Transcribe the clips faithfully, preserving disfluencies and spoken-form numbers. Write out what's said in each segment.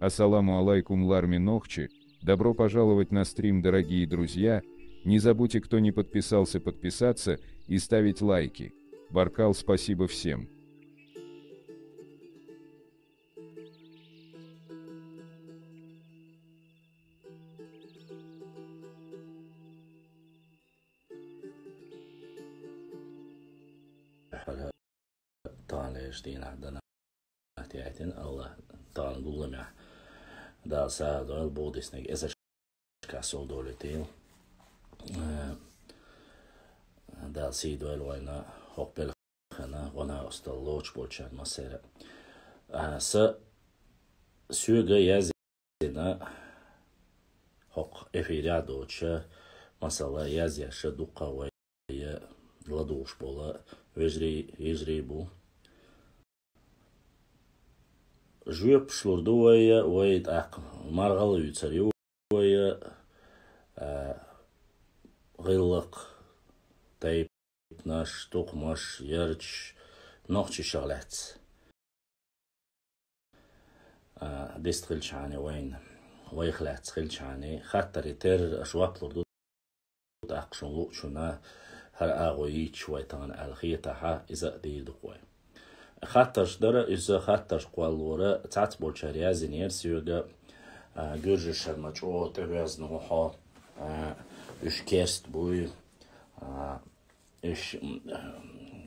Ассаламу алайкум, Ларми Нохчи. Добро пожаловать на стрим, дорогие друзья. Не забудьте, кто не подписался, подписаться и ставить лайки. Баркал, спасибо всем. Таханлерча дийнахьа дана тӀаьхьа, Аллах тахана гулламехь Дала сагӀа дойла, боху диснарг эзар шкасол долуьйтийла. Э, Дала сий дойла вайна хӀокху белхана гӀо-накъосталла лоцуш болчарна массеран. А, са соьга яздина хӀокху эфирехь доцуша, масала, язъеш дуккха вай ладугӀуш болу вежарий, йижарий бу. Жоьпаш лур ду вай, вай тӀаккха маргӀал а вуьйцур ю вай, а, гӀиллакх, тайпанаш, тукхамаш, ярташ, нохчашах лаьцна. А, дистхилчхьана вайна, вайх лаьцна хилчхьана, хаттарийн терра аша жоп лур ду. ТӀаккха шуна луучунна хӀара агӀо йийцича вай тахана аьлла хетахь, иза а дийр ду-кх вай. Хаттарш дара, иза хаттарш кхоллалора, цхьацца болчара яздинера соьга, а, гуьржашна ма чӀогӀа тӀевоьзна ву хьо, а, уьш керста буй, а, уьш, м,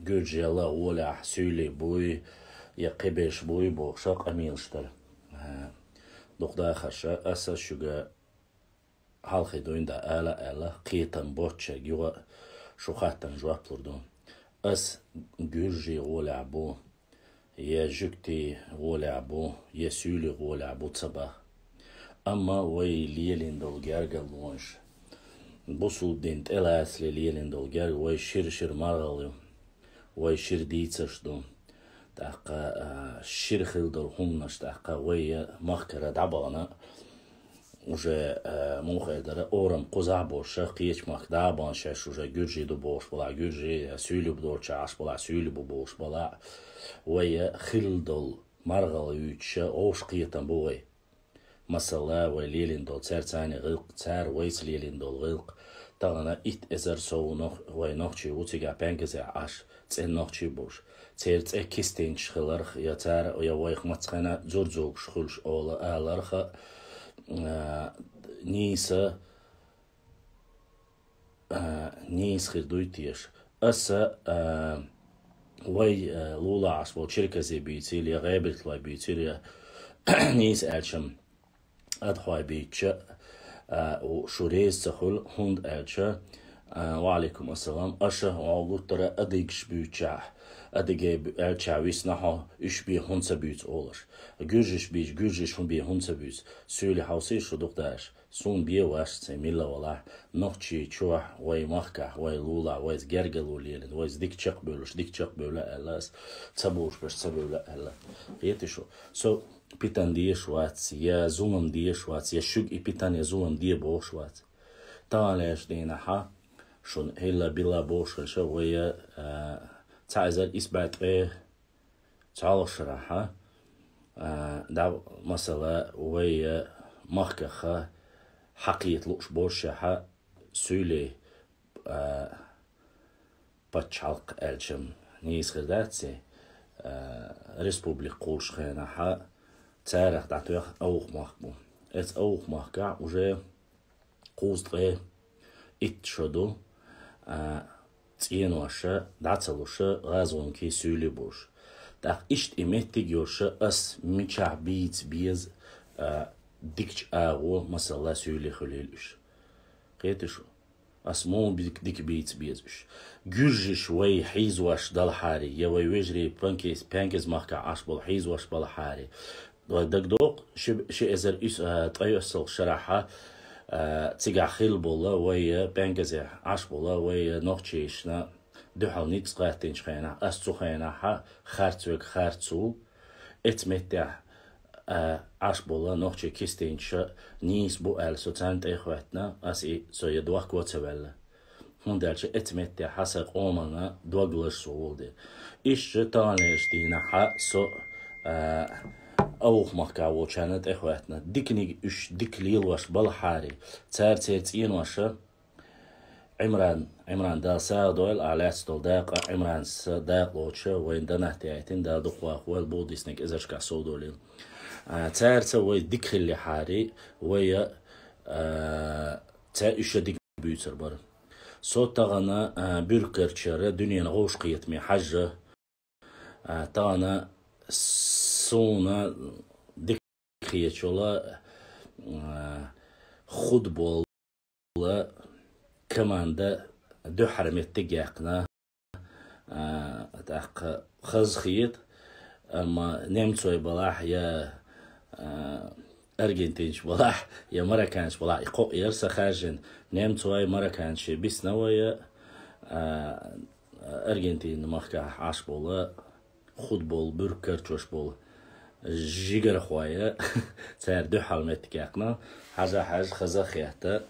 гуьржийн гӀолехь суьйлий буй, я кхиберш буй бохуша къамелаш дара. А, дукха дахарша, аса шуьга хьалхе дуьйна дан ала а аьлла, кхетам боцчерг юха а шу хаттарна жоп лур ду. Ас гуьржийн гӀолехь бу, я жуьгтийн гӀолехь бу, я суьйлин гӀолехь бу ца боху. Амма вай лелийна долу гергарлонаш, бусулба дин тӀелацале лелийна долу герга вай шира-шира маргӀал ю. Вай шира дийцарш ду. ТӀаккха, а, шира хила долу хӀуманаш, тӀаккха вай махкара дӀабахана, уже, а, муха эр дара, орам кхузахь а болуша, кхечу махка дӀа а бахана, шаьш уже гуьржий ду бохуш балахь гуьржий, я суьйлий бу долчохь Ӏаш балахь суьйлий бу бохуш балахь, вай хила долу маргӀал юьйцуша, вовшахкхетам бу вай. Масала, вай лелийна долу цаьрца цхьаьна гӀиллакх, цара вайца лелийна долу гӀиллакх. Тахана итт эзар сов нох-, вай нохчий ву цигахь пенказехь Ӏаш, цӀена нохчий болуш. Церан цӀе кистенчаш хиларх, я цара, я вайх мацца хенахь зур зугуш хуьлуш олу аларх, а, нийса а, нийса хир дуй теша? Аса, а, вай, а, лулахь Ӏаш болу черкезий буьйцийла, я гӀебартхой буьйцийла, я нийса аьлча, адхой буьйцуча, а, у, шу реза ца хуьлу, хӀунда аьлча, а, ва Ӏалайкум ассалам, аша вай гуттара а адыгаш буьйцучохь, адыгаш бу-, аьлча висна хьо, уьш бен хӀунда ца буьйцу олуш. Гуьржаш буьйцу, гуьржаш хӀун бен хӀунда ца буьйцу? Суьйле хьовсий шу, дукха даш. Суна бен ваьш, сайн милла валахь, Нохчийчохь, вай махкахь, вай лулахь, вайца гергарло лелийна, вайца дика чекхбевлларш дика чекхбевлла аьлла ас, ца бовлуш берш ца бевлла аьлла. Кхетий шу? Со питана дезаш вац, я зулам дезаш вац, я шуьга и питана, я зулам де бохуш вац. Таханлерчу дийнахьа шуна хӀилла-билла бохуш хилча, вай, а, цхьа эзар исс бӀе ткъе цхьалгӀа шарахьа, а, да, масала, вай, а, махкахь хьакхета лууш болушехьа, суьйлий, а, пачхьалкх аьлча нийса хир дац, а, республика кхуллуш хенахьа, царах дӀатоьхна Овхмахка бу. Эцу Овхмахкахь уже кхузткъе итт шо ду, а, цӀеноша дӀа ца луша, гӀазгӀумкий суьйлий болуш. ТӀаккха иштта и меттиг йолуша ас мичахь бийца беза, а, дикачу агӀо, масала, суьйлий хуьлийла уьш. Кхетий шу? Ас муха бик-, дика бийца беза уьш? Гуьржаш вай хьийзош далахьарий, я вай вежарий панкиз-, пенкиз махкахь Ӏаш болу хьийзош балахьарий, вай дагадогӀу, ши, ши эзар ис-, а, ткъайоьссалгӀа шарахьа, а, цигахь хилла болу вай, а, пенкизе Ӏаш болу вай, а, нохчийшна дуьхьал ницкъ гӀаттинчу хенахь, ас цу хенахьа харц верг харц ву, эцу меттехь, а, Ӏаш болу нохчий кистийначаша нийса бу аьлла, со царна тӀе а хӀоьттина, ас и со я дохко а ца ваьлла. ХӀунда аьлча эцу меттехьа сан къоманна дог лаза со волу де. Иштта таханлерчу дийнахьа со, а, Авух махкахь волчарна тӀехӀоьттина. Диканиг уьш дика лелош балахьара, цара церан цӀеноша, Ӏимран, Ӏимран, Дала сагӀа дойла, а лаьцна долу дакъа, Ӏимранца дакъа лоцуша, вайна донат яйтина, Дала дукха вахавойла, боху диснарг эзаршкахь совдолийла. А, цаьрца вай дика хиллехьара, вай, а, цаьрца уьш дика буьйцур бара. Со тахана, а, Буьркарчара дуьненан гӀовшахетаме хьажжа, а, тахана суна дика хеташ йола, а, худбол команда дуьххьара меттиг яьккхина, а, тӀаккха хазахета, амма немцой балахь я, а, аргентинчу балахь, я марокканчу балахь, и кхоъ яра сан хаьржина. Немцой, марокканчий бисна вай, а, Аргентина махкахь Ӏаш болу, худбол, буьркарчош болу жигархой, цара дуьххьал меттиг яьккхина, хьажа-хьажа хаза а хетта,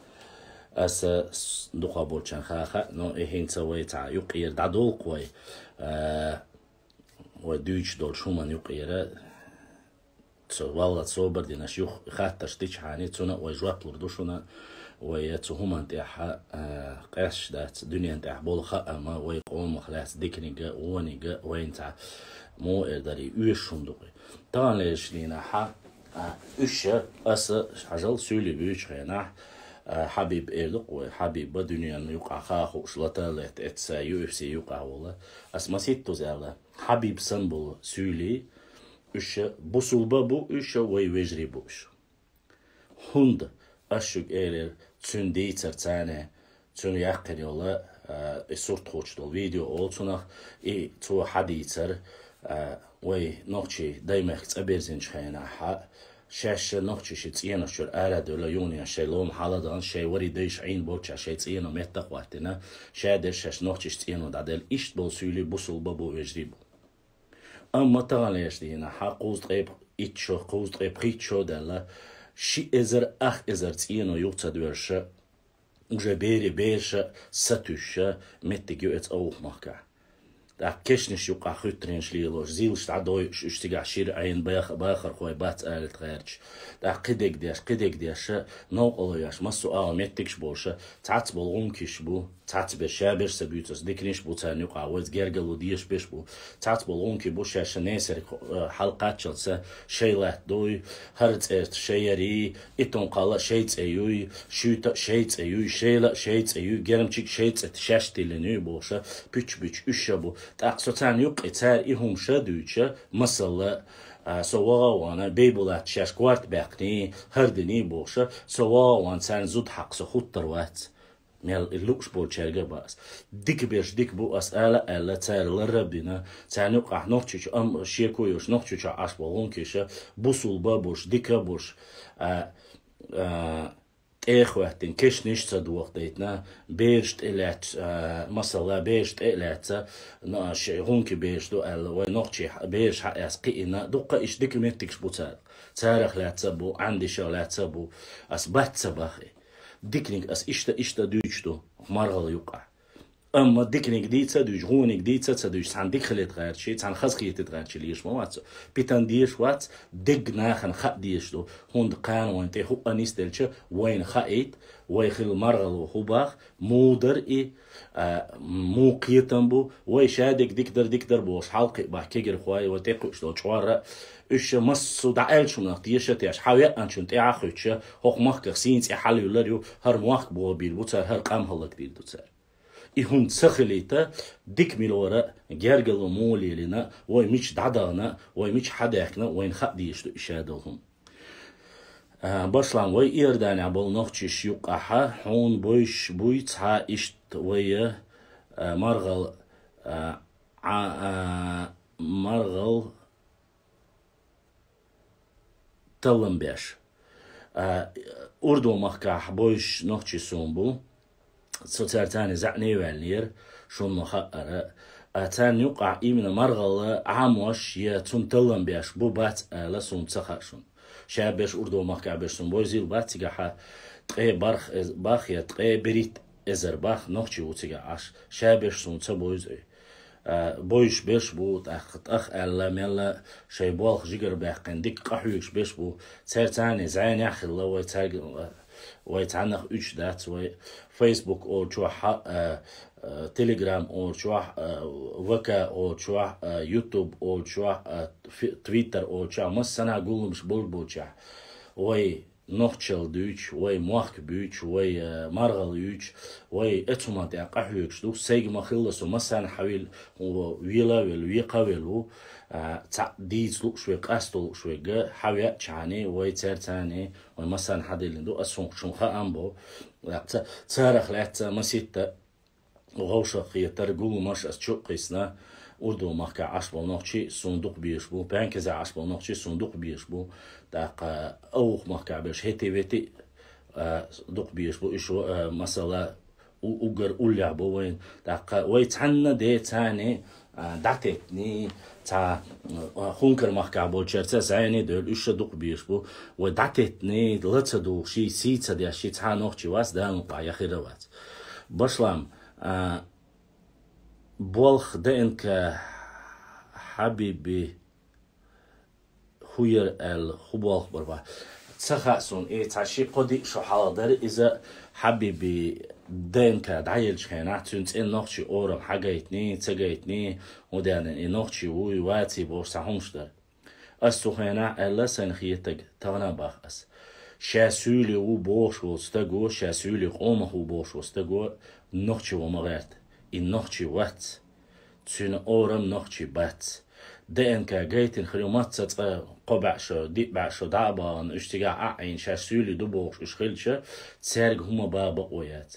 аса с-, дукха болчарна хаьа, но и хӀинца вай цхьа юккъера дӀадолу вай, а, вай дуьйцуш долчу хӀуманна юккъера. Цо, валла, собар дина, шух хаттарш дичхьана, цунна а вай жоп лур ду шуна, вай цу хӀуманна тӀехь, а, къаьсташ дац, дуьненна тӀехь болу хаам, вай къомах лаьцна диканиг а, вониг а, вайна цхьа муха эр дара, и оьшуш хӀума ду-кх. Таханлерчу дийнахь, а, уьш, аса хьажал суьйлий буьйцучу хенахь, а, Хьабиб эр ду-кх вай, Хьабиба дуьненна юкъахь хаа хууш, лата а летта эццахь, ю эф си юкъахь волу. Ас масийттаза аьлла, Хьабиб санна болу суьйлий, уьш бусулба бу, уьш вай вежарий бу уьш. ХӀунда ас шуьга элира, цуьнан дийцар царна, цуьнан яьккхина йолу, а, и сурт хуучу долу видео олу цунах, и цо хьадийцар, а, вай нохчий Даймехка цӀа берзинчу хенахь, шаьш нохчий ши цӀенош чуьра ара а девлла, юханехьа шайн лома хьала а дахана, шайн варий дайша Ӏийна болчохь шайн цӀено метта а хӀоттийна, ша дерш шаьш нохчий ши цӀено дӀаделла, иштта болу суьйлий бусулба бу, вежарий бу. Амма таханлерчу дийнахь, кхузткъе итт шо, кхузткъе пхийтта шо даьлла, ши эзар, ах эзар цӀено юха ца доьрзуш, уже берийн бераш а сатуьйсуш меттиг ю эцца Авух махкахь. ТӀаккха кешнаш юккъахь хуьттаренаш лелош, зилаш дӀадойуш, уьш цигахь шира Ӏийна баха-, бахархой бац алийта гӀерташ. ТӀаккха кхидерг деш, кхидерг деш, новкъарло еш, массо а агӀо меттигаш болуш, цхьацца болу гӀумкаш бу. Цхьацца берш, ша берш ца буьйцурш, диканиш бу царна юкъахь, вайца гергарло дезаш берш бу. Цхьацца болу гӀумкий бу, шаьш несарг, э, хьалакхаччалца шайн латта дуй, хӀара цӀерта шайн ярий, итт кхалла шайн цӀе юй, шуьйта шайн цӀе юй, шайла шайн цӀе юй, гермчиг шайн цӀе шаьш тиллина юй бохуш, пуьчча буьтуш уьш а бу. ТӀаккха со царна юккъе цара и хӀума ша дуьйцуш, масала, а, со ваха а вахана, Бейбулат шаьш корта баьккхиний, хӀара диний бохуш, со ваха а вахана, царна зуда хьакха со хуттар вац. Мел и лууш болчаьрга а бац. Дика берш дика бу, ас ала а аьлла, цара лар а бина, царна юкъахь Нохчийчу, ам шеко йолуш, Нохчийчохь Ӏаш болу гӀумкиша, бусулба а болуш, дика а болуш, а, а, тӀе а хӀоьттина, кешнаш ца дохадайтина, бераш тӀе а лаьцна, а, масала, бераш тӀе а лаьцна, но, шайн гӀумкий бераш ду аьлла, вай нохчий бераш хьаэцна кхиийна, дуккха а иштта дика меттигаш бу царах. Царах лаьцна а бу, Ӏандишах лаьцна а бу, ас бац ца бахи. Диканиг ас иштта, иштта дуьйцуш ду, маргӀал юкъахь. Амма диканиг дийца а дуьйцуш, гӀониг дийца а ца дуьйцуш, цхьана дика хилийта гӀерташ, цхьана хазахетийта гӀерташ лелаш ма вац. Питана дезаш вац, дегга нахана хаа дезаш ду, хӀунда кхана вайна тӀе хӀуъа нисделча, вайна хаийта, вай хилла маргӀало хӀун бах, муха дара и, а, муха кхетам бу, вай ша дерг дика дара, дика дара бохуш, хьалкхиъ бах кегирхой, вай тӀекхуьуш долу чкъор а, уьш массо а дӀааьллачунах теша а тешаш, хьан веанчунна тӀаьхьа а хуьттуш, хӀокху махках сийна цӀе хьалаюьллар ю, хӀара мохк бохабийр бу цара, хӀара къам хӀаллакдийр ду цара. И хӀума ца хилийта, дика мила вара, гергарло муха лелийна, вай мича дӀадахана, вай мича хьадаьхкина, вайна хаа дезаш ду и ша долу хӀума. А, башлам вай Иорданехь болу нохчаш юкъахьа, хьуна бовзуш буй цхьа иштта вай, а, маргӀал, а, Ӏа-, а, маргӀал таллам беш. А, Урдо махкахь бовзуш нохчий суна бу. Со цаьрца цхьаьна зӀене а ваьллера, шуна ма хаъара. А царна юкъахь именно маргӀал Ӏамош я цунна таллам беш бу бац ала суна ца хаьа шуна. Ша берш Урдо махкахь берш суна бовзийла бац цигахьа, ткъе барх эз-, бах я ткъе берхӀитта эзар бах нохчий ву цигахь Ӏаш. Ша берш суна ца бовзу и. а, бойш беш бу, тӀаккха тӀах аьлла, мелла шай болх жигар баьккхина, дика къахьуьгаш беш бу. Цер царни зӀенехь хилла, вай цаьрга, вай цхьаннах уьдуш дац, вай Facebook олучохь, а, а, Telegram олучохь, а, В К олучохь, а, YouTube олучохь, а, Фи-, Twitter олучохь, массанхьа гулламаш болуш болчохь. Вай нохчалла дуьйцуш, вай мохк буьйцуш, вай, э, маргӀал юьйцуш, вай эцу хӀуман тӀехь къахьоьгуш ду, сайга ма хилла со массарна хьавил, вела а велла, векха а велла ву, а, цхьаъ дийца лууш верг, къасто лууш верг, хьавеаччхьана, вай цаьрца, вай массарна хьаделлина ду, ас хӀун, шун хаам бо, ца-, царах лаьцна маситта, вовшахкхетар, гулламаш ас чу а кхийсина, урдо махкахь Ӏаш болу нохчий суна дукха безаш бу, пенкезехь Ӏаш болу нохчий суна дукха безаш бу, тӀаккха Авгух махкахь берш хӀетий-ветий, а, дукха безаш бу, уьш, а, масала, у-, уггар уллехь бу вайн, тӀаккха вай цхьанна де царни, а, дӀатеттний, цхьа, а, Хункар махкахь болчаьрца зӀене а девлла, уьш ша дукха безаш бу, вай дӀатеттний, ла ца дугӀу, ший сий ца деш, ший цхьа нохчий вац, Дала мукъ лахь, я хир а вац. Башлам, а, болх Д Н К Хьабиби хӀу яра аьлла, хӀу болх бар бах. Ца хаьа суна, и цхьа ши-кхо-диъ шо хьалха дара иза, Хьабиби Д Н К дӀаеллачу хенахь, цуьнан цӀена нохчий орам хьагайтиний, ца гайтиний, хӀун даьлла и нохчий вуй, ваций бохуш цхьа хӀумаш дара. Ас цу хенахь аьлла, сайна хетаг, тахана а бах ас. Ша суьйли ву бохуш волу стаго, ша суьйли къомах ву бохуш волу стаго, нохчи ву ма гӀерта. И нохчи вац. Цуьнан орам нохчи бац. Д Н К гайтина хир ю мацца цкъа кхо бӀе шо, диъ бӀе шо дӀа а бахана, уьш цигахь а Ӏийна, шаьш суьйли ду бохуш уьш хилча, цаьрга хӀума бан бакъо яц.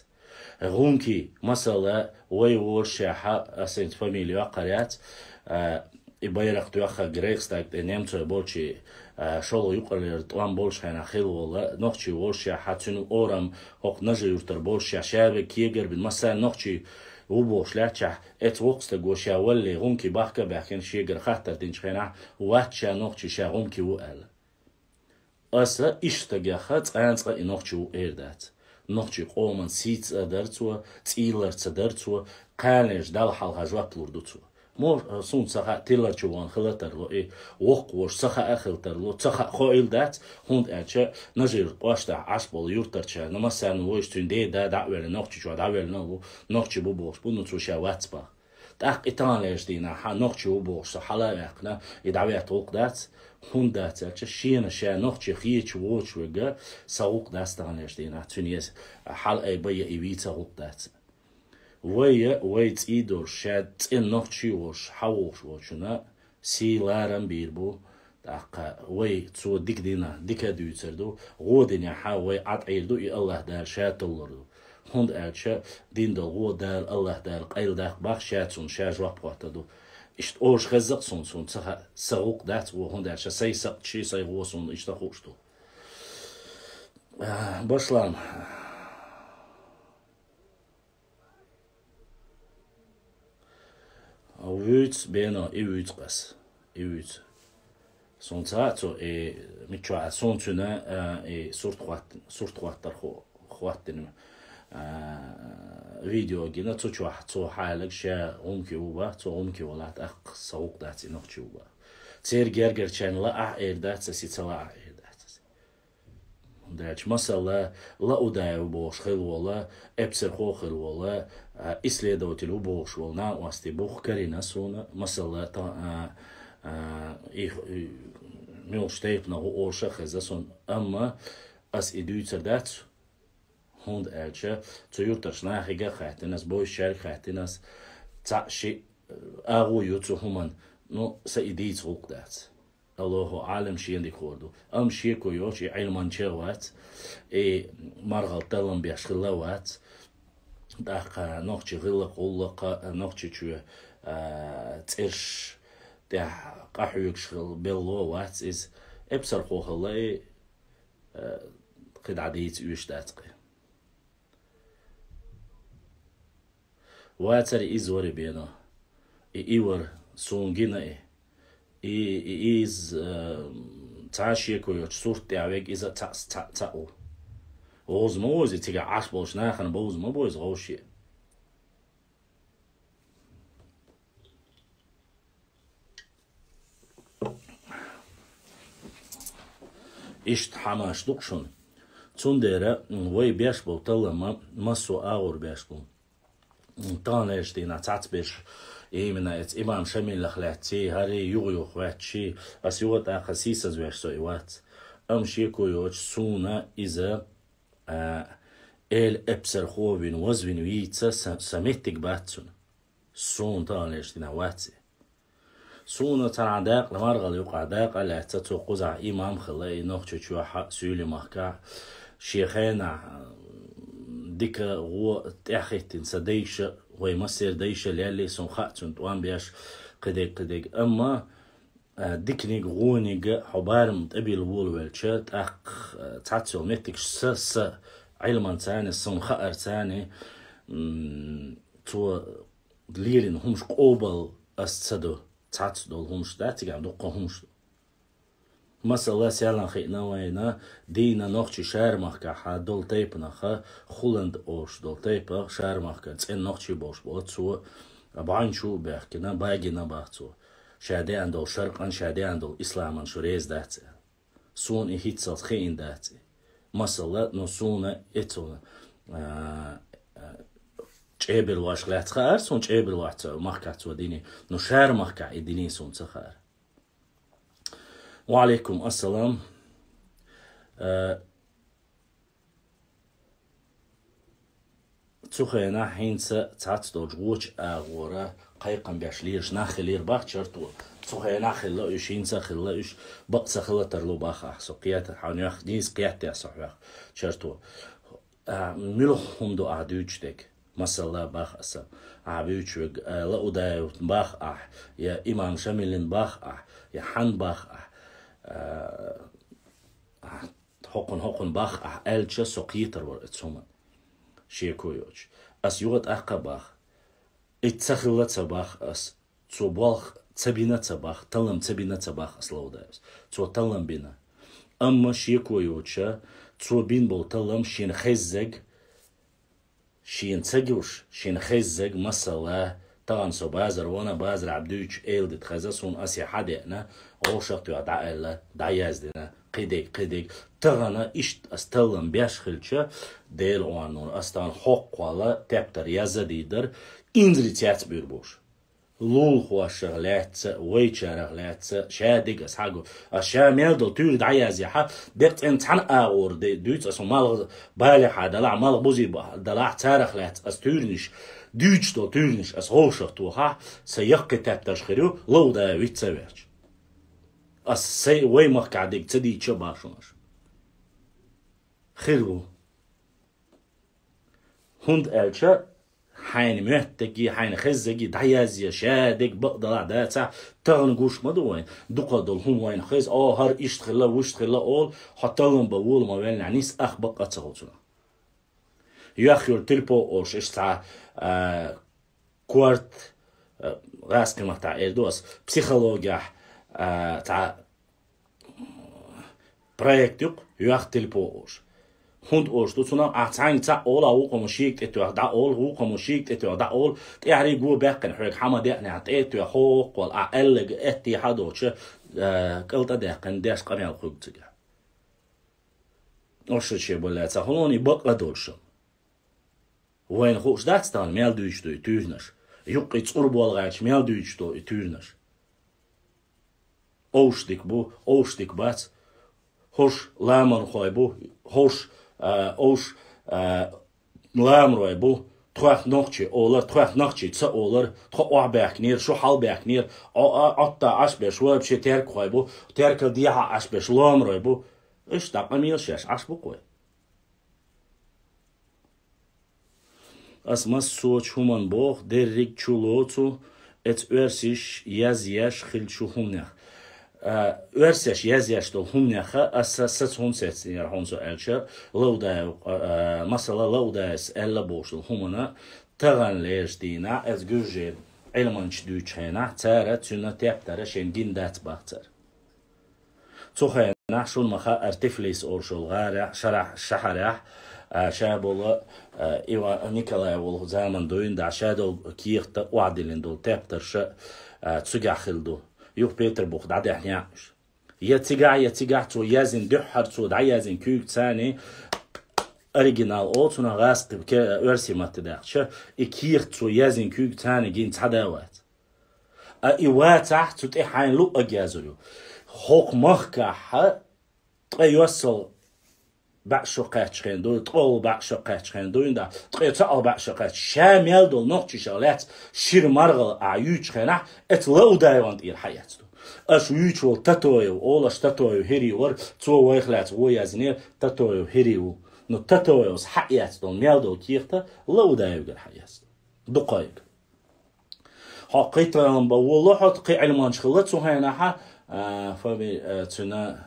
ГӀунки, масала, вай волушехьа, ас хӀинца фамилия йоккхур яц, а, и байракх тоьхна Рейхстаг тӀе немцой болчий, а, шолгӀа юкъарлера тӀом болчу хенахь хилла волу, нохчий волушехьа, цуьнан орам хӀокху Нажи-Юьртара болушехь, ша верг кегар бина, массарна нохчий ву бохуш лаьттачехь, эцу воккху стаго ша валле, гӀунки бахка а баьхкина, шегара хаттар динчу хенахь, вац ша нохчи, ша гӀунки ву аьлла. Аса иштта стагех цкъа а цкъа и нохчи ву эр дац. Нохчийн къоман сийца а дара цо, цӀийларца дара цо, кханерчу Далла хьалха жоп лур ду цо. Мо, суна ца хаьа, тиларчу вон хила тарло, и воккхавош ца хаьа хила тарло, ца хаьа хоийла дац, хӀунда аьлча Нажи-Юьртан кӀоштахь Ӏаш болу юьртарчарна массарна вовшашца цуьнан ден да дӀа а велла, нохчи чохь дӀавелла а ву, нохчи бу бохуш бу, ну цо ша вац бах. ТӀаккха и таханлерчу дийнахь хьан нохчи ву бохуш со хьала а ваьккхина, и дӀаветта гӀуллакх дац, хӀунда дац аьлча, шена ша нохчи хеташ воцуш верг сан гӀуллакх дац таханлерчу дийнахь, цуьнан еза хьала айба я и вийца гӀуллакх дац. Вай я, вай цӀий долуш, ша цӀена нохчи а волуш, хьан вохуш волчунна сий ларам бийр бу, тӀаккха вай цо дика дина, дика а дуьйцур ду, гӀо динехьа вай Ӏад Ӏийр ду, и АллахӀ Дала ша товлур ду. ХӀунда аьлча дина долу гӀо Дала, АллахӀ Дала къайладаккха бах ша цунна, ша жоп хоттур ду. Иштта олуш хезза а суна, суна ца хаьа, сан гӀуллакх дац гӀо, хӀунда аьлча сайн сакхташий, сайн гӀо суна иштта хууш ду. А, башлам. Вуьйцу, Бено, и вуьйцу къас. И вуьйцу. Суна ца а цо, и, миччо а, суна цуьнан, а, и сурт хӀотт-, сурт хӀоттар ху-, хӀоттина, а, видео гина, цу чохь цо хьалаг ша гӀумки ву бах, цо гӀумки валахь, тӀаккха сан гӀуллакх дац и нохчи ву бах. Церан гергарчарна лаахь эр дац ас, и ца лаахь эр дац ас. Дальше, масала, Лаудаев бохуш хила волу, эпсархо хила волу, а, исследователь ву бохуш волу накъостий бух карийна суна, масала, та-, а, а, и, и, муьлхачу тайпанах ву олуш а хезна суна. Амма ас и дуьйцур дац, хӀунда аьлча цу юьртарчу нахе а хаьттина ас, бовзучаьрга а хаьттина ас, цхьаъ-шиъ агӀо ю цу хӀуманна, ну, сан и дийца гӀуллакх дац. Аллаху Ӏалам, шена дика хуур ду. Амма шеко йоцуш и Ӏилманча а вац, и мархалла таллам беш хилла а вац. ТӀаккха нохчи гӀиллакх-гӀуллакха, Нохчийчоь, а, цӀераш тӀехь къахьоьгуш хилла белло а вац иза. Эпсархо хилла и, а, кхин дӀа дийца оьшуш дац кхин. Вацара иза вара и, Бено. И, и вара, суна гина и. И, и, иза, э, цхьа шеко йоцу сурт тӀехь верг иза цхьаъ, цхьаъ, цхьаъ ву. ГӀовза ма ву иза, цигахь Ӏаш болчу нахана бовза ма бу иза гӀовшше. Иштта хӀамаш ду-кх шуна. Цундела, м, вай беш болу таллам массо а агӀор беш бу. М, таханлерчу дийнахь цхьацца берш, именно эца имам Шамилах лаьцча, хӀара юха-юха гӀоьттича, ас юха тӀаккха сийсазвеш со и вац. Амма шеко йоцуш суна иза, а, эла эпсархо вина, вазвина вийца сан, сан меттиг бац цуьнан. Суна таханлерчу дийнахь вац и. Суна цхьана дакъа, маргӀал юкъахь дакъа а лаьцна, цо кхузахь имам хилла, и Нохчийчохь а, Суьйлийн махкахь а, шен хенахь, м, дика гӀо тӀаьхьахӀиттина сан дайша, вай массеран дайша лелли, суна хаьа цуьнан тӀом беш, кхидерг, кхидерг. Амма, а, диканиг, гӀониг хьо барам тӀебилла волавелча, тӀаккха, а, цхьацца йолу меттигаш са, са Ӏилманца а, суна хаарца а, м, цо леррина хӀумаш къобал ас ца до, цхьацца долу хӀумаш дац, цигахь дуккха хӀумаш ду. Масала, селхана хиъна вайна, дийна нохчий Шармахкахь долу тайпанах, Хуланд олуш долу тайпа Шармахкан цӀена нохчий болуш бу, цо бӀаьнчу а баьхкина, багина бах цо. Ша деана долу шаркъан, ша деана долу исламан шу реза дац аьлла. Суна и хӀинццалц хиъна дац и. Масала, ну, суна эцо, а, а, чӀебарлош лаьцна хаьара суна, чӀебарлош ца махкахь цо дини, ну, Шармахкахь и дини суна ца хаьара. Ва Ӏалайкум ассалам. А, Цу хенахь хӀинца цхьацца долчу гӀочу агӀора кхайкхам беш лелаш нах хилира бах чарто. Цу хенахь хилла уьш, хӀинца а хилла уьш, бакъ ца хилла тарло бах ахь со кхета, хьан йоьхна нийса кхетта со хьоьх чарто. А, муьлха хӀума ду ахь дуьйцуш дерг? Масала бах аса. Ахь буьйцуш верг, а, Лаудаев бах ахь, я имам Шамилин бах ахь, я хьан бах ахь. А, ахь ХӀокхун, хӀокхун бах ахь аьлча, со кхетар вара оцу хӀуман. Шеко йоцуш. Ас юха тӀаккха бах. И ца хилла ца бах ас. Цо болх ца бина ца бах, таллам ца бина ца бах ас Лаудаевс. Цо таллам бина. Амма шеко йоцуша, цо бина болу таллам шена хеззаг, шена ца гуш, шена хеззаг, масала, тахана со базар вана, базарахь дуьйцуш эладита хеза, суна ас и хьадеана, гӀовшах тоьхна дӀааьлла, дӀаяздина, кхидерг, кхидерг. Тахана иштта ас таллам беш хилча, Делан Ӏуьйранна ас тахана хӀоккхул тептар яза дийр дара, инзаре цецбуьйр бу уьш. Лулахошах лаьцна, вайчарах лаьцна, ша дерг ас хьагу. Ас ша мел долу туьйра дӀаязъяхьа, декъа цӀена цхьана агӀор де дуьйцу ас, малх балехьа далахь, малх бузи ба-, далахь, царах лаьцна ас туьйранаш, дуьйцуш долу туьйранаш ас гӀовшах тохахь, сан яккхий тептарш хир ю, Лаудаев виц ца ваьлча. Ас сайн вай махкахь дерг ца дийцича а бах шуна аш. Хир ву. ХӀунда аьлча, хьайна моьттурггий, хьайна хеззаггий дӀаязъе, ша дерг бакъдалахь дацахь, тахана гуш ма ду вайна. Дукха долу хӀума вайна хеза, о, хӀара иштта хилла, вуьшта хилла олу, хьо таллам бан вола ма ваьллинехь, нийса ах бакъ а ца хуьлу цунах. Йоьхна йолу тилпо олуш, иштта цхьа, а, корта, а, гӀазкхийн маттахь эр ду ас, психологехь, а, цхьа проект ю-кх, йоьхна тилпо олуш. ХӀунда олуш ду цунах, ахь цхьаьнга цхьаъ олу, а вукхамо шега тӀе тоьхна дӀа олу, вукхамо шега тӀе тоьхна дӀа олу, тӀаьхьарий го баьккхина хьоьга хьама деъна, ахь тӀе а тоьхна, хӀокхуьлу, ахь аьлларг аьттехьа а доцуша, а, кӀалтӀа а даьккхина, деш къамел хуьлу цигахь. Ош шен баллаьцахь хӀун и бакъ а долуш. Вайна хууш дац тахана мел дуьйцуш ду и туьйранаш? Юккъе цӀур болу гӀерташ мел дуьйцуш ду и туьйранаш? Овш дика бу, овш дика бац. ХӀорш ламанхой бу, хӀорш, а, овш, а, ламарой бу. Тхох нохчий олар, тхох нохчий ца олар, тхо охьабаьхкинера, шу хьалабаьхкинера, Ӏо-, а, Ӏотта Ӏаш берш вообще теркахой бу, теркал дехьа Ӏаш берш ламарой бу. Иштта къамелаш еш Ӏаш бу-кх вай. Ас массочу хӀуманна боху, дерриг чу лоцу, эца оьрсаш язъеш хиллачу хӀуманех. А, оьрсаш язъеш долу хӀуманеха ас саца хӀунда сецнера хьуна со аьлча, Лаудаев, а, а, масала, Лаудаевс аьлла бохуш долу хӀумана таханлерчу дийнахь, эца гуьржийн Ӏилманчаш дуьйцучу хенахь, цара цуьнан тептара шайна гина дац бах цара. Цу хенахь шуна ма хаьара Тифлис олуш йолу гӀарехь, шарахь, шахьарехь, а, ша болу, а, Иван Николаев волу заман дуьйна дӀа ша долу кехат охьадиллина долу тептарша, а, цигахь хилла ду. Юха Петарбух дӀадаьхьна яа уьш. Я цигахь, я цигахь цо яздина дуьххьара цо дӀаяздина куьйга царна оригинал олу цунах гӀазкхи ке-, оьрсийн матте даьккхича, и кехат цо яздина куьйга царна гина цхьа да вац. А и вацахь, цу тӀе хьайна луъаг язйо. ХӀокху махкахь ткъе йоьссал бӀе шо кхаьчча хенахь дуй, ткъолгӀа бӀе шо кхаьчча хенахь дуй, да, ткъе цхьаъ бӀе шо кхаьчча, ша мел долу нохчашах лаьцна шира маргӀал а юьйцучу хенахь, эцу Лаудаевна тӀера хьаэцна ду. Аша вуьйцуш волу Татоев, олуш Татоев ХӀирий вара, цо вайх лаьцна вон яздинера, Татоев ХӀирий ву. Ну, Татоевс хьаэцна долу мел долу кехат Лаудаевгара хьаэцна. Дукхайга. Хьо кхин тайпана бан волу хьо, кхин Ӏилманча хилла цу хенахь, а, фами-, а, цуьнан,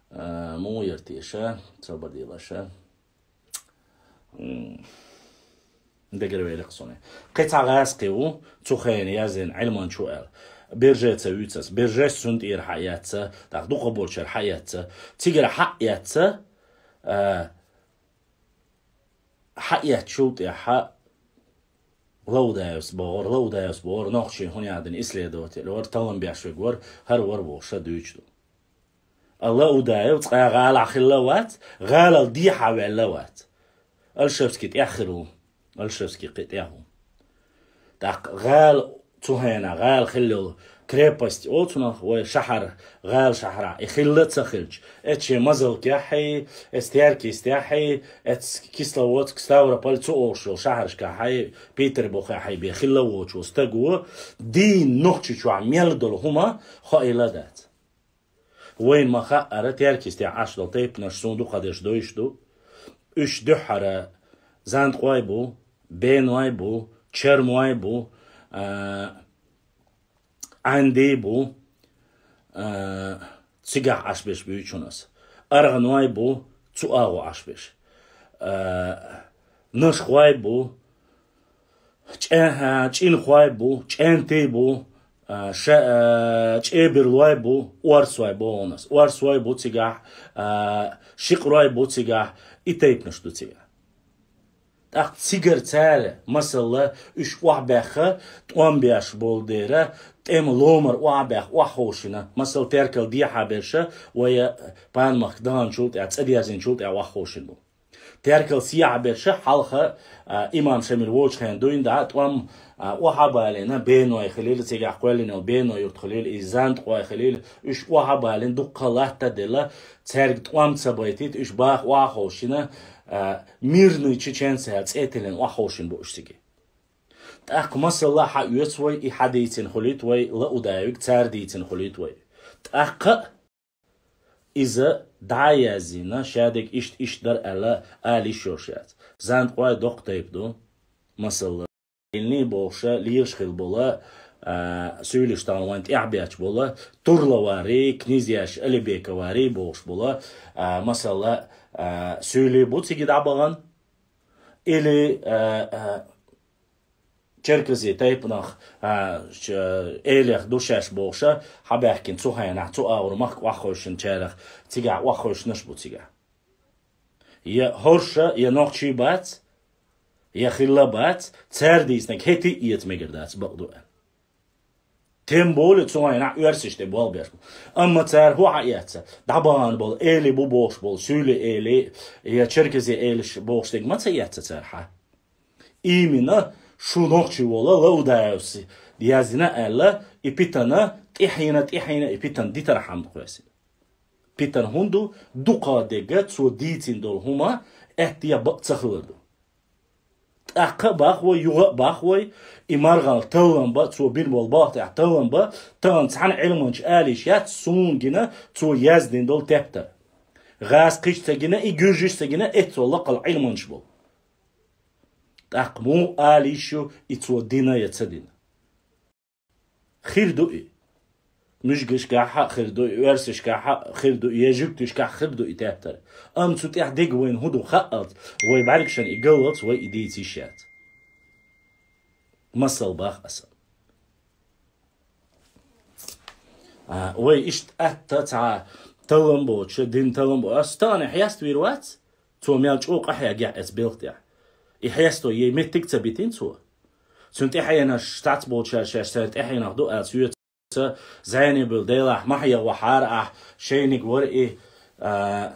а, муха яра теша, ца бан делаша. М, дагара велакх суна. Кхин цхьа гӀазкхи ву, цу хенахь яздина Ӏилманча ву аьлла. Бержеца вуьйцу ас. Бержес цунна тӀера хьаэцна, тӀаккха дукхахболчара хьаэцна. Цигара хьаэцна, а, хьаэцначул тӀаьхьа Лаудаевс бохура, Лаудаевс бохура, нохчийн хӀун яздина исследователь вара, таллам беш верг вара, хӀара вара бохуш дуьйцуш ду. А Лаудаев цкъа гӀалахь хилла вац, гӀалал дехьа ваьлла вац. Альшевский тӀехь хир ву. Альшевский кхин тӀехь ву. ТӀаккха гӀала цу хенахь, гӀала хилла йолу крепость олу цунах, вай шахьар, гӀала шахьарахь, и хилла а ца хилча, эцу шен Мазалкехьий, эцу Теркийстехьий, эцу Кисловодск, Ставрополь цу олуш йолу шахьаршкахьий, Питербухехьий бен хилла воцуш волу стаг ву, дийна Нохчийчохь мел долу хӀума хоийла дац. Вайна ма хаъара, Теркийстехь Ӏаш долу тайпанаш суна дукхахдерш дойуш ду. Уьш дуьххьара занткъой бу, беной бу, чармой бу, а, Ӏандий бу, а, цигахь Ӏаш берш буьйцу хьуна ас. Аргъаной бу, цу агӀор Ӏаш берш. А, нашхой бу, чӀа-, а, чӀинхой бу, чӀентий бу, а, ша-, а, чӀебарлой бу, орсой бу хьуна ас. Орсой бу цигахь, а, шикъарой бу цигахь, и тайпанаш ду цигахь. ТӀаккха цигара цара, масала, уьш охьабаьхна, тӀом беш болу дера, тӀеман ломара охьабаьхна, охьаховшийна, масала, Теркал дехьа берш, вай Панмахка даханчул тӀаьхьа, цӀа дерзинчул тӀаьхьа охьаховшийна бу. Теркал сехьа берш хьалха, а, имам Шамил волчу хенахь дуьйна, да, тӀом, а, охьабалийна, беной хилийла, цигахь кхоьллина йолу беной юрт хилийла, и занткъой хилийла, уьш охьабалийна, дуккха латта а делла, цаьрга тӀом ца байтийта, уьш баха охьаховшийна, а, мирный чеченцы аьлла цӀе тиллина охьаховшийна бу уьш цига. ТӀаккха масала хьаоьцу вай, и хьадийцина хуьлийта вай, Лаудаевга цара дийцина хуьлийта вай. ТӀаккха иза дӀа а яздина, шадерг иштта, иштта дара аьлла, ала йиш йолуш яц. Занткъой доккха тайпа ду, масала. Илний бохуша, лелаш хилла бола, а, суьйлиш тахана вайн тӀехь бетташ бола, Турловарий, князьяш Алибековарий бохуш бола, а, масала, а, суьйлий бу цига дӀабахана, или, а, а, черкезий тайпанах, а, ч-, элех ду шаьш бохуша, хьабаьхкина цу хенахь, цу агӀор махка охьахевшинчарах цигахь охьахевшинарш бу цигахь. Я хӀорш, я нохчий бац, я хилла бац, цара дийцинарг хӀетте а эца мегар дац, бакъду аьлла. Тем более цу хенахь оьрсашна тӀе болх беш бу. Амма цара хӀун хьаэцна, дӀабахана болу эли бу бохуш болу, суьйлий эли, я черкезий элиш бохуш дерг ма ца эцна цара хьа. Именно шу нохчий волу Лаудаевс яздина аьлла, и питана тӀаьхьийна, тӀаьхьийна и питана дитархьама кхоьссина. Питана хӀунда ду, дукха дерг цо дийцина долу хӀума аьттехьа бакъ ца хилар ду. ТӀаккха а бах вай, юха а бах вай, и маргӀал таллам бан, цо бина болу балха тӀехь таллам бан, тахана цхьана Ӏилманча ала йиш яц, суна гина, цо яздина долу тептар. ГӀазкхича ца гина, и гуьржича ца гина, эццо лакхал Ӏилманчаш болу. ТӀаккха муха ала йиш ю, и цо дина я ца дина? Хир ду и. Муьжгашкахь а хир ду и, оьрсашкахь а хир ду и, я жуьгташкахь хир ду и тептар. Амма цу тӀехь дерг вайна хӀун ду хаалц, вай бӀаьргашна и галлалц, вай и дийца йиш яц. Масал бах аса. А, вай иштта атта цхьа таллам боцуш, дин таллам бо-, ас тахана хьеставийр вац, цо мел чӀогӀа къахьегехь эцу белха тӀехь. И хьесто ей меттиг ца битина цо. Цуьнан тӀаьхьенаш цац болчара шаьш церан тӀаьхьенах ду аьлла, соьца Ца зайни бил делахь, махье вахьара ахь, шайниг вара и, а,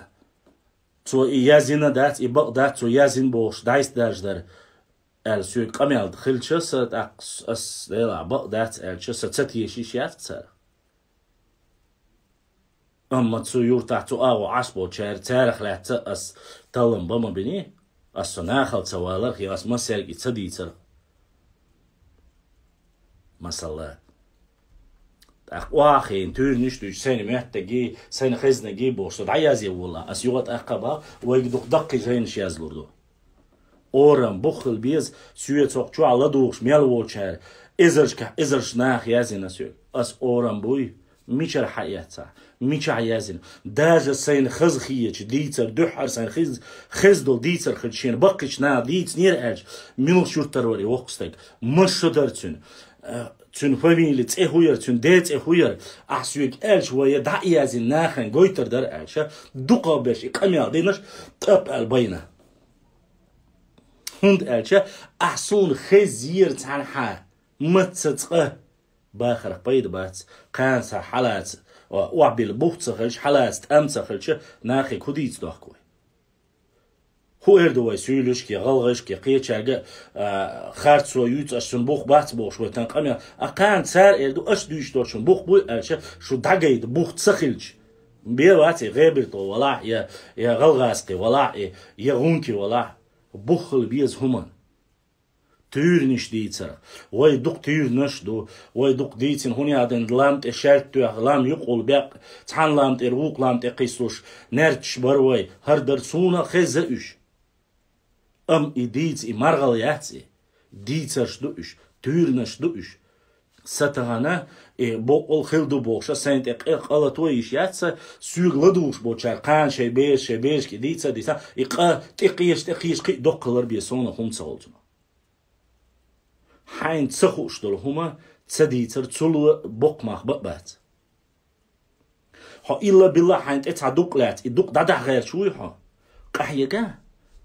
цо и язйина дац, и бакъ дац, цо язйина бохуш, дайс дарж дара, аьлла, соьга къамел хилча, сан тӀаккха с-, ас делахь бакъ дац аьлча, сан ца тешийша яц цара. Амма цу юртахь, цу агӀо Ӏаш болчара, царах лаьцна ас таллам бан ма бини, ас со нахала ца валарх, я ас массаьрга и ца дийцарх. Масала. ТӀаккха охьахиъна, туьйранаш а дуьйцуш, сайна моьттаргий, сайна хезнаргий бохуш, со дӀаязъе волахь, ас юха тӀаккха бах, вайга дукха даккхий жайнаш язлур ду. Орам бух хила беза, соьца хӀокху чохь ладугӀуш мел волчара, эзаршкахь эзарш наха язйина соьга. Ас орам буй, мичара хьаэцахь, мичахь язйина. Даже сайна хаза хетачу дийцар, дуьххьара сайна хиз-, хеза долу дийцар хилча, шена баккхийчу наха дийцинера аьлча, муьлхачу юьртара вара и воккха стаг? Маса шо дара цуьнан? Э, цуьнан фамили, цӀе хӀун яра, цуьнан ден цӀе хӀун яра? Ахь соьга аьлча, вай дӀа а язйина, нахана гойтур дара аьлча, дукхахберш и къамел динарш тӀап аьлла байна. ХӀунда аьлча, ахь суна хезира цхьанхьа, маца цкъа бахарх пайда бац, кхана сан хьалаца, о-, охьабилла бух ца хилча, хьалаца тӀам ца хилча, нахе хӀун дийца дохку вай? ХӀун эр ду вай суьйлашка, гӀалгӀашка, кхечаьрга, а, харцо юьйцу, аш цунна бух бац бохуш вай тан къамел? А кхана цара эр ду, аш дуьйцуш долчун бух буй аьлча, шу дӀагайта бух ца хилча, бер вац и гӀебартхо валахь, я, я гӀалгӀазкхи валахь, и, я гӀунки валахь, бух хила беза хӀуман. Туьйранаш дийцарх. Вай дукха туьйранаш ду, вай дукха дийцина, хӀунда аьлча лам тӀе шаьртта тоьхна, лам юкъахула баьккхина, цхьана лам тӀера вукху лам тӀе кхиссуш, наьрташ бара вай, хӀара дара, суна а хеза уьш. Амма и дийца, и маргӀал яц и. Дийцарш ду уьш, туьйранаш ду уьш. Сан тахана, и боккъал хила ду бохуш, сайн тӀе къа-, къа лато йиш яц сан, соьга ладугӀуш болчара кхана шайн бераш, шайн берашка и дийца а дийцина, и къа тӀекхеча, тӀекхеча кхин а доккха хилар бен, суна хӀума ца гӀолцуна. Хьайна ца хууш долу хӀума ца дийцар цул боккха мах бан а бац. Хьо илла-билла хьайна тӀе цхьа дукъ лаьцна, и дукъ дӀадахьа гӀерташ вуй хьо? Къахьега,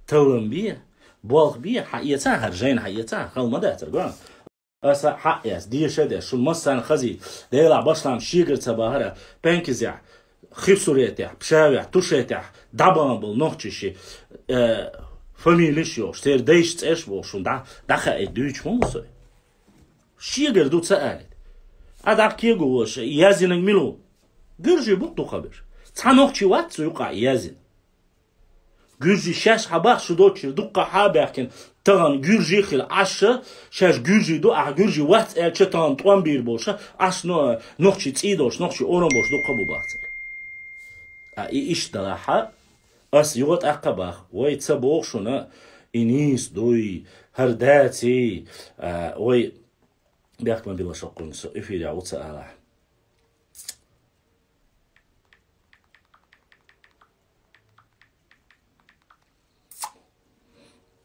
таллам бе, болх бе, хьаэца хӀара жайна, хьаэца, хала ма дацара, го. Аса хьаэца, деша а деш, шуна массарна хазийта, Делахь башлам шегара ца бахара, пенкизехь, хи суретехь, пшавехь, тушетехь дӀабахана болу нохчий ши, э, фамилиш йохуш, церан дайша цӀераш бохуш, шуна дӀа-, дӀахаийта дуьйцуш хӀун ву со? Шегара ду ца алийта. А дӀа кего волуш, яздинарг мила ву? Гуьржий бу-кх дукхахберш. Цхьа нохчий вац цу юкъахь яздина. Гуьржий шаьш хьан бах шу доцчуьра дуккха хьа а баьхкина, тахана гуьржий хила Ӏаш, шаьш гуьржий ду, ахь гуьржий вац аьлча, тахана тӀом бийр болуш, Ӏаш но-, нохчий цӀий долуш, нохчий орам болуш дуккха а бу бах цара. А и иштта далахь, ас юха тӀаккха бах, вай ца боху шуна, и нийса дуй, хӀара даций, а, вай бехк ма билла шо кхунга со эфирехь ву ца алахь.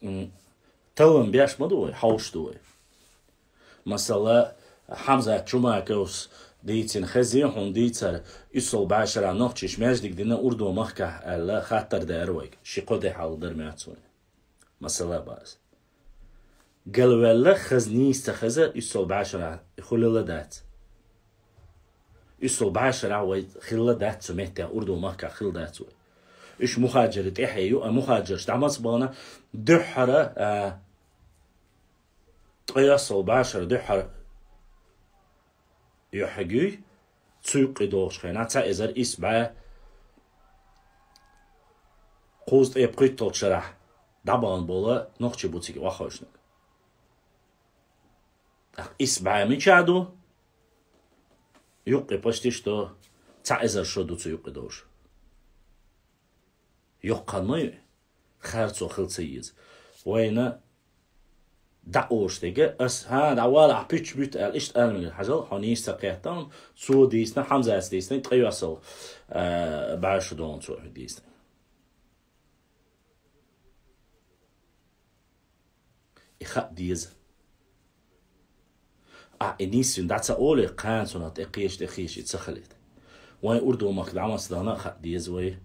М, таллам беш ма ду вай, хьовш ду вай. Масала, Хьамзат Чумаковс дийцина хезий хьуна дийцар, уьссал бӀешарахь нохчийша маьждиг дина Урдо махкахь аьлла, хаттар дара вайга, ши-кхо де хьалха дара моьтту суна. Масала бац. Галваьлла хаза нийса ца хеза, уьссал бӀешарахь хуьлалла дац. Уьссал бӀешарахь вай хилла дац цу меттехь, Урдо махкахь хилла дац вай. Уьш мухаджирийн тӀаьхье ю, а мухаджирш дӀа маца бахана, дуьххьара, а, ткъе уьссал бӀешарахь дуьххьара юьхьиг юй, цу юккъе догӀучу хенахь, цхьа эзар исс бӀе кхузткъе пхийтталгӀачу шарахь дӀабахана болу нохчий бу цига охьахевшинарг. ТӀаккха исс бӀе мичахь ду? Юккъе паштиш до, цхьа эзар шо ду цу юккъе долуш. Йоккха хан ма ю, харцо хила ца еза. Вайна дӀа оша дега, ас, хьан, дӀавала, ахь пуьчча буьту аьлла, иштта ала мегар, хьажал, хьо нийса ца кхетта, цо дийцина, Хьамзатс дийцина, ткъе уьссал, а, бӀе шо дона цо дийцина. И хаа деза. А, и нийсвина дӀа ца олий, кхана цунах тӀе кхеча, тӀе кхеча и ца хилийта. Вайн Урдо махка дӀа маца дахана а хаа деза вай.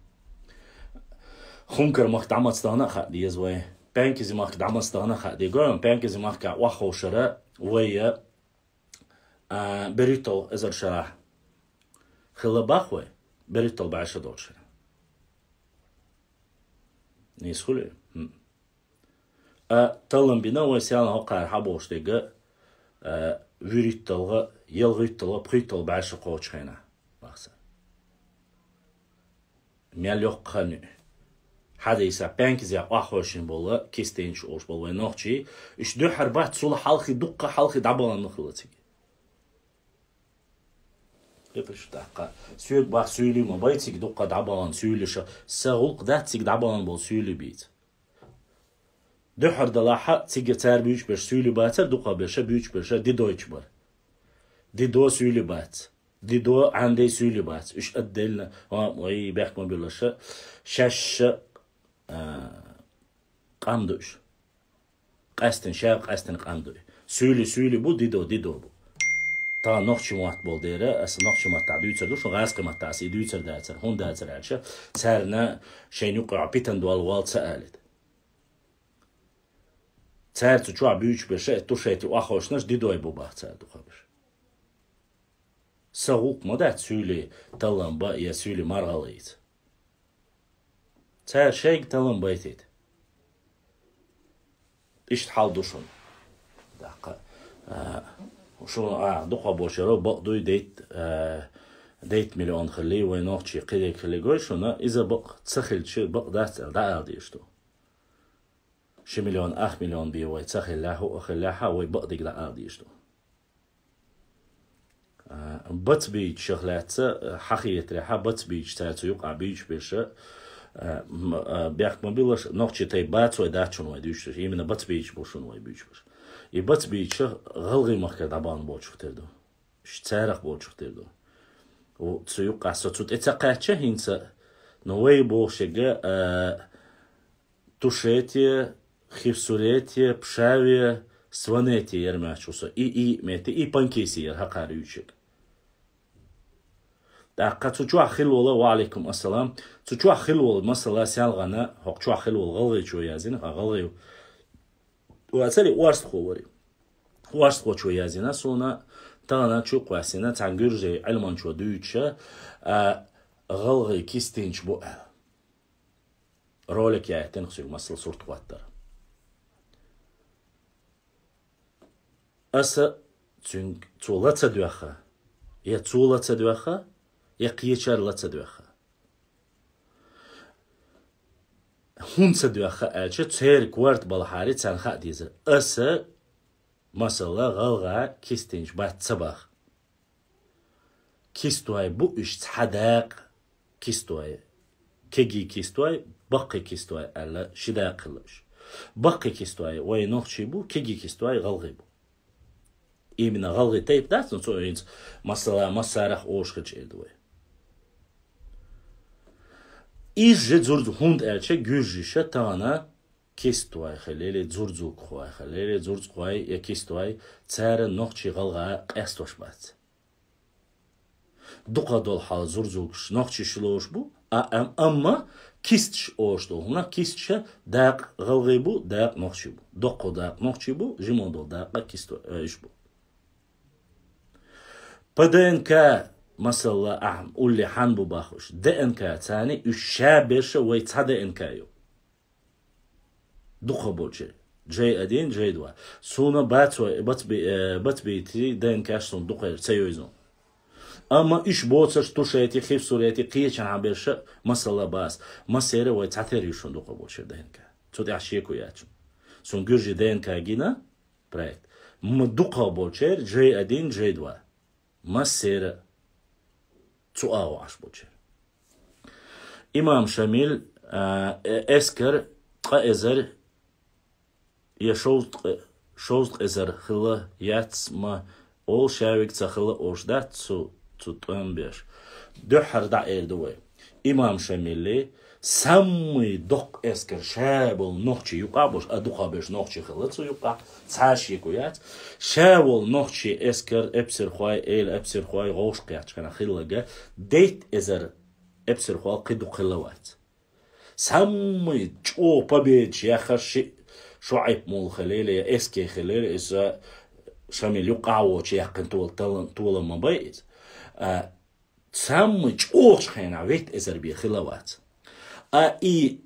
Хункар махка дӀа маца дахана а хаа деза вай. Пенкизи махка дӀа маца дахана а хаа деза. Гой, Пенкизи махка охьаховшара вай, А, берхӀиттал эзар шарахь хилла бах вай, берхӀиттал бӀаьша долчу шарахь. Нийса хуьлий? ХӀм. А, таллам бина вай сел хӀокхара хьаболуш дерг, а, вуьрхӀитталгӀа, ялхитталгӀа, пхиттал бӀаьша кхочу хенахь бах цара. Мел йоккха хан ю. Хьадийса пенкизе охьахевшина болу, кистенаш олуш болу вай нохчий, уьш дуьххьара бац, цул хьалхе дуккха хьалхе дӀабахана хилла цига. Кхеташ ду тӀаккха. Соьга бах суьйлий ма бай цига дуккха дӀабахана суьйлиша. Сан гӀуллакх дац цига дӀабахана болу суьйлий бийца. Дуьххьара далахьа цига цара буьйцуш берш суьйлий бацара, дукха берша буьйцуш берша дидойчу бара. Дидо суьйлий бац. Дидо, Ӏандей суьйлий бац. Уьш отдельно, а, ой, бехк ма билла ша, шаьшша, а, къам ду уьш. Къаьстина, ша къаьстина къам ду. Суьйлий, суьйлий бу, дидо, дидо бу. Тахана нохчийн мотт болу дера, аса нохчийн маттахь дуьйцур ду, шун гӀазкхийн маттахь аса и дуьйцур дацара, хӀунда дацара аьлча, царна шайна юкъахь питана долу вал ца алийта. Цара цу чохь буьйцуш берша, тушети охьахевшинарш дидой бу бах цара дукха берш. Сан гӀуллакх ма дац суьйлий таллам бан я суьйлий маргӀал йийца. Цара шайга таллам байтийта. Иштта хьал ду шуна. ТӀаккха, а, шуна, а, дукха болчаро бакъ дуй дейт, а, дейт миллион хилли, вай нохчий кхидерг хилли гой шуна, иза бакъ ца хилча, бакъ дац аьлла, дӀаала дезаш ду. Ши миллион, ах миллион бен вай ца хиллехь, хӀуъа хиллехьа, вай бакъдерг дӀаала дезаш ду. А, бац бийча шах лаьцна, а, хьахетарехьа, бац бийча цара цу юкъахь буьйцуш берша, а, м-, а, бехк ма биллаш, нохчий тайпа бац вай дац шуна вай дуьйцуш, именно бац бийча бу шуна вай буьйцуш берш. И бац бийча шах гӀалгӀай махкара дӀабахана болчух тера ду. Уьш царах болчух тера ду. Ву, цу юкъахь со цу тӀе ца кхаьчча хӀинца, но вай бохуш ерг, а, Тушети, Хивсурети, Пшави, Сванети яра моьттуш ву со. И, и, мети, и Панкиси яра хӀокхара юьйцург. ТӀаккха цу чохь хилла волу, ва Ӏалайкум ассалам, цу чохь хилла волу, масала, селхана, хӀокху чохь хилла волу гӀалгӀайчо яздина, хьан гӀалгӀай ву. Вацари, орстхо вари. Орстхочо яздина суна, тахана чу кхоьссина, цхьана гуьржийн Ӏилманчо дуьйцуша, а, гӀалгӀай кистинчу бу аьлла. Ролик яийтина кхуьнга, масала, сурт хӀоттар. Аса цуьнга цо ла ца доьхна, я цо ла ца доьхна, я кхечара ла ца доьхна. ХӀунда ца доьхна аьлча, церан корта балахьара царна хаа дезара. Аса, масала, гӀалгӀа кистинчу бац ца баха. Кистой бу уьш цхьа дакъа кистой. Кегий кистой, баккхий кистой аьлла, ши дакъа хилла уьш. Баккхий кистой вай нохчий бу, кегий кистой гӀалгӀий бу. Именно гӀалгӀай тайпа дац, но цо хӀинца, масала, массарах оша хилча эр ду вай. Иза же дзурдзу хӀунда аьлча, гуьржиша тахана кистой хилели, дзурдзукхой хилели, дзурдзукхой я кистой, цара нохчий гӀалгӀа къестош бац. Дукха долу хьал зурзулгаш нохчий ши лоруш бу, а, ам-, амма кисташ олуш долу хӀуна, кисташа дакъа гӀалгӀий бу, дакъа нохчий бу. Доккхо дакъа нохчий бу, жима долу дакъа кисто-, э, иш бу. П Д Н К, масала, ахь улле хьан бу бахуш, Д Н К цани уьш ша берша вай цхьа Д Н К ю. Дукха болчеран. Джей один, джей два. Суна бацой, бац би-, э, бац бийти Д Н К-ш суна дукха ца йойзун. Амма иш боцарш тушети, хивсурети, кхечанхьа берша масала бац. Массера вай цхьатера ю шуна дукха болчеран Д Н К. Цу тӀехь шеко яц шуна. Суна гуьржи Д Н К гина проект. М-, дукха болчеран джей один, джей два. Массера цу агӀо Ӏаш болчеран. Имам Шамил, а, э-, эскар ткъа эзар я шовзткъе-, шовзткъа эзар хилла яц ма олу, шаверг ца хилла олуш дац цу, цу тӀом беш. Дуьххьара дӀа эр ду вай. Имам Шамилли, самый доккха эскар ша болу нохчий юкъа а болуш, а дукха берш нохчий хилла цу юкъа, цхьа шеко яц. Ша волу нохчий эскар эпсархой, эла эпсархой, гӀовшах кхеттачу хенахь хилларг, дейтта эзар эпсархол кхин дукха хилла вац. Самый чӀогӀа победаш яххар ши ШуӀайб-молла хилла, я эскар хилла, иза Шамил юкъа воч яьккхина тола, толам ма бай иза. А, цхьамма чӀоагӀача хенахь витт эзар бен хилла вац. А и,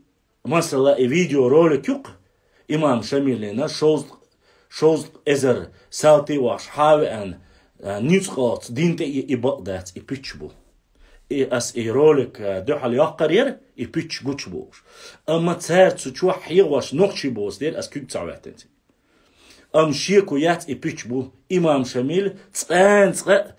масала, и видеоролик юкъа, имам Шамилина шовзткъ-, шовзткъа эзар салти вахаш хьавеана, а, нуьцкъалц дин тӀе и, и бакъ дац, и пуьчча бу. И ас и ролик, а, дуьхьал йоккхар яра, и пуьчча гуча бохуш. Амма цара цу чохь хьегӀош нохчий боцу дера ас куьг ца хьоьттинца. Амма шеко яц и пуьчча бу. Имам Шамил цкъа-цкъа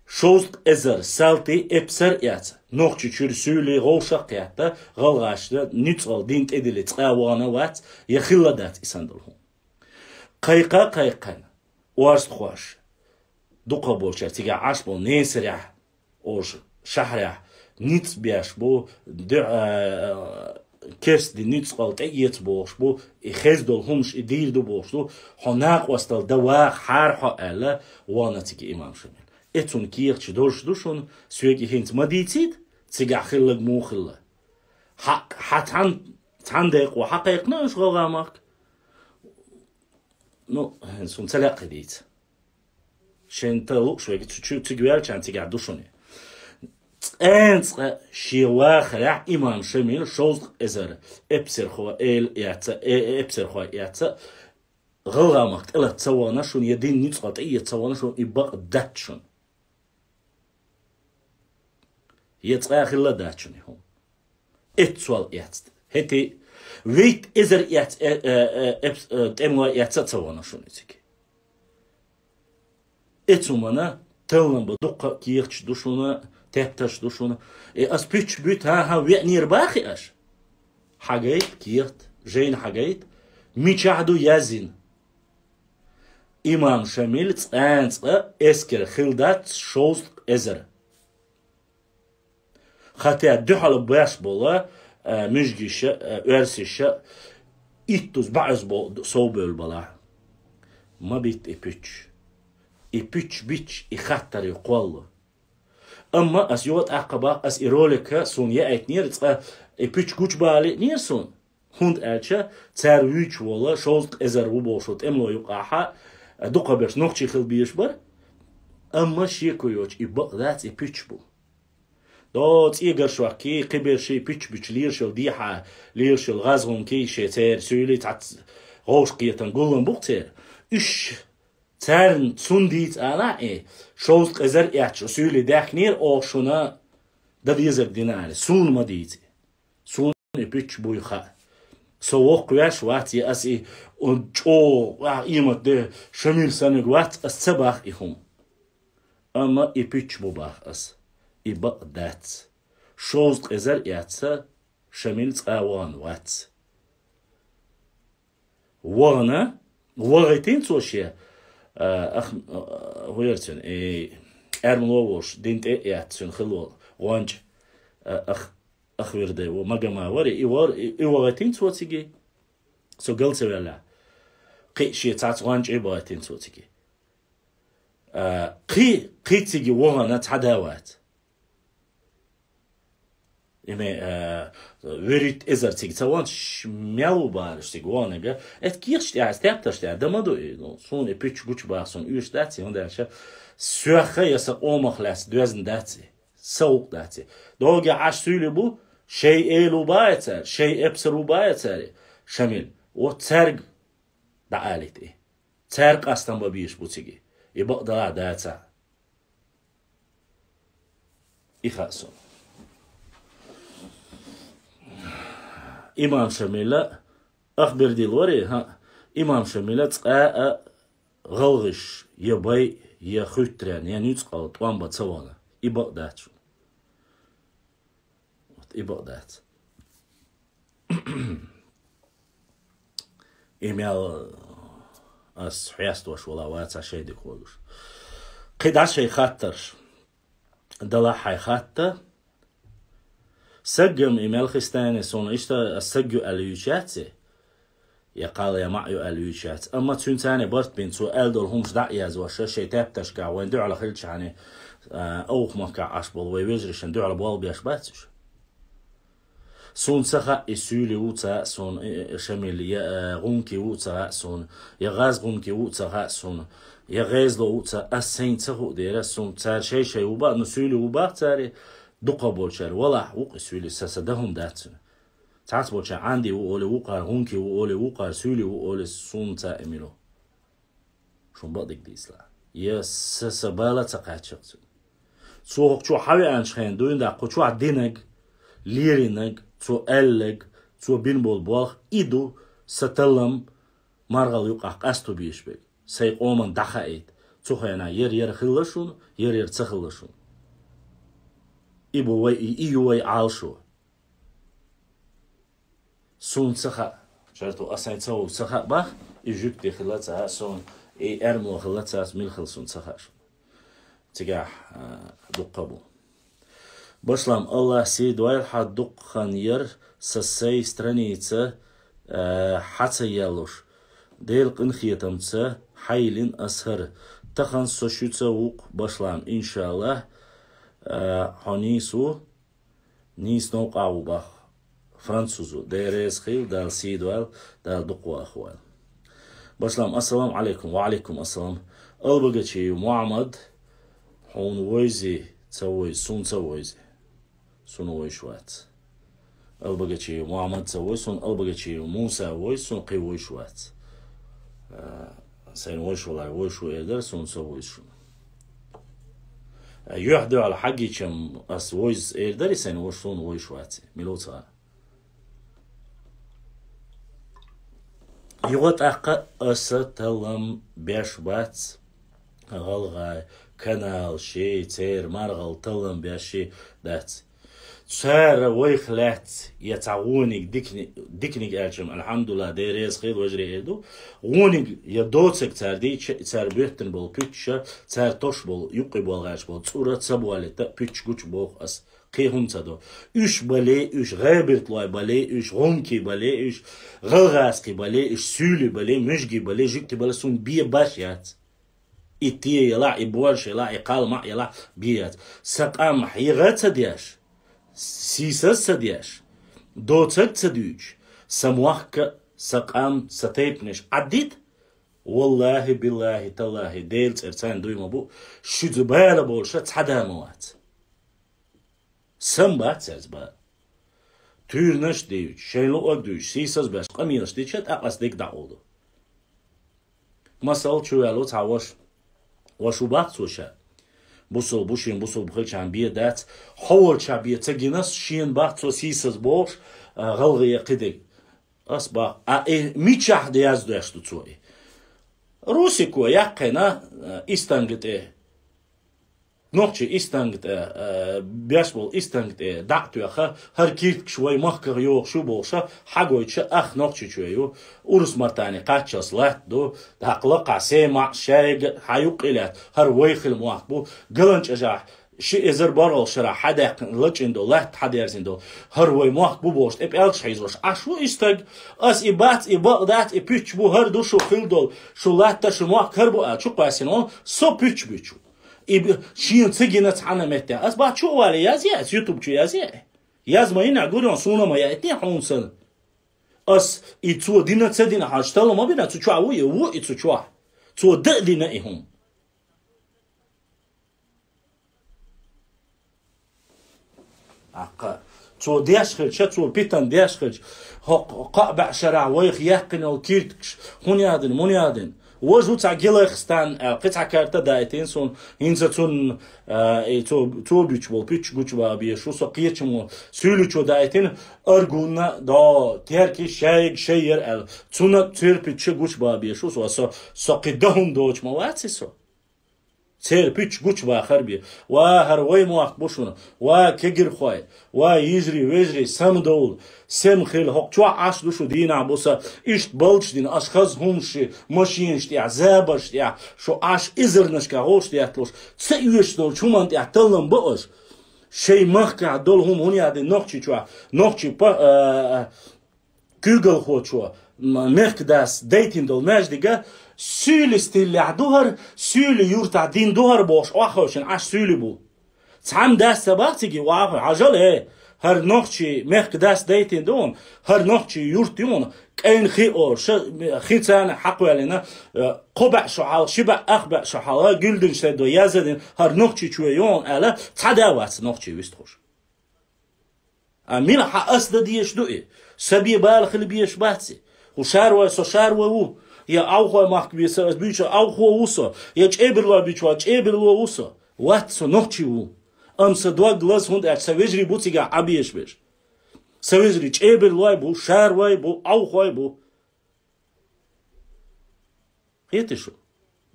шовзткъа эзар салти эпсар а эцна, Нохчийчуьра суьйлий гӀовшах а кхетта, гӀалгӀашна нуьцкъала дин тӀедиллина цкъа а вахана вац, я хилла дац и санна долу хӀума. Кхайкха а кхайкхина, орстхоша, дукхахболчара цигахь Ӏаш болу Несарехь, оша шахьарехь ницкъ беш бу, дуьхьа, а, керста дин нуьцкъала тӀеэца бохуш бу, и хезна долу хӀумаш и дийр ду бохуш ду, хьо накъосталла дан вахахьара хьо аьлла, вахана цига имам Шамил. И цунна кехаташ долуш ду шуна, соьга и хӀинца ма дийцийта, цигахь хилларг муха хилла. Хьа, хьан цхьана, цхьана декъо хьан кхайкхина аша гӀалгӀа махка? Ну, хӀинца хӀума ца лаьа дийца. Шен та лууш вайга цу чу-, цига ваьлча цигахь ду шуна. Цкъа-цкъа шен вахарехь имам Шамил шовзткъа эзар эпсархой эла эцна, э, э, эпсархой эцна, гӀалгӀа махка тӀелаца ца вахана шуна, я дин нуьцкъала тӀеэца ца вахана шуна, и бакъ дац шуна. Я цкъа а хилла дац шуна и хӀума. Эццол эцна. ХӀетте витт эзар эц-, э, э, э, эпс-, э, тӀемалой эцна а ца вахана шуна изиг. Эцу хӀумана таллам бан дуккха а кехаташ ду шуна, тептарш ду шуна. Э, ас пуьчча буьту, хӀан-хӀа, веанера бохий аша? Хьагайта кехат, жайна хьагайта, мичахь ду яздина. Имам Шамил цкъа-цкъа эскар хилла дац шовзткъа эзар. Хатта дуьхьал беш болу, а, муьжгиша, а, оьрсиша, иттуза баьӀаза бо-, совбевлла балахь. Ма битта и пуьчча. И пуьчча бичча, и хаттар ю кхолла. Амма ас юха тӀаккха бах, ас и ролика суна яийтинера, цкъа и пуьчча гучубалийнера суна. ХӀунда аьлча цара вуьйцуш волу шовзткъа эзар ву бохуш тӀемалой юкъахь, а, дукхахберш нохчий хила безаш бара. Амма шеко йоцуш и бакъ дац, и пуьчча бу. До цӀе гаршок кхин берш и пуьчча буьтуш лелаш йолу дехьа, лелаш йолу гӀазгӀумкий шен церан суьйлий цхьацца гӀовшах кхетам гулам бу-кх церан. Уьш царна цунна дийца алахь, и шовзткъа эзар эцча суьйлий даьхкинера оха шуна дан дезарг дина аьлла. Суна ма дийца. Суна и пуьчча буй хаьа. Со воккхавеш вац, я ас и, он чӀогӀа къемат де Шамил санниг вац, ас ца бах и хӀума. Амма и пуьчча бу бах ас. И бакъ дац. Шовзткъа эзар эцна Шамил цкъа а вахана вац. Вахана, вахийтина цо шен, а, ах, а, хӀун яра цуьнан, и, эрмало волуш, дин тӀе а эцна цуьнан хилла волу гӀонча, а, ах, ах вирдай ву, Магома вара, и вар-, и, и вахийтина цо цига. Цо гал ца ваьлла. Кхин шен цхьацца гӀонча а бахийтина цо цига. А, кхин, кхин цига вахана цхьа да вац. Име, а, вуьрхӀитта эзар цига ца вахана, ш-, мел ву бахараш цига ваханарг. Эцу кехаташ тӀехь, тептарш тӀехь, дан ма ду и, ну, суна и пуьчча гучубаха суна оьшуш дац и, хӀунда аьлча соьх а я сан къомах лаьцна доьзна дац и, сан гӀуллакх дац и. Догахь Ӏаш суьйлий бу, шайн эла ву бахий цара, шайн эпсар ву бахий цара, Шамил. Вот цаьрга дӀаалийта и. Цаьрга къастам бан безаш бу цига. И бакъ далахь дацахь. И хаьа суна. Имам Шамила, ах бердил варе, хӀаъ, имам Шамила цкъа а гӀалгӀаш я бай, я хуьттаренна, я нуьцкъала тӀом бан ца вахана. И бакъ дац шуна. Вот и бакъ дац. И мел ас хьесталуш вала вацахь шайн дика хуьлуш. КхидӀа шайн хаттарш. Далахь хьайн хатта. Саггам и мел хистане суна иштта ас саг ю аьлла юьйцуш яц и? Я кхалла, я маӀа ю аьлла юьйцуш яц. Амма цуьнан царна барт бина цо аьлла долу хӀумаш дӀа а язъеш, шайн тептаршкахь вайн дуьхьал хилчахьана, а, овхмахкахь Ӏаш болу вайн вежаршна дуьхьал болх беш бац уьш. Суна ца хаьа, и суьйли ву ца хаьа суна, э, э, Шамил, я, э, гӀунки ву ца хаьа суна, я гӀаз гӀунки ву ца хаьа суна, я гӀезло ву ца, ас сайна ца хуу дера суна, цара шай-шай ву баха, ну суьйли ву баха цара, дукха болчара, валахь, вукъа суьйли, са, са дахун дац цуьнан. Цхьац болча Ӏанди ву оле, вукъар гӀунки ву оле, вукъар суьйли ву оле, суна ца эмило. Шун бакъдиг дийцла. Я са, са бала ца кхаччакх цуьнан. Цо хӀокху чохь хьавеанчу хенна дуйна даккха, кху чохь динаг, леринаг, цо аьллаг, цо бина болу болх, и ду, сан таллам маргӀал юкъахь къасто беш берг. Сайн къоман дӀахаийта. Цу хенахь яра-яра хилла шуна, яра-яра ца хилла шуна. И бу вай, и, и ю вай Ӏалашо. Суна ца хаьа, шарто ас сайн ца вовза ца хаьа бах, и жуьгти хила ца хаьа суна, и эрмо хила ца хаьа, мила хила суна ца хаьа шуна. Цигахь, а, дуккха бу. Башлам, Аллах сий дойла хьан дуккха хан яр, са сай страница, а, хьа ца яллуш. Дела къинхетамца хьайилин ас хӀара. Тахан со шуьца вукху башлам, иншаллах, а, хьо нийса ву. Нийса новкъа ву бах. Французу. Дела реза хила, Дала сий дойла, Дала дукха вахавойла. Башлам, ассаламу Ӏалайкум. Ва Ӏалайкум ассалам. Албагачиев Мухьаммад, хьуна войзи, ца войзи, суна ца войзи. Суна войш вац. Албагачиев Мухьаммад ца войзи, суна Албагачиев Муса войзи, суна кхин войш вац. А, сайна войш валар, войш ву эр дара, суна ца войзи шуна. Юьхь-дуьхьал хьагичам ас войза эр дарий сайн, ваш суна войш ваци. Мила ву цара? Юха тӀаккха аса таллам беш бац. ГӀалгӀай канал ши, церан маргӀал таллам беш ши дац. Цара вайх лаьцна, я цхьа вониг дикни-, дикниг аьлчам, алхьамдулла, Дела реза хила, важаре эр ду. Вониг я доцаг цара дийча, цара боьттина болу пуьчча, цара тош болу, юккъе болу гӀаьрш болу цӀура ца болита, пуьчча гучу боху ас. Кхин хӀума ца до. Уьш бале, уьш гӀебиртлой бале, уьш гӀумкий бале, уьш гӀалгӀазкхий бале, уьш суьйли бале, муьжгий бале, жуьгти бале, сун бе баш яц. И те ялахь, и борша ялахь, и кхалмаӀ ялахь бе яц. Сан къам хьегӀа ца деш, сийсаз ца деш, доцаг ца дуьйцуш, сан мохка, сан къам, сан тайпанаш Ӏаддита? Валлахи, биллахи, таллахи, Делан цӀера царна дуй ма бу, шуьца бала болуша цхьа да ма вац. Сан бац цаьрца бала. Туьйранаш а дуьйцуш, шайн луъаг а дуьйцуш, сийсаз беш къамелаш дича, тӀаккха ас дерг дӀакъовла ду. Масал, чу ваьлла цхьа ваша. Ваша ву бах цо ша. Бусул бу шен, бусул бу хилчахьана бе дац. Хьо волча бе ца гина, шена бах цо сийсаз бохуш, а, гӀалгӀе кхидерг. Ас бах, а, э, мичахь яздеш ду цо и? Русико яьккхина, а, Истанга тӀе. Нохчий Истанга тӀе, э, беш болу Истанга тӀе дӀа а тоьхна, хӀара киртигаш вай махках йогӀуш ю бохуша, хьагойтуша ах Нохчийчоь ю. Урус-Мартане кхаччалц латта ду, дӀаккха лакхахь Семаъ, Шайга, хьан юккъе лаьтта, хӀара вай хила мохк бу, ГаланчӀожахь ши эзар бархӀалгӀа шарахь хьадаьккхина лачкъийна долу, латта хьадерзийна долу, хӀара вай мохк бу бохуш, тӀе пӀелгаш хьийзош, Ӏаш ву и стаг, ас и бац, и бакъ дац, и пуьчча бу, хӀара ду шу хила долу, шу латта, шу мохк хӀара бу аьлла, чукхоьссина вон, со пуьчча буьту. И б-, шена ца гина цхьана меттехь. Ас бац чу а вале, язъе, ас ютуб чу язъе. Яз ма йина, гур йон, суна ма яйтне хьуна санна. Ас и цо дина ца дина хьажа, талла ма бина, цу чохь ву и, ву и цу чохь. Цо дан а дина и хӀума. Аккха. Цо деш хилча, цо питан деш хилча, хӀокху кхаа бӀе шарахь вайх яьккхина йолу киртигаш, хӀун ядина, мун ядина? Важа ву цхьа Гелахстан аьлла, кхин цхьа карта дайтина суна, хӀинца цунна, а, и цо, цо буьтуш болу пуьчча гучубан беш ву, со кхечамо суьйличо дайтина, Аргунна, до, Терки, шайга, шай яра аьлла. Цунна церан пуьчча гучубан беш ву, со, со, со кхин дан хӀума доцуш ма вац и со. Церан пуьчча гучубахар бе. Ва, хӀара вай мохк бу шуна. Ва, кегирхой. Ва, йижарий, вежарий, самадовла. Сема хила, хӀокху чохь Ӏаш ду шу дийнахь буса. Иштта балдаш дина, аша хаза хӀумаш ши, машинаш тӀехь, забарш тӀехь. Шу Ӏаш изарнашка гӀовш детталуш. Ца оьшуш долчу хӀуманна тӀехь таллам бо аша. Шайн махкахь долу хӀума хӀун яа дина Нохчийчохь? Нохчий па-, а, а, Куьйгалхочо, м-, мехкадас дайтина долу маьждига, суьйли стиллехь ду хӀара, суьйли юртахь дин ду хӀара бохуш, охьахевшина Ӏаш суьйли бу. Цхьамма дас ца бах цига, охьахевшина, хьажал, э, ХӀара нохчий мехка дас дайтина ду хьуна, хӀара нохчий юрт ю хьуна, кӀайн хи олуш, хи царна хьакхоьллина, э, кхо бӀе шо хьалха, ши бӀе ах бӀе шо хьалха, гуьлдинчу сайдо яздан дина, хӀара Нохчийчоь ю хьуна аьлла, цхьа да вац нохчий вистхуш. А мила хьан ас дан дезаш ду и? Сан бен бала хила безаш бац и. ХӀу шаьрвой со шаьрвой ву, я Ӏовхой махка бен сан ас буьйцу Ӏовхо ву со, я ЧӀебарлой буьйцу ван ЧӀебарло ву со. Вац, со нохчий ву. Амма сан дог лаза, хӀунда аьлча сан вежарий бу цигахь Ӏа безаш берш. Сан вежарий ЧӀебарлой бу, шаьрвой бу, Ӏовхой бу. Хетий шу?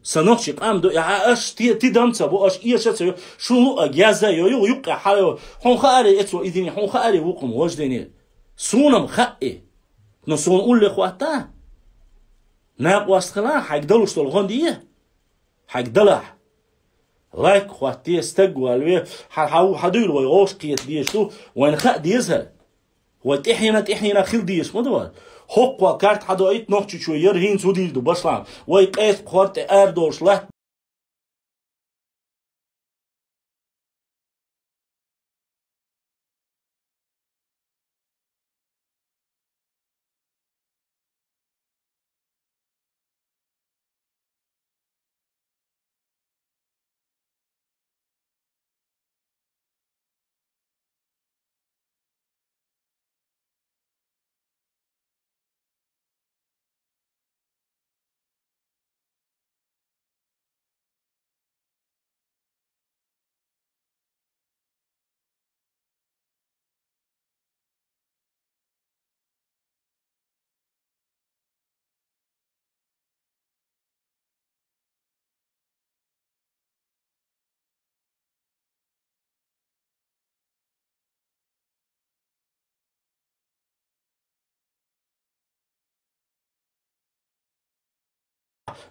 Сан нохчий къам ду, я аш ти, ти дам ца бу, аш эша ца ю, шун луъаг язда йо, ю, юккъе хьа йо. Хьуна хаарий эцо и дини, хьуна хаарий вукхум вож дини. Суна-м хаьа и. Но суна улле хӀотта. Накъост хила, хьайга далуш долу гӀон дие. Хьайга далахь. Лайк хӀоттае, стаг валве, хьа, хьа, хьа дуйла вай гӀош кхета дезаш ду, вайна хаа деза хӀара. Вай тӀехьена, тӀехьена хила дезаш ма ду вай. ХӀокхо карта хьадоуьйту Нохчийчоь яра хӀинца хӀу дийр ду башлахь. Вай къеста кхор тӀе арадолуш латта.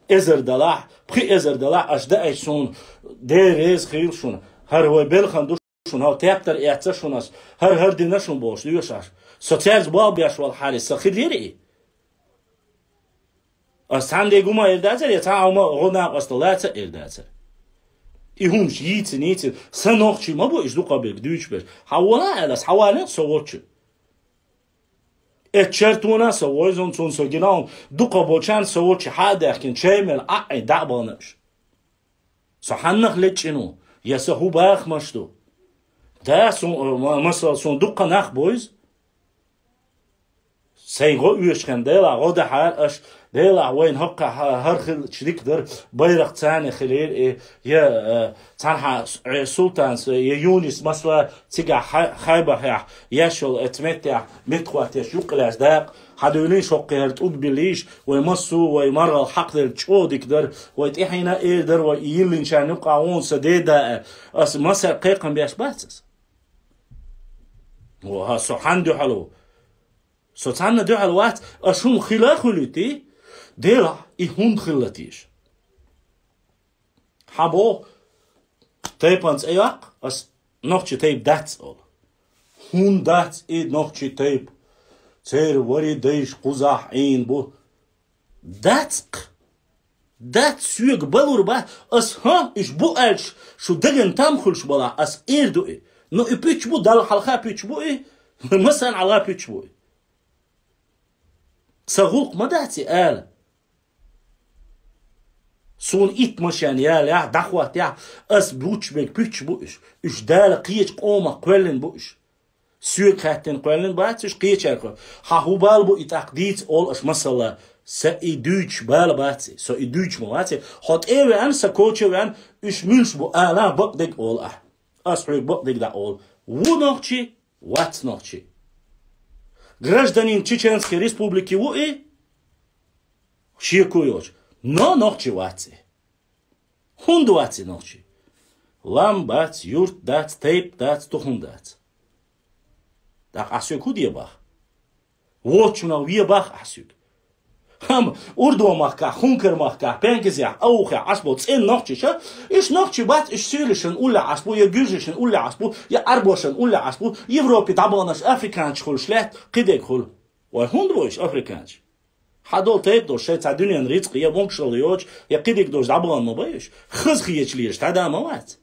Эзар далахь, пхи эзар далахь, аш даьӀча суна, Дела реза хуьлда шуна. ХӀара вай белхан ду шуна, хӀара тептар эцна шуна ас, хӀара, хӀара дина шуна бохуш лоьшу аш. Со цаьрца болх беш валахьара, сан хи дера и. Ас цхьаьннан де гума эр дацара, я цхьа а хӀума гӀо накъоста лаца эр дацара. И хӀумаш йийцина, йийцина, сан нохчий ма бу, иза дукха берг дуьйцуш берш. Хьан вала аьлла, ас хьан валийна со волчу. Эцу чартона со войзун, цунна со гина хӀума, дукха болчарна со волчу хьа а даьхкина, чай мел Ӏа а Ӏийна дӀа а бахана уьш. Со хьаннах лечкъина ву, я сан хӀу бахамаш ду? Да, сун, ма-, масала, сун дуккха нах бу иза. Сайн гӀо оьшучу хенна Делахь гӀо дахьара аш, Делахь вайна хӀокху хьа-, хӀара хилча дика дара, байракх царна хилира и, я, э, цхьанхьа с-, э, Султанс, э, я Юнис, масала, цигахь хьа-, Хайбахехь, еш йолу эцу меттехь, меттахӀоттеш юккъе лаьцна дакъа, хьан дуьйна шоккхе хӀара тӀулг биллийша, вай массо а, вай маргӀал хьакхаделла чӀогӀа дика дара, вай тӀаьхьенна а эр дара, вай и йиллинчарна юккъахь вон сан деда а, ас масар кхайкхам беш бац ас. О, хьа, со хьан дуьхьал ву? Со цхьанна дуьхьал вац, аш хӀума хила а хуьлуьйтий, Делахь и хӀунда хилла теша? Хьан боху, тайпана цӀе яккха, ас нохчи тайпа дац олу. ХӀунда дац и нохчи тайпа? Церан вари дайша кхузахь Ӏийна бу. Дац-кх. Дац, соьга балур бац. Ас, хӀа, уьш бу аьлча, шу дагана там хуьлуш балахь, ас эр ду и. Ну и пуьч бу, Далла хьалха пуьч бу и, масанхьа ла пуьч бу и. Сан гӀуллакх ма дац и ала. Суна итт машен ялаяхь, дӀахӀоттаяхь, ас буьйцуш берг пуьч бу уьш. Уьш Дала кхечу къомах кхоьллина бу уьш. Соьга хаьттина кхоьллина бац уьш, кхечаьрга кхоьллина. Хьан хӀун бала бу и тӀаккха дийца олу аш масала? Сан и дуьйцуш бала бац и, со и дуьйцуш ма вац и. Хьо тӀе а веана, сан коча а веана, уьш муьлш бу ала бакъдерг олу ахь. Ас хьоьга бакъдерг дӀа олу. Ву нохчи, вац нохчи. Гражданин Чеченской Республики ву и, шеко йоцуш, но нохчи вац и. ХӀунда вац и нохчи? Лам бац, юрт дац, тайпа дац, тухум дац. ТӀаккха ахь соьга хӀун де баха? Вочунах ве баха ахь соьга. Амма Урдо-махкахь, Хункар-махкахь, Пенкизехь, Аухехь Ӏаш болу цӀена нохчиша, уьш нохчи бац, уьш суьйлишан уллехь Ӏаш бу, я гуьржишан уллехь Ӏаш бу, я Ӏарбошан уллехь Ӏаш бу, Европе дӀабаханаш африканчаш хуьлуш лаьтта кхидерг хуьлу. Вай хӀунда бу уьш африканчаш? Хьан долу тайпа долуш шайн цхьа дуьненан рицкъ я могушалла йоцуш, я кхидерг долуш дӀабахана ма бай уьш. Хаза хеташ лелаш тхьаьда ма вац.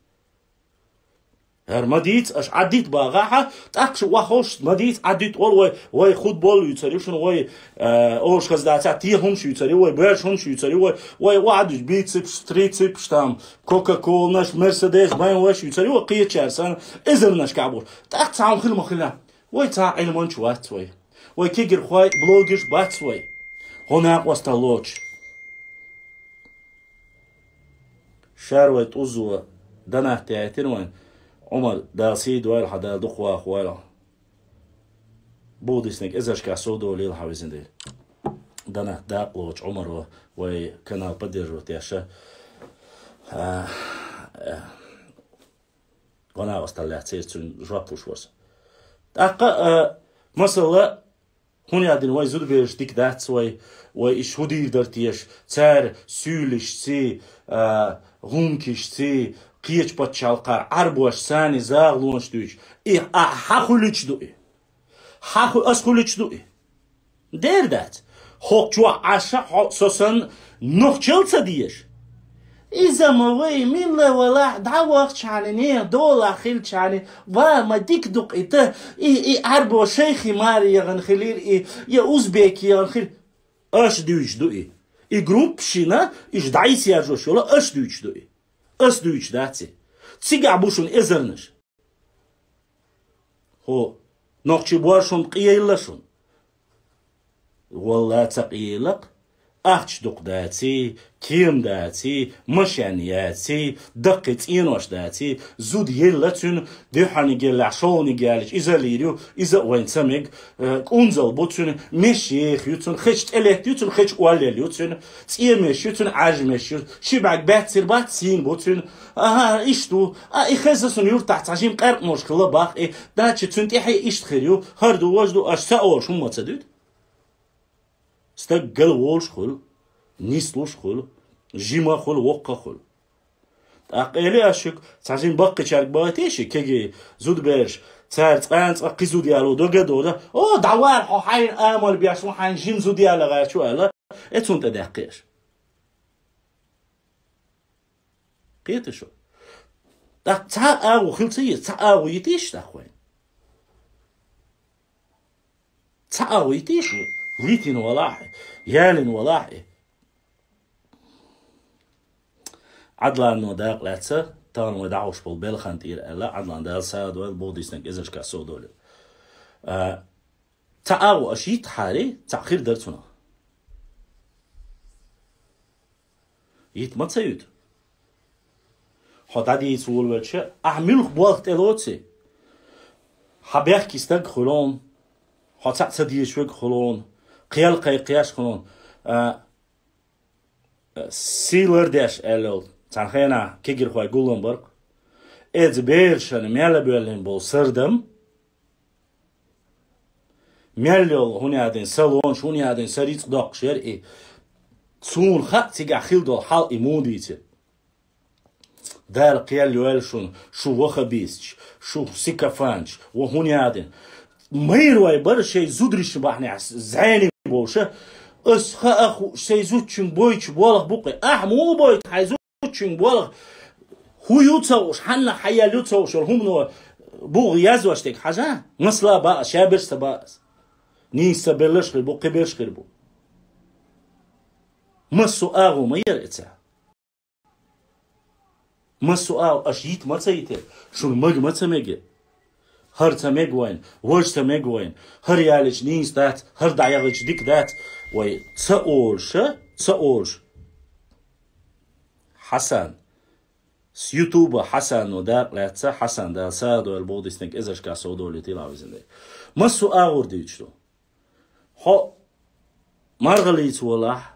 ХӀара ма дийца, аша Ӏаддита багӀахьа, тӀаккха шу вахош ма дийца, Ӏаддита олу вай, вай футбол юьйцур ю шуна, вай, э, ош хаза дацахь, те хӀумаш юьйцур ю вай, боьрша хӀумаш юьйцур ю вай, вай Ӏаддича бицепс, трицепс, там, Кока-Колаш, Мерседес, Б М В-ш юьйцур ю вай, кхечара санна, эзарнаш кабур. ТӀаккха цхьа хӀума хила ма хила. Вай цхьа Ӏилманча вац вай. Вай кегирхой, блогерш бац вай. ХӀо накъостал лоцуш. Шаьра вай тӀузо Данат яйтира вайн, Ӏумар, Дала сий дойла хьан, Дала дукха вахавойла. Бу диснарг эзаршкахь сов долийла хьан, везан Дела. Данат дакъа лоцу Ӏумаро вай канал поддерживать деш. А, а, гӀо накъостал лаьцна церан цуьнан жоп луш вара со. ТӀаккха, а, масала, хӀунда аьлла вай зудабераш дика дац вай, вай иштта хӀун дийр дара теша, цара суьйлашций, а, гӀумкашций, кхечу пачхьалкхара Ӏарбошца санна загӀалонаш дуьйцуш. И ахь хьан хуьлуьйтуш ду и? Хьан ху-, ас хуьлуьйтуш ду и? Дера дац. ХӀокху чохь Ӏаш хьо со санна нохчалла ца дезаш. Иза ма вай, милла валахь, дӀавахчахьана, нехан долахь хилчахьана, ва ма дика ду-кх и та, и, и Ӏарбо шайхи маре яхана хилира и, я узбеки яхана хилира. Аша дуьйцуш ду и. И группа шина, иштта дӀасаяржош йолу, аша дуьйцуш ду и. Ас дуьйцуш дац и. Цигахь бу шуна эзарнаш. ХӀо, нохчий бор шуна къеелла шуна. Валла, ца къеелла-кх. Ахча дукха даций, кема даций, машен яций, даккхий цӀенош даций, зуда елла цуьнан, дуьхьаниг еллехь, шовниг ялича, иза а лийр ю, иза а вайна ца мега, э, кӀунзал бу цуьнан, меш еха ю цуьнан, хечу тӀелетта ю цуьнан, хечу оллел ю цуьнан, цӀе меш ю цуьнан, Ӏаьржа меш ю, ши бӀаьрг баьццара бац, сийна бу цуьнан. Ага, иштта ву. А, и хезна суна юртахь цхьа жима къаьркъа мошкала баккха и, дача цуьнан тӀаьхье иштта хир ю, хӀара ду, важа ду, аша ца олуш хӀумма ца дуьту. Стаг гал волуш хуьлу, нислуш хуьлу, жима хуьлу, воккха хуьлу. ТӀаккха эли ас шуьга, цхьа жима баккхийчаьрга бахийтий ши кегий зудабераш, цара цкъа-цкъа кхин зуда яло дага а дода, о, дӀавала хьо хьайна амал беш ву, хьайна жима зуда яла гӀерташ ву аьлла, э, цунна тӀе даьккхи аша. Кхета шу? ТӀаккха цхьа а агӀо хила ца еза, цхьа а агӀо йитийша тӀаккха вайна? Цхьа а агӀо йитийша вай? Йитина валахь и, ялина валахь и. Ӏадланно дакъа лаьцна, тахана вай дӀахьош болу белхан тӀера аьлла, Ӏадлан, Дала сагӀа дойла, бу диснарг эзаршкахь сов долийла. А, цхьа агӀо аша йитахьара, цхьаъ хир дара цунах. Йита ма ца юьту. Хьо дӀадийца волавелча, ахь муьлха болх тӀелоций? Хьан бехке стаг хуьлу хьуна, хьо цхьаъ ца дезаш верг хуьлу хьуна, кхел кхайкхеш хуьлу хьуна. А, сий лардеш аьлла йолу, цхьана хенахь кегирхой гулам бара-кх. Эца берашна мел а боьллина болу сардам, мел йолу хӀун яа дина са лонаш, хӀун яа дина са рицкъ доккхуш яра и. Суна хаьа цигахь хила долу хьал и муха дийцира. Дала кхел йойла шуна, шу вахабисташ, шу сикофанташ, ва хӀун яа дина. Майра вай бара шайн зударшна бахьанехь зӀене болуша, ас хаа хууш, сайн зудчуьнга бойтуш болх бу-кх и. Ахь муха бойту хьайн зудчуьнга болх? ХӀун ю ца хууш, хьанна хьан ял ю ца хууш, йолу хӀумано бухахь язвеш дерг хьажа? Масала баа ас, шаберш ца баа ас. Нийса ца белларш хир бу, кхиберш хир бу. Массо а агӀо ма яра эца. Массо а агӀо аша йита ма ца йитира, шуна мага ма ца мега. ХӀара ца мега вайна, важа ца мега вайна, хӀара ялийча нийса дац, хӀара дӀаяхийча дика дац, вай ца олуша, ца олуш. Хьасан. С ютуба Хьасано дакъа лаьцна, Хьасан, Дала сагӀа дойла, бу диснарг эзаршкахь сов долийла, везан Дела. Массо а агӀор дуьйцуш ду. Хьо мархаллица валахь,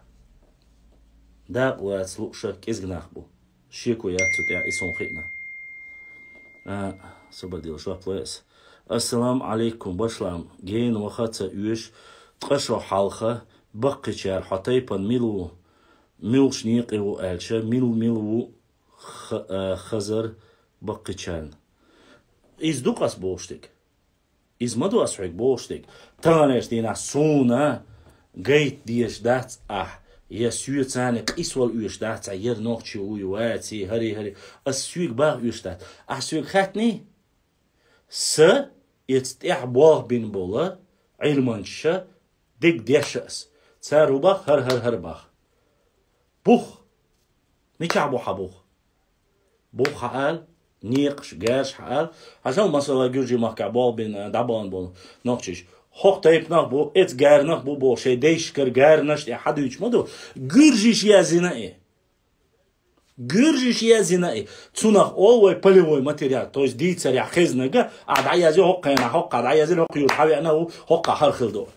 дакъа лаца лууша кӀезиг нах бу. Шеко яц цу тӀехь, и суна хиъна. А, собар дела, жоп лой ас. Ассаламу Ӏалайкум, башлам. Гена ваха ца оьшу, ткъа шо хьалха, баккхийчара хьо тайпана мила ву, муьлхачу некъе ву аьлча, мила, мила ву ха-, а, хазар баккхийчарна. Иза ду-кх ас бохуш дерг. Иза ма ду ас хьоьга бохуш дерг. Таханлерчу дийнахь суна гайта дезаш дац ахь, я соьца къийсавала оьшуш дац ахь, яра нохчи вуй, ваций, хӀарий, хӀарий. Ас соьга баха оьшуш дац. Ахь соьга хаьттиний? Са эца тӀехь болх бина бола Ӏилманчаша диг деша ас. Цар хӀу бах, хӀар-хӀар-хӀар бах. Бух. Мичахь бу хьан бух? Бух хьаала, некъаш, гараш хьаала. Хьажал, масала, гуьржий махкахь болх бина, дӀабахана болу нохчаш. ХӀокху тайпанах бу, эца гаранах бу боху, шайн дайшкара гаранаш тӀе хьадуьйцуш ма ду. Гуьржиш язйина и. Гуьржиш язйина и. Цунах олу вай полевой материал, то есть дийцарехь хезнарг, а дӀаязйо хӀокху хенахь, хӀокхахь дӀаязйина, хӀокху юьрта хьавеана ву, хӀокхахь хӀара хилла ду.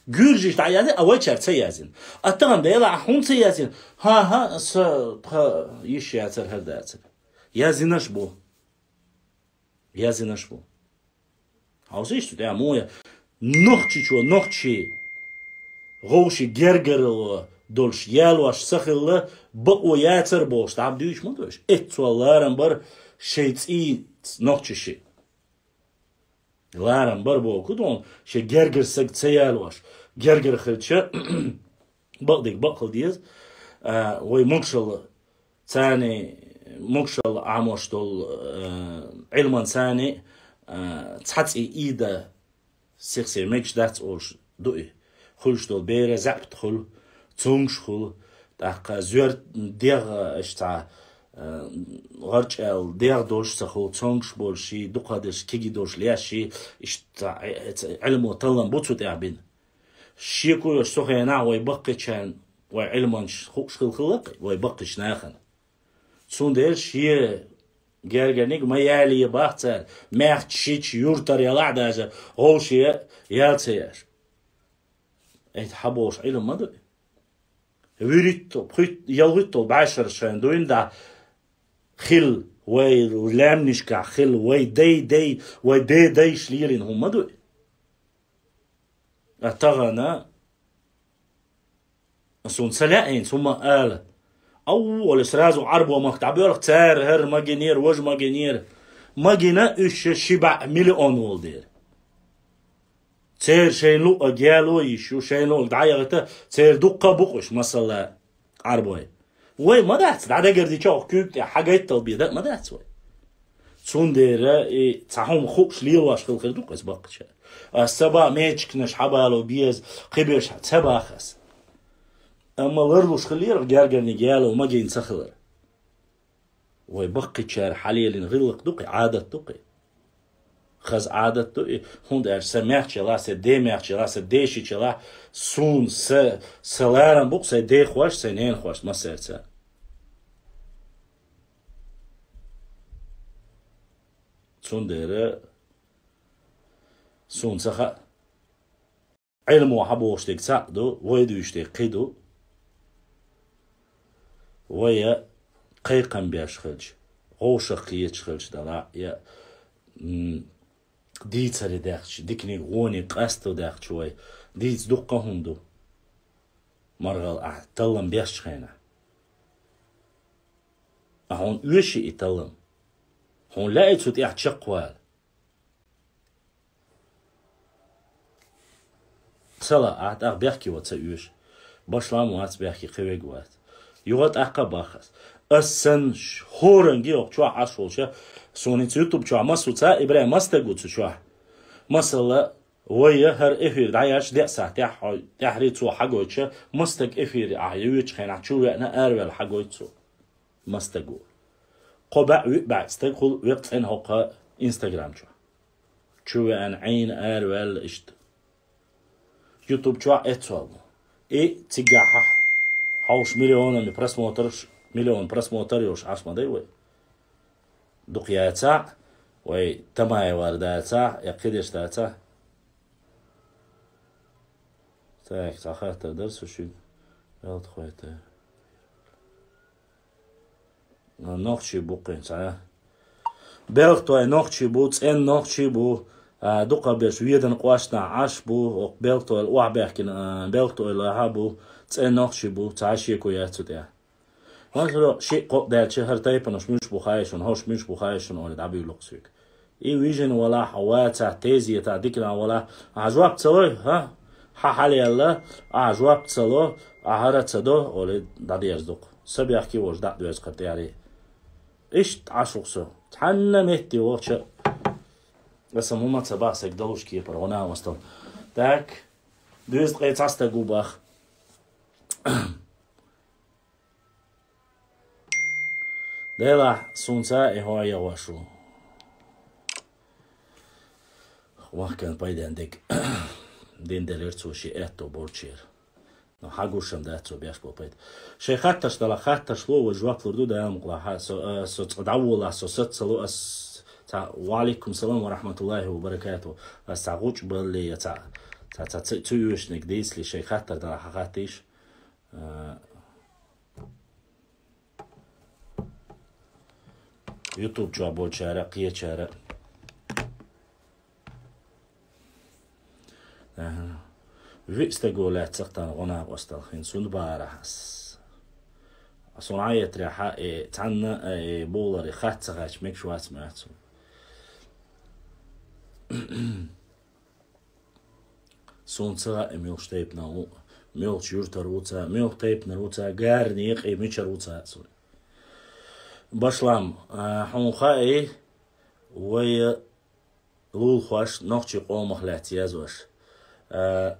Гуьржиш дӀаязйина, а вай чара ца язйина. А тахана Дела, а хьуна ца язйина? ХӀан-хӀа, аса тхан йиш яцара, хӀара дацара. Язйинарш бу. Язйинарш бу. Хьовсийша цу тӀехь муха я? Нохчичо, нохчий вовшийн гергарло долуш ялош ца хилла, бакъо яцара бохуш, дӀа дуьйцуш ма ду аша. Эццо ларам бара шайн цӀий нохчаши. Ларам бара боху ду хьуна, шайн гергара саг ца ялош. Гергара хилча, бакъдерг бакъ хила деза, а, вай могушалла царний, могушалла Ӏамош долу, а, Ӏилман царний, а, цхьа цӀий ийда сих-сиха мегаш дац олуш ду и. Хуьлуш долу бер заьӀапт хуьлу, цомгуш хуьлу, тӀаккха зоьрт дегӀ, аша цхьа, а, гӀарчӀ аьлла, дегӀ долуш ца хуьлу, цомгуш болуш, ший дукхахдерш, кегий долуш леш, ший иштта цхьа, э, э, Ӏилмо таллам бу цу тӀехь бина. Шеко йолуш цу хенахь вай баккхийчарна, вай Ӏилманчаш хууш хилла хилла-кх, вай баккхийчу нахана. Цундела шен гергарниг ма ялае бах цара, маьхча шича юртара ялахь а даже, гӀовше ял ца еш. Айта хьан бохуш Ӏилма ма ду и. ВуьрхӀитто, пхуьйт-, ялхитталгӀа бӀешара шайна дуьйна дӀа хилла, вай лаьмнашкахь хилла, вай дай-дай, вай ден дайша лелийна хӀума ма ду и. А тахана суна ца лаьа хӀинца хӀума ала. Аввале сразу Ӏарбой махка дӀабоьлху, цара хӀара магийнера, важа магийнера. Магийна уьш ши бӀе миллион волу дера. Церан шайна луъа гело йиш ю, шайна луъа дӀаяхита, церан дуккха а бу-кх уьш, масала, Ӏарбой. Вай ма дац, дӀадагардича, оха куьйга тӀехь хьагайттал бен даа ма дац вай. Цундела и цхьа хӀума хууш лелош хила хир ду-кх аса баккхача. Аса ца баха мечикнаш хьабало беза, кхиберш ца баха аса. Амма ларлуш хиллера гергарниг яло магийна ца хилар. Вай баккхийчара хьалелийна гӀиллакх ду-кх и, Ӏадат ду-кх и. Хаза Ӏадат ду и, хӀунда аьлча сан маьхча ялахь, сан ден маьхча ялахь, сан ден шича ялахь, суна са, сан ларам бу-кх сайн дехошца, сайн ненахошца массаьрца. Цундела суна ца хаьа. Ӏилмо хьан бохуш дерг цхьаъ ду, вай дуьйцуш дерг кхин ду. Вай я кхайкхам беш хилча, вовшах кхеташ хилча далахь, я, м, дийцаре даьхча, диканиг, вониг къасто даьхча вай, дийца дуккха а хӀума ду. Маргал ахь таллам беш хенахь. А хьуна оьший и таллам? Хьуна лаьий цу тӀехь чекхвала? Ца лаахь, тӀаккха бехке ван ца оьшу. Башлам вац бехке, кхин верг вац. Юха тӀаккха а баххас. Ас санна ш-, хӀоранге оха чохь Ӏаш волча, суна хӀинца ютуб чохь массо ца, ИбрахӀим, мастаг ву цу чохь. Масала, вай я хӀара эфир дӀаяьлча деа сахьтехь, хьо-, тӀаьхьарий цо хьагойтуша, мастаг эфире ахь йоьчу хенахь чу веана араваьлла хьагойту цо. Мастаг ву. Кхо баьӀ, виъ баьӀ стаг хула векъа цӀена хӀокху Instagram чохь. Чу веана, Ӏийна, араваьлла иштта. Ютуб чохь эццо ву. И цигахь хьовш миллионами просмотрш, миллион просмотр йолуш Ӏаш ма дай вай. Дукха яцахь, вай Тамаевар дацахь, я кхидерш дацахь. Так, цхьа хаттар дара со шуьга. Ялтхойта. Нохчий бу кхин цхьа. Белхатой нохчий бу, цӀен нохчий бу, а, дукха берш Веданан кӀоштахь Ӏаш бу, оха белхатойла охьабаьхкина, а, белхатойла хьа бу, цӀен нохчий бу, цхьа шеко яц цу тӀехь. Масала, шиъ кхоъ даьлча, хӀара тайпанаш муьлш бу хаьий шуна, хӀорш муьлш бу хаьий шуна, олий дӀабуьйлу-кх соьга. И вижина валахь, хьо вацахь, тезета диканах валахь, ахьа жоп ца лой, хӀа? Хьан хьалаелла, ахьа жоп ца ло, ахьа хӀара ца до, олий дӀадерза ду-кх. Са бехке волуш дӀа а доьзу кхара тӀаьхьарий. Иштта Ӏаш ву-кх со. Цхьанна метте вахча, Аса мума ца бах, саг далуш кепар, гӀуна устал. Так, дезткъе цхьа стаг ву бах. Делахь, сунца и хьо ягӀош ву. Вахкан пайдан дег. Дин делер цо ши аьтто борчер. Ну, хьагушам дац цо беш бо пайда. Шай хатташ дала хатташ ло, вай жоп лур ду, Дала мукъла хьа, со, э, со цкъа дӀаволахь, со саццало ас. Ца, ва алейкум салам ва рахматуллахи ва баракату. Ас ца гучу балли, я ца, ца, ца, ца, цу юшник дийсли, шай хаттар дала хьа хаттиш. Э, YouTube чу болчара, кхечара. Аха. Виъ стаго лаьццах тан гӀо накъостал хин, сунда бара хьас. Сон Ӏаетряхьа, э, цхьанна, э, боларе хатца хач мегаш вац мацу. Сунца а милш тайпна ву, милш юртар вуца, милш тайпнар вуца, гарни, къе мичар вуца сун. Башлам, а, хьун хаи, вай лулхош нохчи къомах лаьц язваш. А,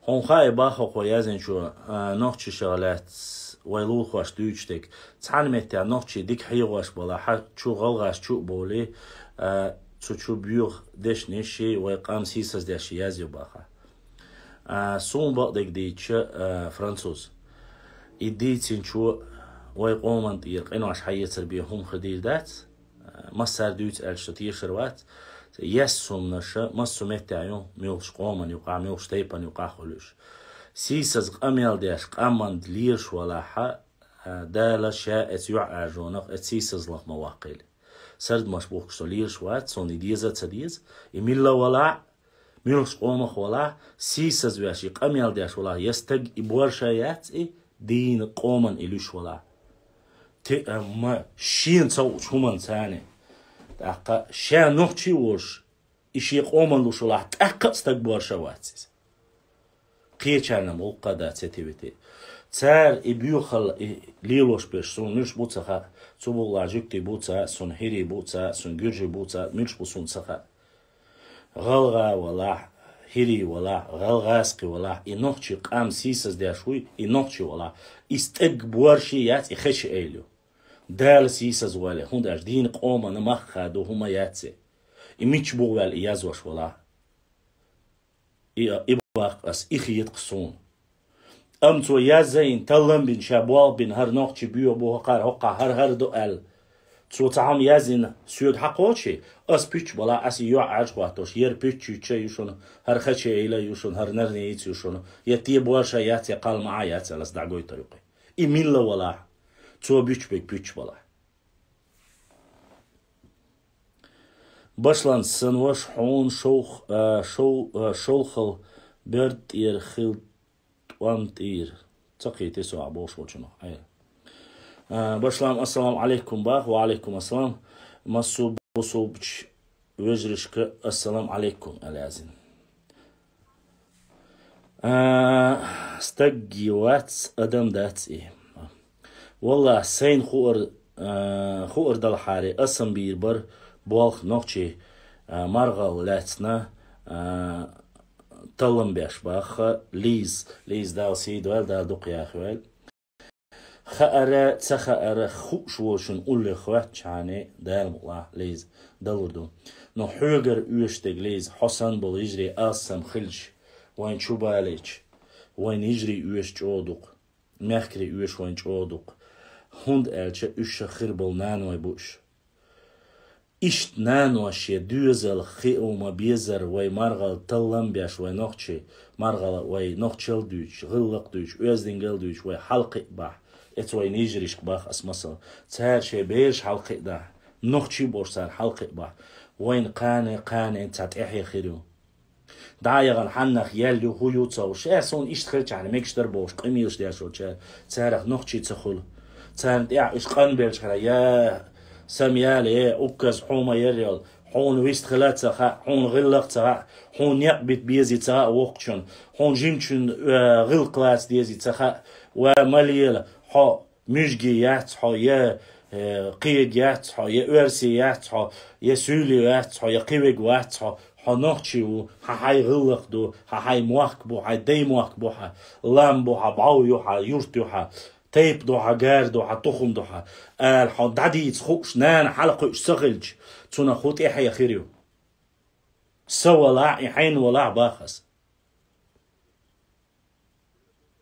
Хьун хаи бахахо язинчо, а, нохчи шагӀалац вай лулхош дуьйчу дерг. Цхьана метта нохчи дика хьегӀош бала, хьа чу гӀалгӀаш чу а боли, а, цу чу боьха дешнеши вай къам сийсаздеш язйо баха. А, сун бакъдерг дийча, а, француз. И дийцинчо вай къоман тӀера къинош хьаэцар бе хӀума хир дийр дац. Массар дуьйцу аьлча со тешар вац. Яс сумнаша массу меттехь ю, муьлхачу къоман юкъахь, муьлхачу тайпан юкъахь хуьлуш. Сийсаз къамел деш, къаман лелаш валахьа, Дала ша эца юьхьӀаьржонах, эца сийсазлах ма ваккхийла. Сардамаш бухкуш со лелаш вац, суна и деза а ца деза. И милла валахь, муьлхачу къомах валахь, сийсаз веш, и къамел деш валахь, я стаг и борша яц и, дийна къоман и луьш валахь. Те, а, ма, шена ца хуучу хӀуманца царна. ТӀаккха ша нохчий волуш, и шен къоман луш валахь, тӀаккха а стаг борша вац иза. Кхечарна-м гӀуллакха дац цетивити. Цара и боьхалла, и лелош берш, суна муьлш бу ца хаьа, цу бугӀалахь жуьгтий бу ца хаьа, суна хӀирий бу ца хаьа, суна гуьржий бу ца хаьа, муьлш бу суна ца хаьа. ГӀалгӀа валахь, хӀирий валахь, гӀалгӀазкхий валахь, и нохчий къам сийсаз деш вуй, и нохчий валахь, и стаг борший яц, и хечи айла ю. Дала сийсаз вале, хӀунда аьлча дийна къомана мах хадо хӀума яц и. И мича бу ваьлла и язваш валахь. И, и баккха ас, и хетакх суна. Амма цо язйина, таллам бина, ша болх бина, хӀара нохчий боьха бу, хӀокхара, хӀокхахь хӀара-хӀара ду аьлла. Цо цхьа хӀума язйина, соьга хьакхочий, ас пуьчча балахь, ас и юьхьӀаьржа хӀоттош, яра пуьчча ча ю шуна, хӀара хача эйла ю шуна, хӀара нарница ю шуна, я те борша яц, я кхалмаӀа яц аьлла, ас дӀагойтар юкъе. И милла валахь, цо буьчу берг пуьчча балахь. Башлан сан ваша хьуна шовх-, а, шов-, а, шолхал берд тӀера хила тӀом тӀера. Ца кхийти со ахь бохуш волчунах. Айра. А, Башлам, ассаламу Ӏалайкум бах, ва Ӏалайкум ассалам. Массо бусулбачу вежаршка ассаламу Ӏалайкум аьлла язйина. А, стагги вац, адам дац и. Валлахь, сайна хуур, а, хуур далхьаре, аса-м бийр бара болх нохчий, а, маргӀал лаьцна, а, таллам беш баха Лиз. Лиз, Дала сий дойла, Дала дукха яхйойла. Хаара, ца хаара, хууш волчун улле хоьттачхьане, Дала мукъалахь, Лиз, далур ду. Но хьоьгара оьшург, Лиз, хьо санна болу йижарий алсам хилча, вайн чу балийча, вайн йижарий оьшу чӀогӀа дукха. Мехкарий оьшу вайн чӀогӀа дукха, хӀунда аьлча уьш ша хир болу наной бу уьш. Иштта наной шен доьзалх хиъна ма безара вай маргӀал таллам беш, вай нохчий маргӀал вай нохчалла дуьйцуш, гӀиллакх дуьйцуш, оьздангалла дуьйцуш вай хьалакхиъ бахь, эца вайн йижаршка бах ас масал, цара шайн бераш хьалакхиъ дахь, нохчий болуш цара хьалакхиъ бахь, вайна кхане, кхане цхьа тӀаьхье хир ю. ДӀа а яхана, хьаннах яьлла ю, хӀун ю ца хууш. Ша суна иштта хилчахьана, мегаш дара бохуш, къамелаш деш волчара, царах нохчий ца хуьлу. Царна тӀехь уьш къанбелчахьана, я сам яле, укказ хьума яррал, Хьуна вист хила ца хаьа, хьуна гӀиллакх ца хаьа, хьуна некъ бита безий ца хаьа воккхачун, хьуна жимачун, э, гӀиллакх лаца дезий ца хаьа, ва ма лела, хьо муьжги яц хьо, я, э, кхиег яц хьо, я оьрси яц хьо, я суьйли яц хьо, я кхивег вац хьо, хьо нохчи ву, хьа хьай гӀиллакх ду, хьа хьай мохк бу, хьай дай мохк бу хьа, лам бу хьа, бӀов ю хьа, юрт ю хьа, тайп ду хьа, гар ду хьа, тухум ду хьа, аьлла, хьо дӀадийца хууш, нана хьалкхуьуш ца хилча, цунах хӀу тӀехье хир ю. Са валахь, и хьайна валахь бахас.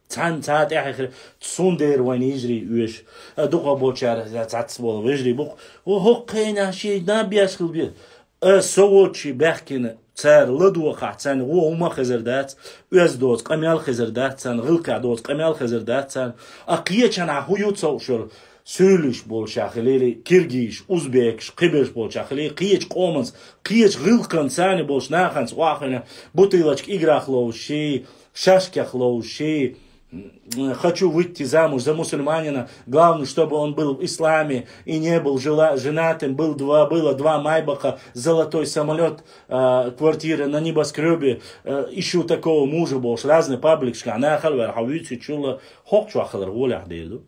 Цхьан цхьа тӀехье хир, цундера вайн йижарий оьшу. А дукха болчара цхьацца болу вежарий бу-кх. О, хӀокху хенахь шен наб еш хила беза. А со воцчий баьхкина цара ладохахь, царна вон хӀума хезар дац, оьзда доцу къамел хезар дац царна, гӀиллакхехь доцу къамел хезар дац царна. А кхечанхьа хӀун ю ца хууш йолу? Суьйлиш болчохь хилийла, киргизаш, узбекаш, кхиберш болчохь хилийла, кхечу къоманца, кхечу гӀиллакханца царна болчу наханца охьахиъна, бутылочка играх ловзуш ши, шашкех ловзуш ши, м, хочу выйти замуж за мусульманина, главное, чтобы он был в исламе и не был жела-, женатым, был два, было два Майбаха, золотой самолёт, а, квартира на небоскрёбе, а, ищу такого мужа болуш, разный пабликашкахь нахала ваьлла, хьан вуьйцучул хӀокху чохь хилар гӀолехь дер ду.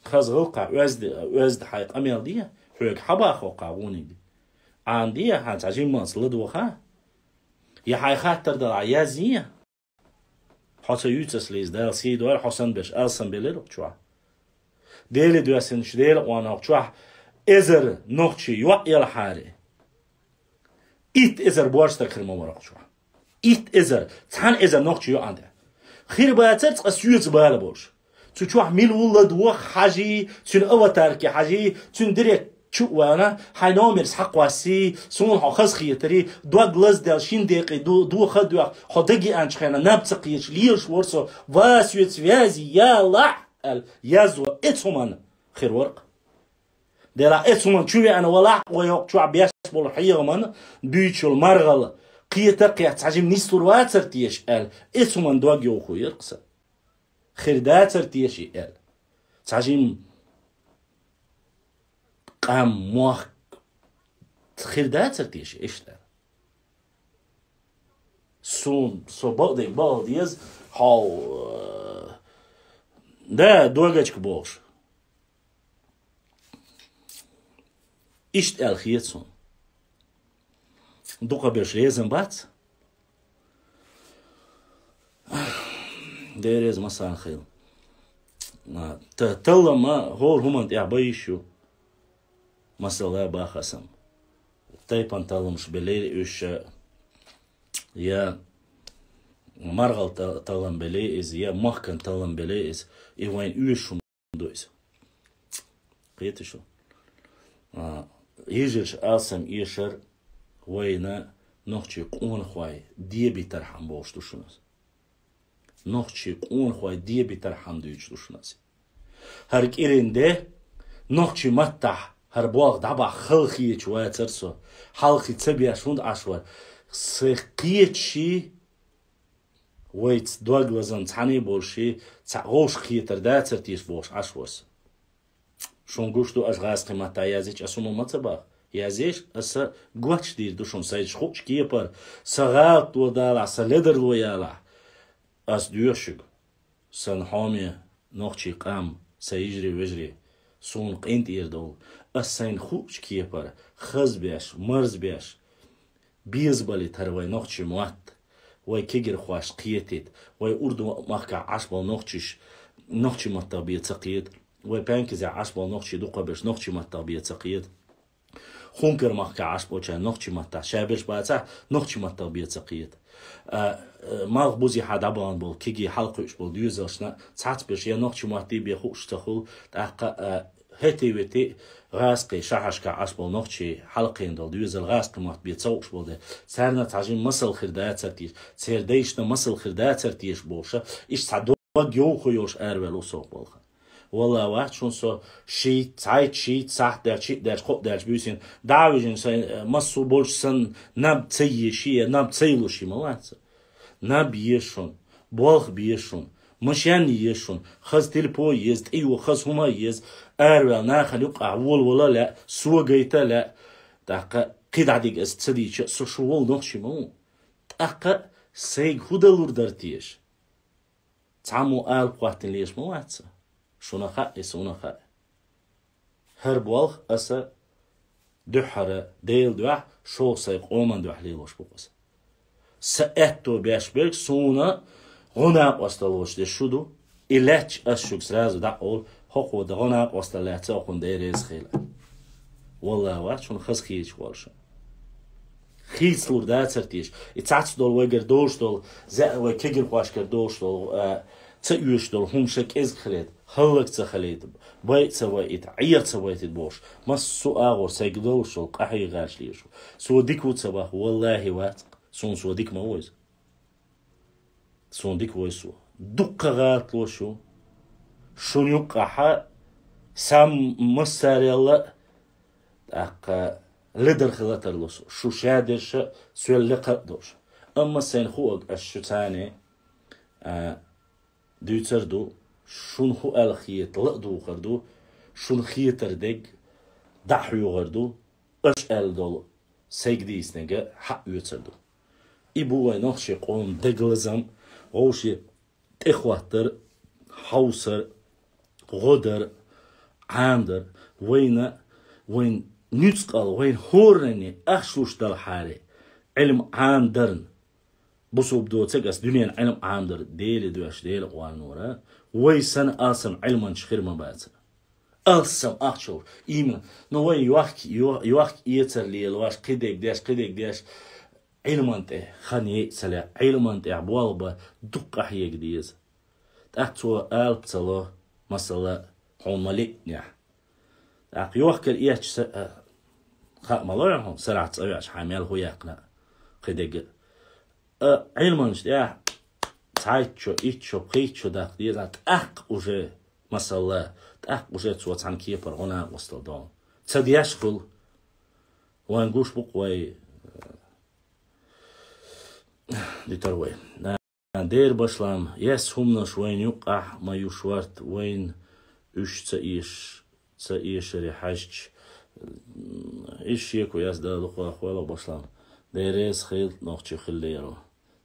Хаза гӀиллакхехь оьзда, оьзда хьайн къамел де, хьоьга хьан баха хӀокху гӀуниг де. Ӏан де, хьан цхьа жиммалц ладоха. Я хьайн хаттар далахь язъе. Хьо ца юьйцу ас, Лиза, Дала сий дойла, хьо санна берш алсам белира хӀокху чохь. Деле доьссинчу Делан къонахчохь эзар нохчий йоӀ елахьара, итт эзар боьрша стаг хир ма вара хӀокху чохь. Итт эзар, цхьана эзар нохчий йоӀан тӀе. Хир бацара цкъа соьца бала болуш. Цу чохь мила ву ладогӀа хьажий, цуьнан аватарке хьажий, цуьнан директ чу а вана, хьайн номерс хьакхоссий, суна хьо хаза хетарий, дог лаздаьлла шина декъе ду-, доха а доьху, хьо дагеанчу хенахь наб ца кхеташ лелаш вара со, ва соьца вязи ялахь, аьлла, язво эцу хӀуманна хир вара-кх. Делахь эцу хӀуманна чу веана валахь, вай хӀокху чохь беш болу хьехаман буьйцуш йолу маргӀал, кхета а кхетта цхьа жима нислур вацара теша аьлла, эцу хӀуманна дог йовхо яра-кх сан. Хир дацара теша и аьлла. Цхьа жима къам, мохк хир дацара теша, иштта аьлла. Суна, со бакъдерг бакъал деза, хьо, э, да, догачка бохуш. Иштта аьлла хета суна. Дукхахберш резан бац. Дерриг а массарна хила. А, та-, таллам а хӀора хӀуманна тӀехь бан йиш ю. Масала, баха сан. Тайпана талламаш белира уьш, я маргӀал та-, таллам белира иза, я махкан таллам белира иза. И вайн оьшуш ду иза. Кхетий шу? А, йижарша алсам эшар вайна нохчий къонахой дебитархьама бохуш ду шуна ас. Нохчий къонахой дебитархьама дуьйцуш ду шуна ас. ХӀара кӀиран де нохчий маттахь хӀара болх дӀабахьа хала хеташ вацара со. Хьалхе ца беш хӀунда Ӏаш вара? Сан кхеташий, вайца дог лазам цхьаьна болуший, цхьаъ вовшахкхетар дацара теша бохуш Ӏаш вара со. Шуна гуш ду, аша гӀазкхийн маттахь язйича, аса хӀума ма ца баха. Язйеш, аса гочдийр ду шуна сайца хуучу кепара, сан гӀалат до далахь, сан ледарло ялахь. Ас доьху шуьга, сан хьоме нохчий къам, сан йижарий, вежарий, суна къинтӀера довла. Ас сайна хуучу кепара, хазбеш, марзбеш, безабалийта хӀара вай нохчий мотт, вай кегирхошна кхетийта, вай урду махкахь Ӏаш болу нохчий, нохчий маттах бен ца кхета, вай паьнкизехь Ӏаш болу нохчий дукхахберш нохчий маттах бен ца кхета. Хункар махкахь Ӏаш болчарна нохчий маттахь, ша берш бацахь, нохчий маттах бен ца кхета. А, а, малхбузехьа дӀабахана болу кегий хьалакхуьуш болу доьзалшна цхьацберш я нохчий маттий бен хууш ца хуьлу, тӀаккха, а, хӀетий-ветий гӀазкхийн шахьаршкахь Ӏаш болу нохчий хьалакхиъна долу доьзал гӀазкхийн мотт бен ца хууш болу дела, царна цхьа жима масал хир дацара теша, церан дайшна масал хир дацара теша бохуша, иштта цхьа дог йовхо йолуш араваьлла ву со хӀокху балхана. Валла, вац шуна со шийтта, цхьайтта, шийтта сахьт даьлча, шиъ даьлча, кхоъ даьлча буьйсина, дӀа а вижина, сайн, э, массо а болчу санна, наб ца езаш я, наб ца йолуш я ма вац. Наб еза шуна, болх беза шуна, Машен еза шуна, хаза телефон еза, тӀе йо хаза хӀума еза, араваьлла нахана юкъахь волавала лаьа, со гайта лаьа. ТӀаккха кхидӀа дика аса ца дийча, со шу волу нохчи ма ву. ТӀаккха сайга хӀун далур дара теша? Цхьаммо ала кхоттина леш ма вац сан. Шуна хаьа, и суна хаьа. ХӀара болх аса дуьххьара Делан дуьхьа, шолгӀа сайн къоман дуьхьа лелош бу аса. Сан аьтто беш берг суна гӀо накъосталла лош дерш шу ду. И лаьтташ ас шуьга сразу дӀа а олу, хӀокхо дан гӀо накъосталла лаьцна а хӀун дереза хила. Валла вац хӀун хаза хийча волуш. Хийцалур дацара теша. И цхьацца долу вайгара долуш долу, заьӀа вай кегирхошкара долуш долу, а, ца оьшуш долу хӀума ша кӀезиг хилийта, хӀаллак ца хилийта, бай а ца вайтийта, Ӏеха ца вайтийта бохуш, массо а агӀор сайга долуш долу къахьега гӀаьржа леша. Со дика ву ца баха, валлахӀи вац, суна со дика ма ву иза. Суна дика вой со. Дуккха гӀалатло шу. Шуна юккъахьа сам массарелла, тӀаккха ледар хила тарло со. Шу шадерша соьл лекха а долуш. Амма сайн хуаг аш шу царне, а, дуьйцар ду, шуна хӀу аьлла хета ла а духар ду, шуна хетар дег дӀа а хьоьгӀар ду, аш аьлла долу сайга дийцинарг хьаъ оьцар ду. И бу вай нохчий къоман дагалазам, вовше тӀехӀоттар, хьовсар, гӀо дар, Ӏамадар, вайна, вайн нуьцкъал, вайн хӀоранна ахча луш далахьара, Ӏилма Ӏамадарна. Бусулба доцург ас дуьненан Ӏилма Ӏамадар Деле доьшуш, Дела къонора, вай санна алсам Ӏилманча хир ма бацара. Алсам ахча луш, именно, ну вай йохк-, йо-, йохк-эцар лелош, кхидерг деш, кхидерг деш, Ӏилман тӀе хан йиъ ца лаьа, Ӏилман тӀехь болх бан дукха къахьега деза. ТӀаккха цо алапа ца ло, масала, хьуна ма лиънехь. ТӀаккха йохкар эцча са, а, хаа ма ло хьуна, сарахь цӀа веача хьайн мел хӀу яьккхина а, кхидерг а. А, Ӏилманча тӀехь цхьайтта шо, итт шо, пхийтта шо даккха деза, тӀаккха уже, масала, тӀаккха уже цо цхьана кепара гӀо накъосталла доху. Ца деш хуьлу. Вайн гуш бу-кх вай, э, дитар вай. Дера башлам, эс хӀуманаш вайна юккъахь ма ю шорта, вайна уьш ца эш-, ца эшаре хьаьжча, м, иза шеко яц, Дала дукха вахвала башлам. Деррес хилла нохчи хиллеро.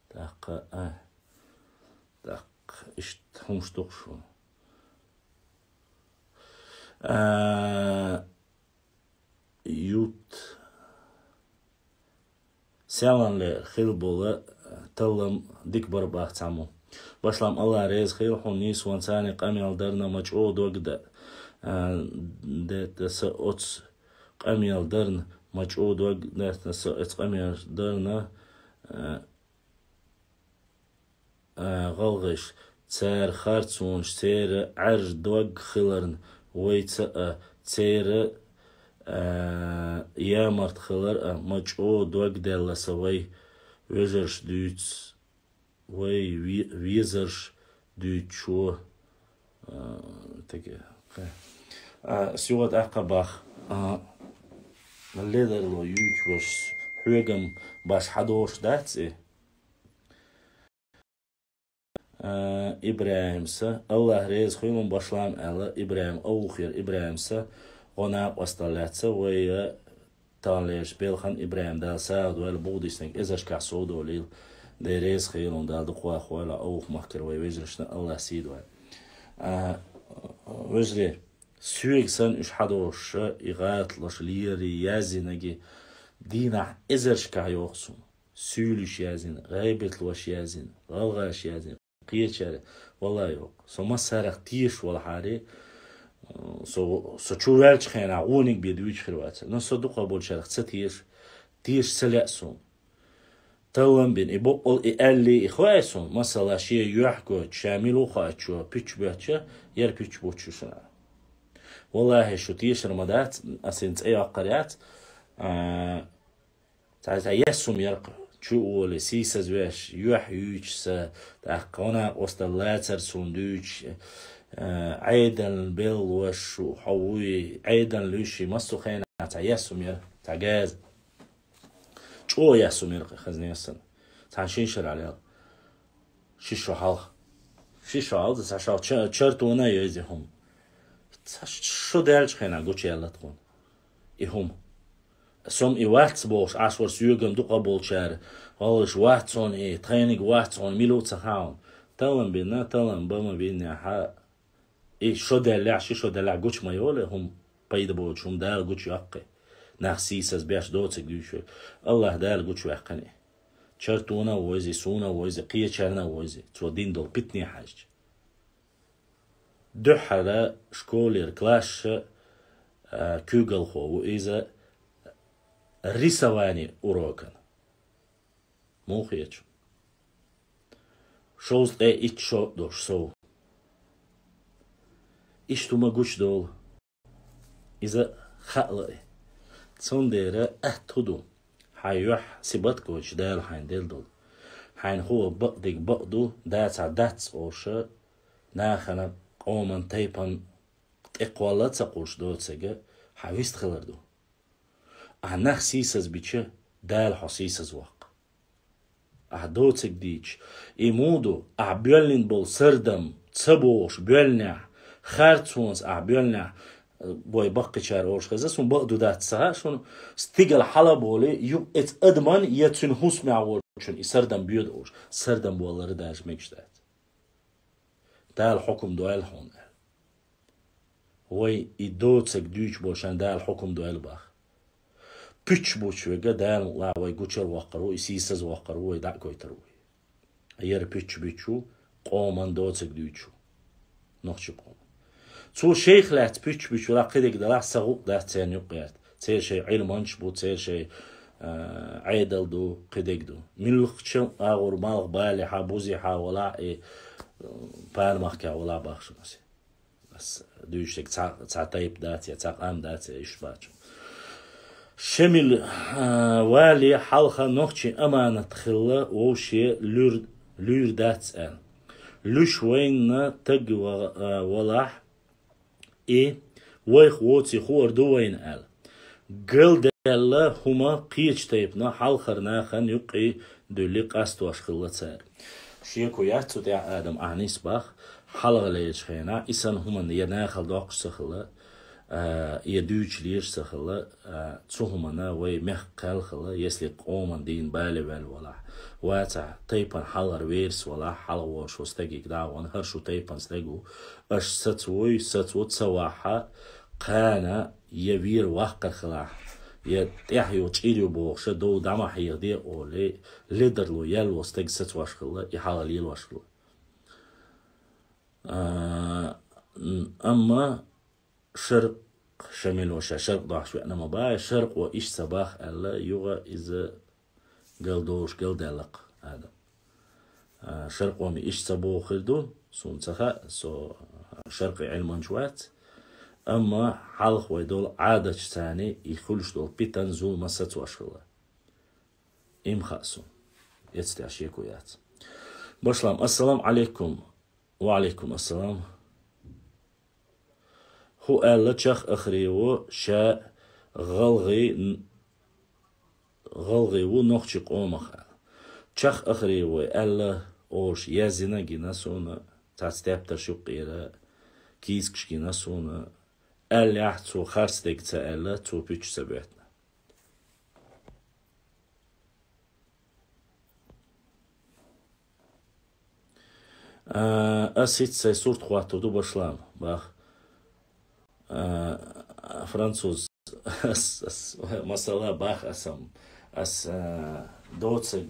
ТӀаккха, а, тӀаккха, иштта хӀумаш дукха шу. А, Ют. Селанле хила бола таллам дика бара бах цхьаммо. Башлам Аллах реза хила хьуна нийсонца къамел дарна ма чӀогӀа дог да. А, де, де са оц къамел дарна ма чӀогӀа дог да, са оц къамел дарна, а, а, гӀалгӀайш, цара харцонаш, церан Ӏаьржа дог хиларна, вайца а, церан, а, ямарт хилар а, ма чӀогӀа дог даьлла сан вай вежарш дуьйцу, вай ве-, везарш дуьйцучо, а, таке, кхе. А, сюгӀа тӀаккха бах, а, ледарло юьйцу вашас, хьоьгам баш хьадош дац и? А, ИбрахӀимса, Аллах реза хуьлун башлам аьлла, ИбрахӀим, Авухер ИбрахӀимса, гӀо накъостал лаьцна, вай, а, таханлерчу белхан ИбрахӀим Дала сагӀа дойла, бугӀу диснарг эзаршкахь сов долийла, Дела реза хуьлун Дала дукха вахвойла, Авух махкара вай вежаршна Аллах сий дойла. А, вежарий, соьга санна уьш хьадоша, и гӀаталаш лери, яздинаги, дийнахь эзаршкахь йоху суна. Суьйлуш яздина, гӀайбатлош яздина, гӀалгӀаш яздина, кхечара, валлай, йоккху. Со массарах тешаш валахьаре, со, со чу ваьллачу хенахь гӀониг бен дуьйцуш хир вацара. Но со дукха болчарах ца теша, теша ца лаьа суна. Таллам бина, и боккъал, и аьлли, и хоьй суна, масала, шен юьхь гойту, ша мила ву хаьччо, пуьччу боьттича, яра пуьччу буттуш ю шуна. Валлахьи, шу тешар ма дац, ас хӀинца цӀе йоккхур яц, а, Цхьа, цхьа яьссум яра-кх, чу а волий, сийсазвеш, юьхь юьйцуш сан, тӀаккха гӀо накъостал лацар суна дуьйцуш, э, Ӏедална белла лош шу хьо вуй, Ӏедална луьйш ши массо а хенахь цхьа яьссум яра, цхьа газа. ЧӀогӀа яьссум яра-кх, хаза нессан. Цхьана шин шарахь лела. Ши шо хьалха. Ши шо алда, цхьа шо ча-, чартона йойзи хӀума. Цхьа шо даьлча хенахь гучаялла тхуна и хӀума. Сом и вац бохуш, Ӏаш вара соьган дукха болчара, гӀалгӀаш вац хьуна и, тхайниг вац хьуна, мила ву ца хаьа хьуна. Талам бина, талам бан ма бинехьа, и шо даьллехь, ши шо даьллехь гуча ма йолу, хӀума пайда боцуш, хӀума Дала гучайоккху. Нах сийсаз беш доцург дуьйцуш верг. АллахӀ Дала гучаваьккхина и. Чартона а войзи, суна а войзи, кхечарна а войзи. Цо дина долу питане хьаьжча. Дуьххьара школера класса, а, куьйгалхо ву иза рисовани урокан. Муха хеташ? Шовзткъе итт шо долуш сов. Иштта хӀума гучадолу. Иза хаала и. Цундела атта хӀун ду? Хьайн юьхь сибат гойтуш Дала хьайна делла долу. Хьайна хӀун бакъдерг бакъ ду, дацахь дац олуш, нахана, къоман, тайпан тӀекхолла а ца кхуллуш доцург хьан вист хилар ду. Ахьа нах сийсаз бича, Дала хьо сийсаз воккху. Ахьа доцург дийцича, и муха ду, ахьа боьллина болу сардам ца бохуш боьллинехь, харцонца ахьа боьллинехь, бой баккхийчара олуш хеза, суна бакъ ду дац ца хаьа шуна, стигала хьала а болий, ю-, эца адаман я цуьнан хӀусамехь волчун и сардам боьду олуш, сардам боллара даже мегаш дац. Дала хьукум дойла хьуна аьлла. Вай и доцург дуьйцуш болчарна Дала хьукум дойла боху. Пуьчча буьйцуш верг Дала мукъалахь вай гучара воккхур ву, и сийсаз воккхур ву, вай дӀа а гойтур ву. Яра пуьчча буьйцуш ву, къоман доцург дуьйцуш ву. Нохчийн къоман. Цо шайх лаьцна пуьчча буьйцуш велахь, кхидерг делахь, сан гӀуллакх дац церан юккъе гӀерта. Церан шайн Ӏилманчаш бу, церан шайн, а, Ӏедал ду, кхидерг ду. Муьлххачу агӀор малхбалехьа, бузехьа велахь, и, м, панамахкехь велахь боху шуна аса. Ас дуьйцуш дерг цхьа, цхьа тайпа дац я, цхьа къам дац я, иштта боху. Шемил, а, вале хьалха нохчийн аманат хилла вовше луьр-, луьйр дац аьлла. Луьш вайна таг ва-, а, валахь, и вайх воций хуур ду вайна аьлла. Галдаьлла хӀума кхечу тайпана хьалхара нахана юккъе дуьллий къастош хилла цара. Шеко яц цу тӀехь, Адам, ахьа нисбах, хьалхалерчу хенахь, и санна хӀуманна я нахала доккхуш ца хилла, а, я дуьйцуш лезаш ца хилла, а, цу хӀуманна вай мехкан кхел хилла, если къоман дийна бале ваьлла валахь. Вацахь, тайпана хьалхара верас валахь, хьалха волуш ву стагиг дӀа а ван, хӀара шу тайпана стаг ву, аша сацавой, сацаво ца вахьа, кхана я вер ваккхар хилахь, я тӀаьхьа ю, чӀир ю бохуша, дов дӀа ма хьехаде а олий, ледарло яьлла волу стаг сацош хилла, и хьалха лелош хилла. А, м, амма Шаркъ, Шамил ваша, Шаркъ дохьуш веана ма баха, Шаркъо иштта ца баха аьлла, юха иза галдолуш галдаьлла-кх, Адам. А, Шаркъо-м иштта ца боху хир ду, суна ца хаьа, со Шаркъи Ӏилманча вац. Амма хьалха вай долу Ӏадаташ царний и хуьлуш долу питан, зулма сацош хилла. И-м хаьа суна. Эцтехь шеко яц. Башлам, ассалам Ӏалайкум. Ва Ӏалайкум ассалам. ХӀу аьлла, Чах Ахриева ша гӀалгӀай, гӀалгӀай ву нохчийн къомах аьлла. Чах Ахриевой аьлла олуш яздина гина суна, цхьацца тептарш юккъера, кийсакаш гина суна, аьллехь, цо харц дерг ца аьлла, цо пуьчча ца боьттина. А, ас хӀинца сайн сурт хӀоттур ду, башлам, бах. А, француз, ас, ас, масала, бах, ас-м, ас, а, доцаг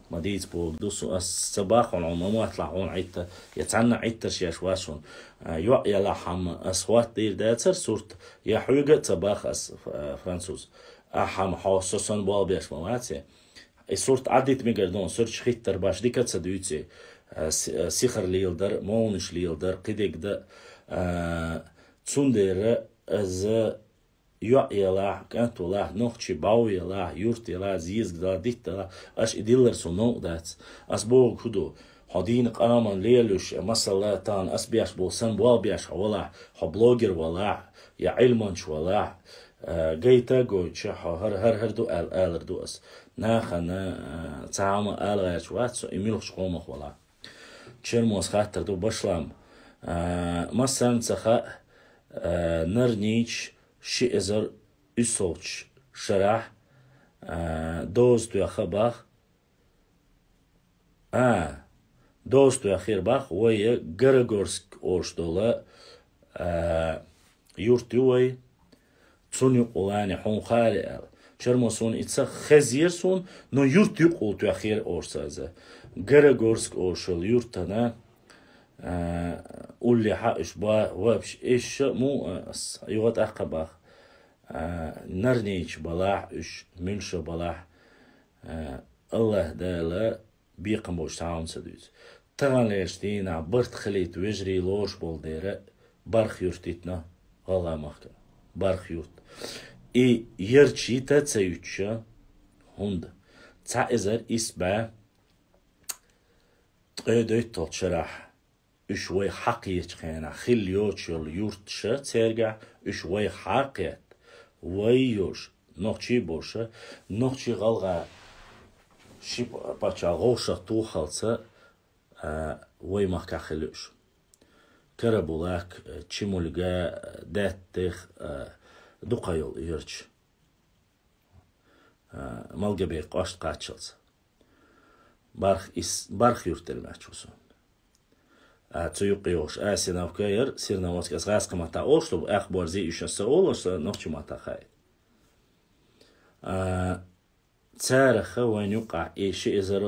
ма дийца бохург ду со, ас ца бах хьуна, хьуна ма мотталахь хьуна Ӏитта, я цхьанна Ӏиттарш еш вац хьуна. А, йоӀ ялахь хьамма, ас хӀоттадийр дацара сурт, я хьоьга а ца бах ас, а, француз. Ахьа хьо со санна болх беш ма вац. И сурт Ӏаддита мегар ду, сурташ хӀиттар баш дика а ца дуьйцу, а, си-, а, сихар леладар, мовнаш леладар, кхидерг дан, а, цундела аса йоӀ ялахь, кӀант валахь, нохчи бӀов ялахь, юрт ялахь, зезаг далахь, дитт далахь, аша и диллар суна новкъа дац. Ас бохург хӀун ду? Хьо дийна къаман лелуш, масала, тахана ас беш болу санна болх беш хьо валахь, хьо блогер валахь, я Ӏилманча валахь, а, гайта а гойтуша, хьо хӀара, хӀара, хӀара ду аьлла, алар ду ас. Нахана, а, цхьа хӀума ала гӀерташ вац со, и муьлххачу къомах валахь. Чермоз хаттар ду башлам. А, массанца ха, а, Нарнич ши эзар уьссолгӀачу шарахь, а, доза тоьхна бах. А, доза тоьхна бах, вай Горогорск олуш долу, а, юрт ю вай. Цунна юкъулани хьуна хаьара аьлла. Чермо суна и ца хезира суна, но юрт юкъул тоьхира олуш ца иза. Горогорск олуш йолу юртана, а, уллехьа уьш ба, вообще, иша му, а, с-, юха тӀаккха бах. А, Нарнич балахь уьш, муьлша балахь, а, Аллах Дала бекхам болуш цхьа хӀума ца дуьйцу. Таханлерчу дийнахь барт хилийта вежарий лоруш болу дера, барх юрт дитина гӀалгӀа махкана. Барх юрт. И ярча йита ца юьтуша, хӀунда? Цхьа эзар исс бӀе ткъе дейтталгӀачу шарахь уьш вай хьакхечу хенахь хилла йоцуш йолу юрташа цергахь, уьш вай хьакхетта, вай йолуша, нохчий болуша, нохчий гӀалгӀа ши пачхьалкх вовшах тухалца, а, вай махкахь хилла уьш. Карабулак, а, Чимульга, а, Даттех, а, дукха йолу ярча. А, Малгобек кӀошт кхаччалц. Барх ис-, барх юрт дерг мачо суна. А, цу юккъе йолуш Асиновка яр, Серноводск, ас гӀазкхи матта олуш ду, Ахборзи, уьш аса олуш, аса нохчи матта хаьа. А, цараха вайн юкъахь и ши эзар,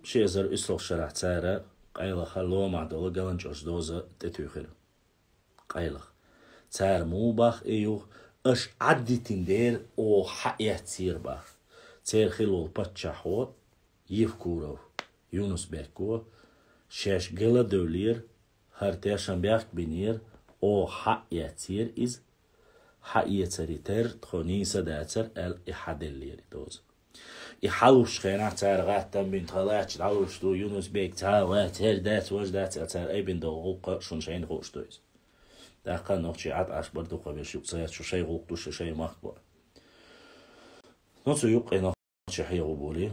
ши эзар уьссалгӀа шарахь цара къайлаха ломахь долу галанчӀожа доза тӀетуьйхира. Къайлах. Цара муха бах и юха, аша Ӏаддитина дера оха хьаэццера бах. Церан хилла волу паччахьо, Евкуров Юнус-Беко, шаьш гала а девллера, хӀара тешан бехк бинера, оха хьаэццера иза, хьаэцаре терра тхо нийса дацара аьлла, и хьаделлера и доза. И хьалуш хенахь цара гӀаттам бина тхан лаьтташ дӀалуш ду, Юнус-Бек цхьа а вац, хӀара дац, важа дац, а цара айбина долу гӀуллакх шуна шайна хууш ду иза. ТӀаккха нохчий Ӏад Ӏаш бар дукха веш юкъа ца яц, шу шай гӀуллакх ду, шу шай махка бу. Ну, цу юккъе нохчий хьехо болий.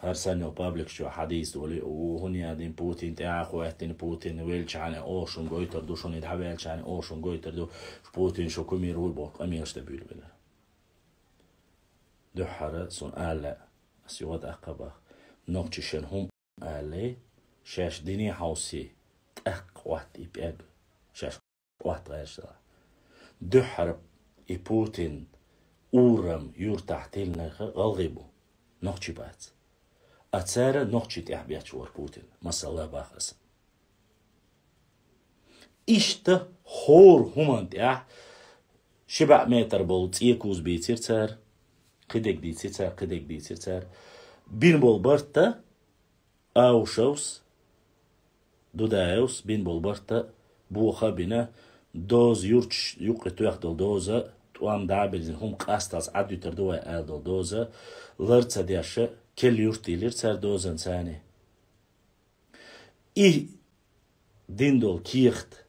ХӀара санна йолу пабликаш чохь хьадийца долий, у, хӀун яа дина Путин, тӀаьхьа хӀоьттина Путин, велчахьана оха шуна гойтур ду, шуна и дӀаваьлчахьана оха шуна гойтур ду, Путин шу кумир вуй боху къамелаш тӀе буьйлабелира. Дуьххьара суна ала лаьа, ас юха тӀаккха баха. Нохчий шен хӀума алале, шаьш дине хьовсий, тӀаккха Ӏотта и пӀелг, шаьш Ӏотта гӀерташ дала. Дуьххьара и Путин урам юртахь тиллинарха гӀалгӀий бу, нохчий бац. А цара нохчий тӀехь бечвора Путин, масала баха аса. Иштта хӀора хӀуманна тӀехь ши бӀе метр болу цӀе куз бийцира цара, кхидерг дийцира цара, кхидерг дийцира цара. Бина болу барт а, Аушевс, Дудаевс бина болу барт а, боха а бина, доза юрташ юккъе тоьхна долу доза, тӀом дӀа а бирзина, хӀума къасталц Ӏадвитар ду вай аьлла долу доза, лар ца деш а, керла юрт дийлира цара дозанца царний. И дина долу кехат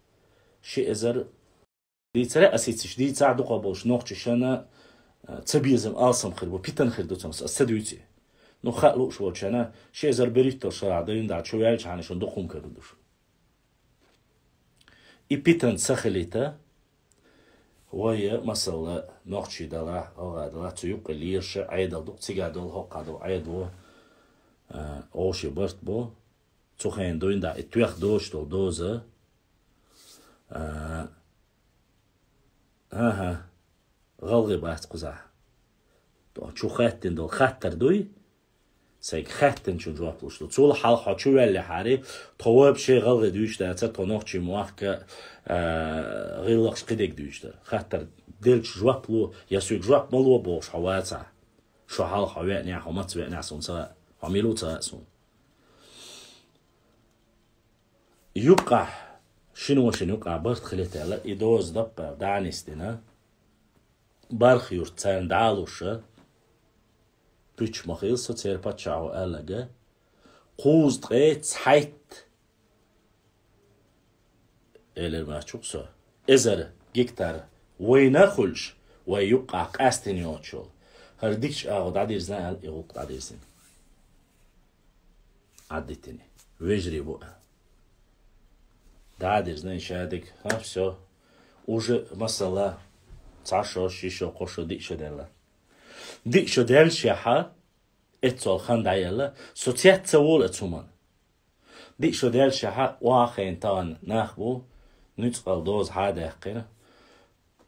ши эзар дийцаре а, сицаш дийцахь дукха болуш нохчий шана, а, ца безам алсам хир бу, питана хир ду цунах, ас ца дуьйций. Ну, хаа лууш волчана, ши эзар берхӀитталгӀа шарахь дайна дӀа чу ваьлча хьана шуна дукха хӀума карадуш. И питана ца хилийта, вай, масала, нохчий далахь, гӀалгӀа далахь, цу юккъе леша Ӏедал ду, цига долу хӀокху долу Ӏедало, а, овший барт бу, цу хенахь дуьйна дӀа и тоьхна доцуш долу доза, а, аха, гӀалгӀий бац кхузахь. Чу хаьттина долу хаттар дуй, сайга хаьттинчун жоп луш ду. Цул хьалха хьо чу ваьллехьара, тхо вообще гӀалгӀий дуьйцуш дацара, тхо нохчий мохка, а, гӀиллакхаш кхидерг дуьйцуш дара. Хаттар делча жоп ло, я соьга жоп ма ло бохуш хьо вацахь. Шо хьалха хьо веанехь, хьо маца веанехь суна ца хаьа, хьо мила ву ца хаьа суна. Юккъахь, шина вошина юккъахь барт хилийта аьлла, и доза даппа дӀа а нисдина, барх юрт царна дӀа а луша, пуьчча ма хила со церан паччахьо аьлларга, кхузткъе цхьайтта, элира мачух со, эзар гектар вайна а хуьлуш, вай юккъахь къаьстина йоцуш йолу. ХӀара дикачу агӀо дӀадирзина аьлла, и гӀуллакх дӀадирзина. Ӏадитини. Вежарий бу. ДӀадирзина шадик. Ха, всё. Уже масала. Цхьа шо, ши шо, кхо шо, диъ шо даьлла. Диъ шо даьлча хьа, эццол хан дӀаяьлла, со цец ца вола цуман. Диъ шо даьлча хьа, вахен тан нах бу, нуьцкъала доза хьа даьккхира.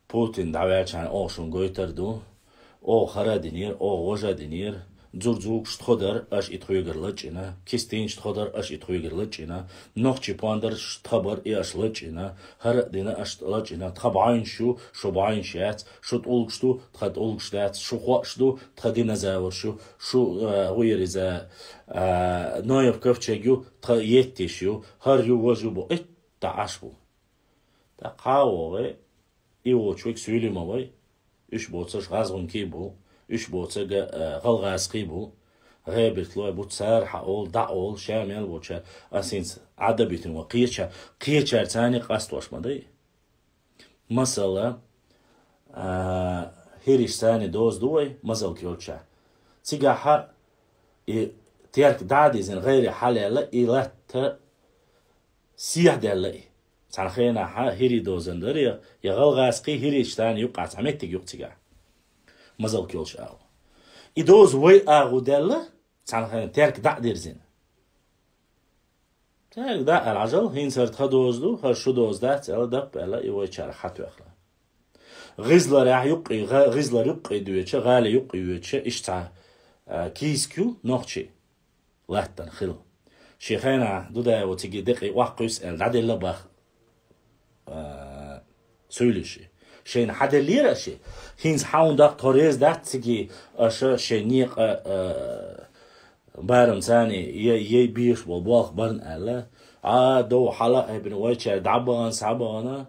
Путин дӀаваьлча хьа, оха шун гойтар ду. Оха хара динера, оха важа динера. Зур зугаш тхо дар, аш и тхоьгара лачӀина. Кистинч тхо дар, аш и тхоьгара лачӀина. Нохчи пондарш тха бар, и аш лачӀина. ХӀара а дина аш лачӀина. Тха бӀайнаш ю, шу бӀайнаш яц. Шу тӀулгаш ду, тха тӀулгаш дац. Шу хоаш ду, тха динозаврш ю. Шу, а, гӀуйриза, а, Ноев ковчег ю, тха еттиш ю. ХӀар ю, вож ю бу. Итта Ӏаш бу. ТӀаккха хьа вогӀе, и вочвиг суьйлима вай. Уьш боцаш гӀазгӀункий бу, уьш боцага, а, гӀалгӀазкхий бу. ГӀебиртлой бу, цар хьа ол, дӀа ол, ша мел воча, ас хӀинца Ӏадабитин ва кхеча, кхечар цани къастош ма дай. Масала, а, хӀириш сани доз ду вай, мазал кёлча. Цигахьа и терк дӀадизин гӀайре хьалела, и латта сехьделла и. Цхьан хенахьа хӀири дозан дар, я, я гӀалгӀазкхий хӀириш сани юкъа цхьа меттиг юкъ цигахь. Мазал кёлча агӀу. И доз вай агӀу делла, цхьан хенахьа терк дӀа а дирзина. Цаьрга дӀа аьлла, Ӏажал, хӀинцара тха доз ду, хӀара шу доз дац, аьлла, даппа аьлла, и вайчара хьатоьхла. ГӀизларехь юккъе, гӀа-, гӀизлар юккъе доьча, гӀали юккъе йоьча, иштта цхьа, а, кийск ю нохчи латтан хила. Ши хенахь Дудаева циги декъе ваккхуьйс аьлла, дӀаделла бах, а, суьйлиши. Шайна хьаделлера ши. ХӀинца хьаун даккха тхо рез дац циги, аша шайн некъа, а, барам цани, е, ей беш бол болх барн аьлла. А, дов хьала айбина вайча дӀабагӀан, схьабагӀана.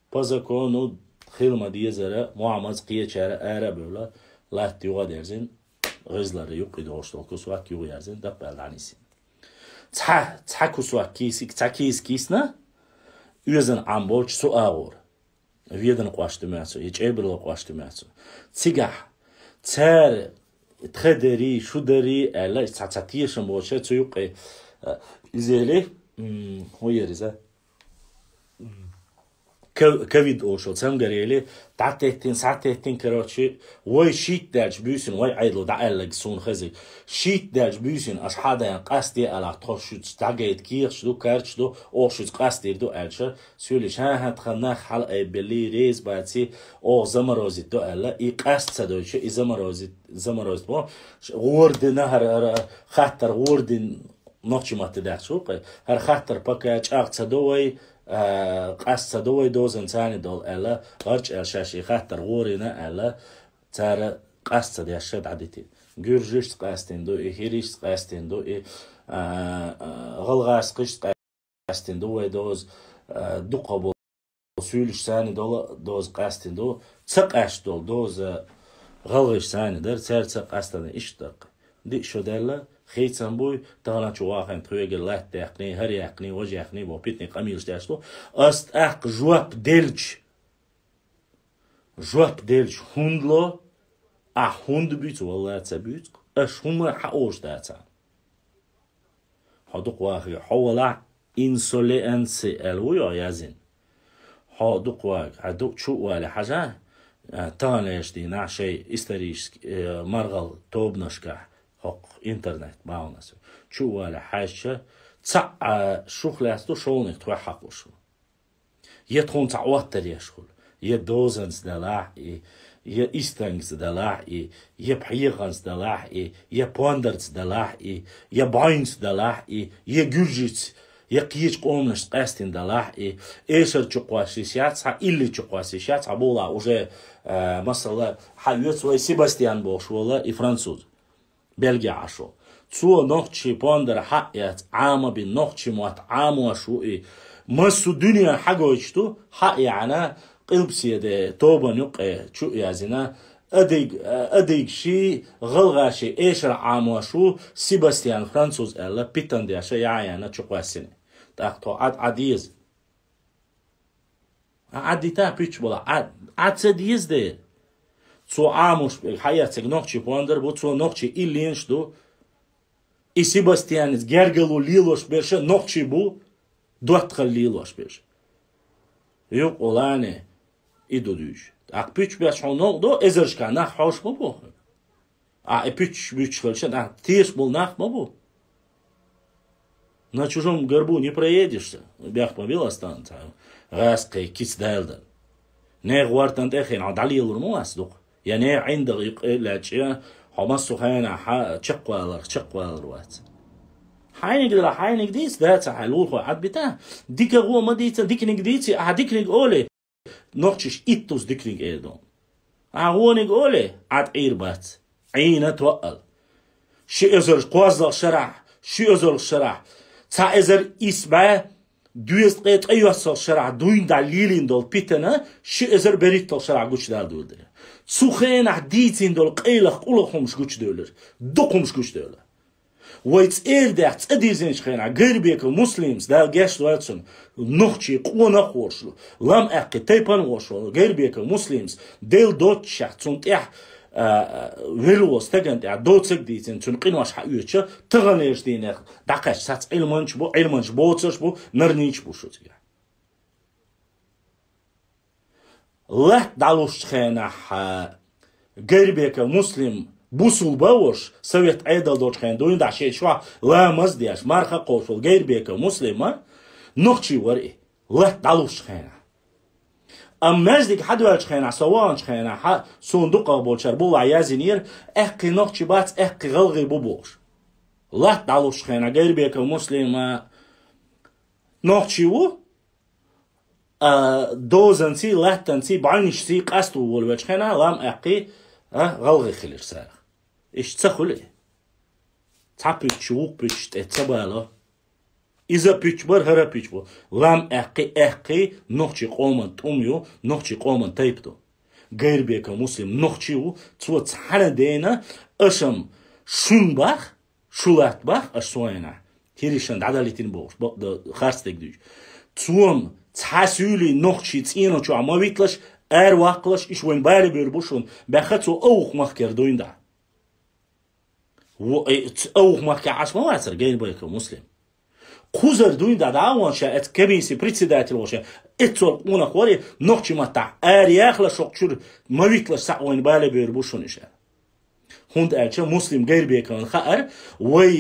По закону хила ма дезара, Мухьаммадс кхечара ара а бевла, латта югӀа дерзин, гӀизлара юккъе долуш долу кусвак югӀа ярзин, даппаьлла дӀанисин. Цхьа, цхьа кусвак кийсик, цхьа кийс кийсна, оьзан Ӏам болчу цу агӀора. Ведан къош ду мацу, я чӀебарло къош ду мацу. Цигахь цара тха дарий, шу дарий аьлла, цхьа, цхьа тешам боцуша цу юккъе, а, изели, м, хӀун яр иза? М, ков-, ковид ошо, цамгарели, дӀатеттин, схьатеттин, короче, вай шийтта даьлча буьйсина, вай Ӏедало дӀааьллаг суна хезиг. Шийтта даьлча буьйсина, аша хьадаьн къасте алахь, тхо шуьца дӀагайта кехаш ду, карчаш ду, оха шуьца къастийр ду аьлча, суьйлиш, хӀан-хӀа, тхан нах хьала айбелли, рез баци, оха заморозить до аьлла, и къаст ца дойча, и заморозить, заморозить бо, ш-, гӀора дина хӀара, хӀара хаттар гӀора дин нохчи матте даьхча ву кхе. ХӀара хаттар пока чӀагӀ ца до вай, а, къаст ца до вай дозан цани долу аьлла, гӀарч аьлла шаьш и хаттар гӀорина аьлла, цара къаст ца деш ша дӀадити. Гуьржишца къастин ду, и хӀиришца къастин ду, и, а, а, гӀалгӀашкхишца къастин ду вай доза, а, дукха бо суьйлуш цани дола доза къастин ду, ца къаьсташ долу доза гӀалгӀиш цани дара, цара ца къастана иштта даккха. Диъ шо даьлла, хийцам буй, тахана чу вахана тхоьга латта яьккхиний, хӀара яьккхиний, важа яьккхиний, бо питний къамелаш деш ду. Ас тӀаккха жоп делча, жоп делча, хӀунда ло, ахь хӀунда буьйцу, валла ца буьйцу, аш хӀума хьаош дацахь. Хьо дукха вахий, хьо валахь, инсоленси аьлла ву йо язйина. Хьо дукха вахий, хьо ду-, чу а вале хьажа, а, таханлерчу дийнахь шайн исторический, э, маргӀал тобанашкахь, хӀокху интернет бахьанас. Чу а вале хьаьжча, цхьаъ, а, шух лаьцна ду, шолгӀаниг тхоьх хьакхуш ву. Я тхуна цхьа оттар еш хуьлу, я дозанца далахь и, я истангаца далахь и, я пхьегӀанца далахь и, я пондарца далахь и, я бӀайнца далахь и, я гуьржица, я кхечу къоманашца къаьстина далахь и, эшар чу кхоссийша яц, хьан илли чу кхоссийша яц, хьан бохула уже, а, масала, хьан оьцу вай Себастьян бохуш вола и француз. Бельгехь Ӏаш ву. Цо нохчий пондар хьаъ яц, Ӏама бин нохчий мотт Ӏамош ву и. Массо дуьнен хьагойтуш ду, хьаъ яхьана, къилбаседе тобан юккъе чу а язйина, адиг, адиг ший гӀалгӀаший эшар Ӏамош ву, Себастьян француз аьлла, питан деша яхьана чу кхоссина. ТӀаккха тхо Ӏад Ӏа деза. Ӏадита пуьчча бала, Ӏа, Ӏа ца деза дера. Цо Ӏамош берг хьаэциг нохчий пондар бу, цо нохчий илленаш ду. И Себастьянец гергало лелош берш нохчий бу, доттагӀал лелош берш. Юкъулане и ду дуьйш. ТӀаккха пуьч беш хьо новкъа до, эзаршка нах хьош ма бу. А и пуьч, пуьч хилча, а теш болу нах ма бу. На чужом горбу не проедешься. Бехк ма била астан ца. ГӀаскхий кица далдан. Нехан гӀортан тӀе хин, хьо дӀалелур ма вац дукха. Я нехан ӀиндагӀа юкъе лаьчӀа, хьо массо хенахь хьа чекхвалар, чекхвалар вац. Хьайниг дара, хьайниг дийца, даца хьай лулахой Ӏад бита. Дика гӀо ма дийца, диканиг дийци, ахьа диканиг оле. Нохчиш иттуз диканиг эр ду. Ахьа гӀониг оле, Ӏад Ӏийр бац. Ӏийна тоъал. Ши эзар кхозлагӀа шарахь, ши эзар шарахь. Цхьа эзар исс бӀе, доьзткъе ткъе йоьссал шарахь дуйна дӀа лелийна долу питана ши эзар берхӀиттал шарахь гучудала дуьйлира. Цу хенахь дийцина долу къайлах къулах хӀумаш гучудевлира. Дукха хӀумаш гучудевлира. Вай цӀердехь цӀа дирзинчу хенахь Гайрбеков Муслимс, Дала гечдойла цунна, нохчий къонах а волуш, лам аьккхи тайпана а волуш волу Гайрбеков Муслимс, Дела доццушехь цунна тӀехь, а, велла волу стагана тӀехь доцург дийцина, цуьнан къинош хьаоьцуш, таханлерчу дийнахь дӀакхаьчча цхьацца Ӏилманча бу, Ӏилманча боцурш бу, нарнийча бу шу цигахь. Латта дӀалуш хенахь, а, Гайрбеков Муслим бусулба а волуш, совет Ӏедал долчу хенахь дуйна дӀа шен шо ламаз а деш, марха а кхочуш волу Гайрбеков Муслима нохчий вара и, латта дӀалуш хенахь. Амма маьждиг хьадоьллачу хенахь, со ваханчу хенахь, хьа, суна дукхах болчара буллахь яздинера, аьккхий нохчий бац, аьккхий гӀалгӀай бу бохуш. Латта дӀалуш хенахь Гайрбеков Муслима нохчий ву, а, дозанций, латтанций, бӀаьвнашций къасто волавелчу хенахь, лам аьккхий, а, гӀалгӀай хилира царах. Иштта ца хуьлу и. Цхьа пуьччу вукху пуьччу тӀе ца бало. Иза пуьччу бара, хӀара пуьччу бу. Лам аьккхий, аьккхий, нохчий къоман тӀум ю, нохчий къоман тайпа ду. Гайрбеков Муслим нохчий ву, цо цхьана дена, ашам шун бах, шу латта бах, аш со айна. ХӀиришан дӀадалийтина бохуш, бакъда харцдерг дуьйцу. Цо-м цхьа суьйлий нохчий цӀеначохь ма витлаш, ара ваккхалаш, иш вайн бале буьйр бу шуна, баьхха цо овха махкара дуйна дӀа. Во, э, ц-, овха махкахь Ӏаш ма вацара Гайрбеков Муслим. Кхузара дуйна дӀа дӀа а вон ша, эца комиссия председатель вон ша, эццол къонах вари, нохчий маттахь ара яхалаш хӀокху чуьра ма витлаш схьа вайн бале буьйр бу шуна иша. ХӀунда аьлча Муслим Гайрбековна хаьара, вай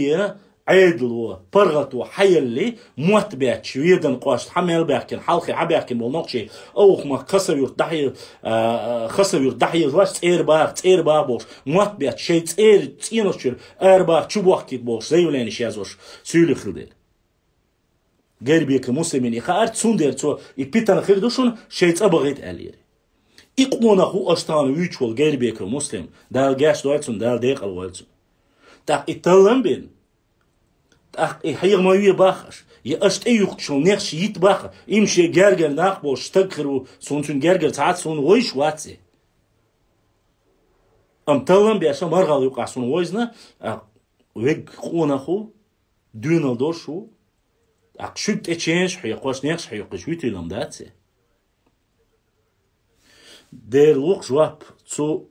Ӏедало, паргӀато хьаелли, мотт бетташ, Веданан кӀошта хьа мел баьхкина, хьалхе хьа баьхкина болу нохчий, овха мах Хасавюрт дӀахье-, а, Хасавюрт дӀахьежаш, цӀера баха, цӀера баха бохуш, мотт бетташ, шайн цӀера цӀенош чуьра ара баха, чу бохкийта бохуш, заявленеш язваш, суьйлих хила дела. Гайрбеков Муслимин и хаьара, цундела цо и питана хир ду шуна, шайн цӀа бахийта аьллера. И къонах ву аша тахана вуьйцуш волу Гайрбеков Муслим, Дала гечдойла цунна, Дала декъал войла цунна. ТӀаккха и таллам бина, тӀаккха и хьеха ма ве баха аша, я аша тӀеюхкучул нехаш йита баха, им шен гергара нах болуш стаг хир ву, суна цуьнан гергара цхьацца суна вайш вац и. Амма таллам беша маргӀал юкъахь суна войзна, а, вегга къонах ву, доьналла долуш ву, тӀаккха шуьга тӀе ченаш хьоькхуш, нехаш хьоькхуш вуьтуьйлам дац и. Дера лукха жоп цу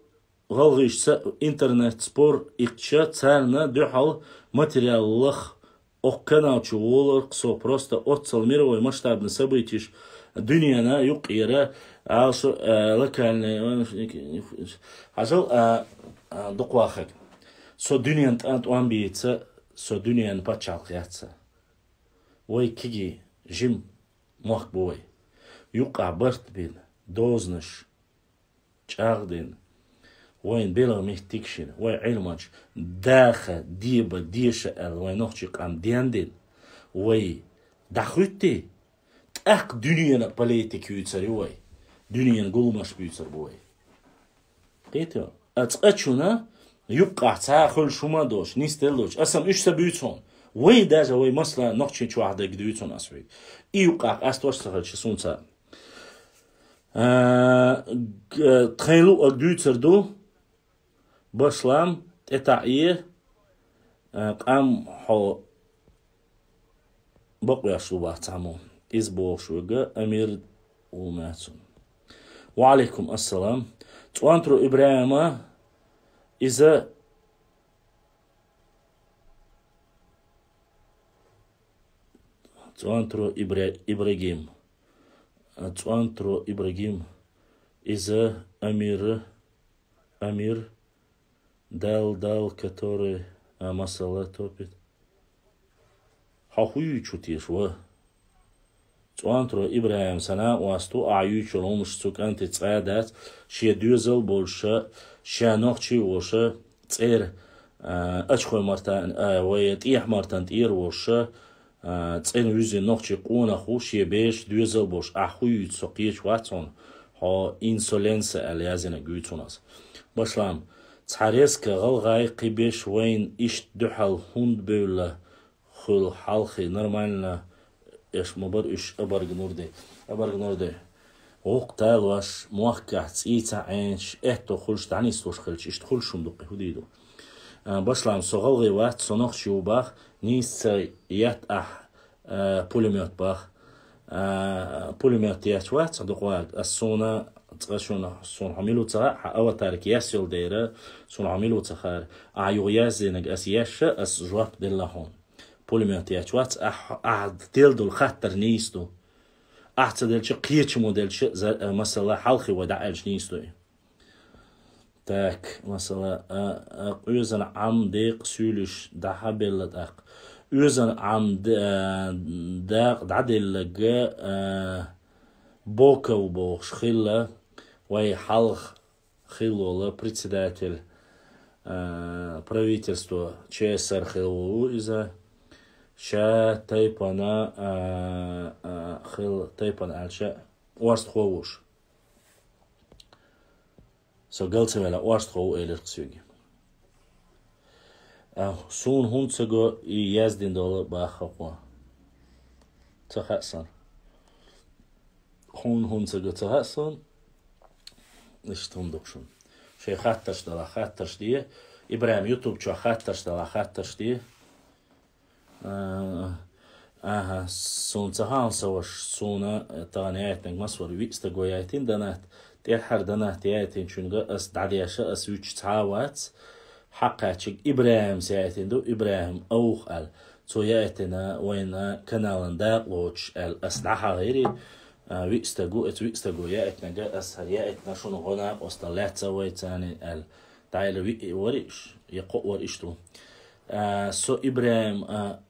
гӀалгӀайшца интернет-спор иккхича, царна дуьхьал материал лаха, окху канал чу воларх со просто оццал мировой масштабный событияш дуьненан юккъера, алсу, а, локальный, хьажал, а, а, дукхахаг. Со дуьненан тӀан тӀом бийца, со дуьненан пачхьалкх яц. Вай кегий жима мохк бу вай. Юккъахь барт бина, дозанаш чӀагӀдина, вайн белхан меттиг шина, вай Ӏилманча даха, деба, деша аьлла, вай нохчий къам дендина, вай дӀахуьттий, тӀаккха дуьненан политика юьйцур ю вай, дуьненан гуламаш буьйцур бу вай. Кхетий? А цкъачунна юккъахь цхьа а хуьлуш хӀума а доцуш, нисделла доцуш. Аса-м уьш ца буьйцу хьуна. Вай даже вай масала нохчийчохь дерг дуьйцу хьуна ас вайга. И юккъахь къастош ца хилча, суна ца. А, г-, тхайн луъург дуьйцур ду, башлам, тӀетаӀе, а, къам хьо бакъвеш ву бац цхьаммо. Иза бохуш вега Амир ву мацун. Ва Ӏалайкум ассалам. ЦӀонтару ИбрахӀима иза ЦӀонтро Ибра-, Ибрагим. ЦӀонтро Ибрагим. Иза Амир, Амир, дал, дал, который, а, масала топит. Хьо хӀу юй чу теша, ва? ЦӀонтро Ибрагим сана васту, а юй чу ломаш цу кӀанти цӀа дац, ше доьзал болша, ша нохчий воша, цӀер, а, ачхой мартан, а, вай тӀех мартан тӀер воша, а, цӀен вуьзи нохчий къонах ву, ше беш доьзал болш, а хӀу юй со кхеча вац хьона, хьо инсоленса аьлла язина гуьйцунас. Башлам, цхьа резка гӀалгӀай кхибеш вайн ишт дуьхьал хӀунда бевлла хуьл хьалхи нормально, эш ма бар уьш абарг нурди, абарг нурди. Вукх талваш, мохкахь цӀийца Ӏенаш, этто хулш, дӀанислуш хилча, ишт хулшум дуккхи хӀу дийду. А, башлам, со гӀалгӀи вац, со нохчи ву бах, нийсца ят ахь, а, пулемёт бах. А, пулемёт яч вац, дукъваг. Ас суна, цкъа шуна, суна хьо милу ца ха, хьа аватарик яс йол дейра, суна хьо милу ца хар. А юг яздинаг ас яша, ас жоп делла хьон. Пулемёт яч вац, а, а дел дул хаттар нийс ду. Ахь ца делча, кхеча мо делча, за-, а, масала, хьалхи ва дӀа элч нийс ду. Так, масала, а, а, къоьзан Ӏам декъ суьйлиш дӀахьабелла тӀаккха. Оьзан Ӏам д-, а, дакъ дӀаделлага, а, Боков бохуш хилла, вай хьалха хиллола председатель, а, правительство Ч С Р хилла ву иза. Ша тайпана, а, а, хил-, тайпана аьлча, орстхо вуш. Со гал ца вела, орстхо ву элира соьга. А, суна хӀунда ца го и яздина долу баха хьо? Ца хаьа сан. Хьуна хӀунда ца го, ца хаьа сан. Иштта хӀума ду шуна. Шайн хаттарш дала, хаттарш де. Ибрахим, YouTube чохь хаттарш дала, хаттарш де. А, аха, суна ца хаьа сан ваша, суна, э, тахана яйтинарг масвар виъ стаго яйтина донат, тӀаьххьара донат яйтинчуьнга ас дӀадеша, ас вуьтуш цхьа а вац, хьакхаьчиг Ибрахимс яйтина ду, Ибрахим Аух аьлла. Цо яйтина вайна каналан дакъа лоцуш аьлла, ас дӀахьахийри, а, виъ стаг ву, эца виъ стаго яйтинарг, ас хӀара яйтина шуна гӀо накъостал лаьцна вай царна аьлла. ДӀайла виъ вари иш, я кхоъ вар иш ду. А, со Ибрахим, а,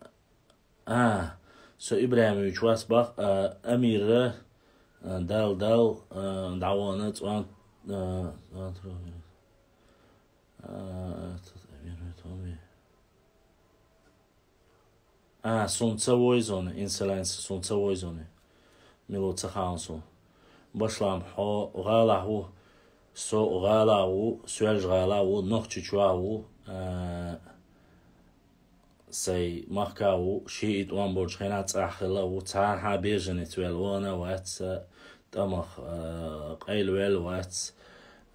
А, со Ибрахимович вац бах, а, Амира, а, дал, дал, а, дӀавана цӀон, а, цӀон тро-, а, а, суна ца войзони, инсаланс, суна ца войзони. Мило ца хаалан суна. Башлам хьо гӀалахь ву, со гӀалахь ву, соьлж гӀалахь ву, Нохчийчохь ву, а, Сайн махка а ву, ши и тӀом болчу хенахь цӀахь хилла а ву, цхьанхьа бежанец ваьлла вахана а вац, тӀамах, а, къайла ваьлла а вац,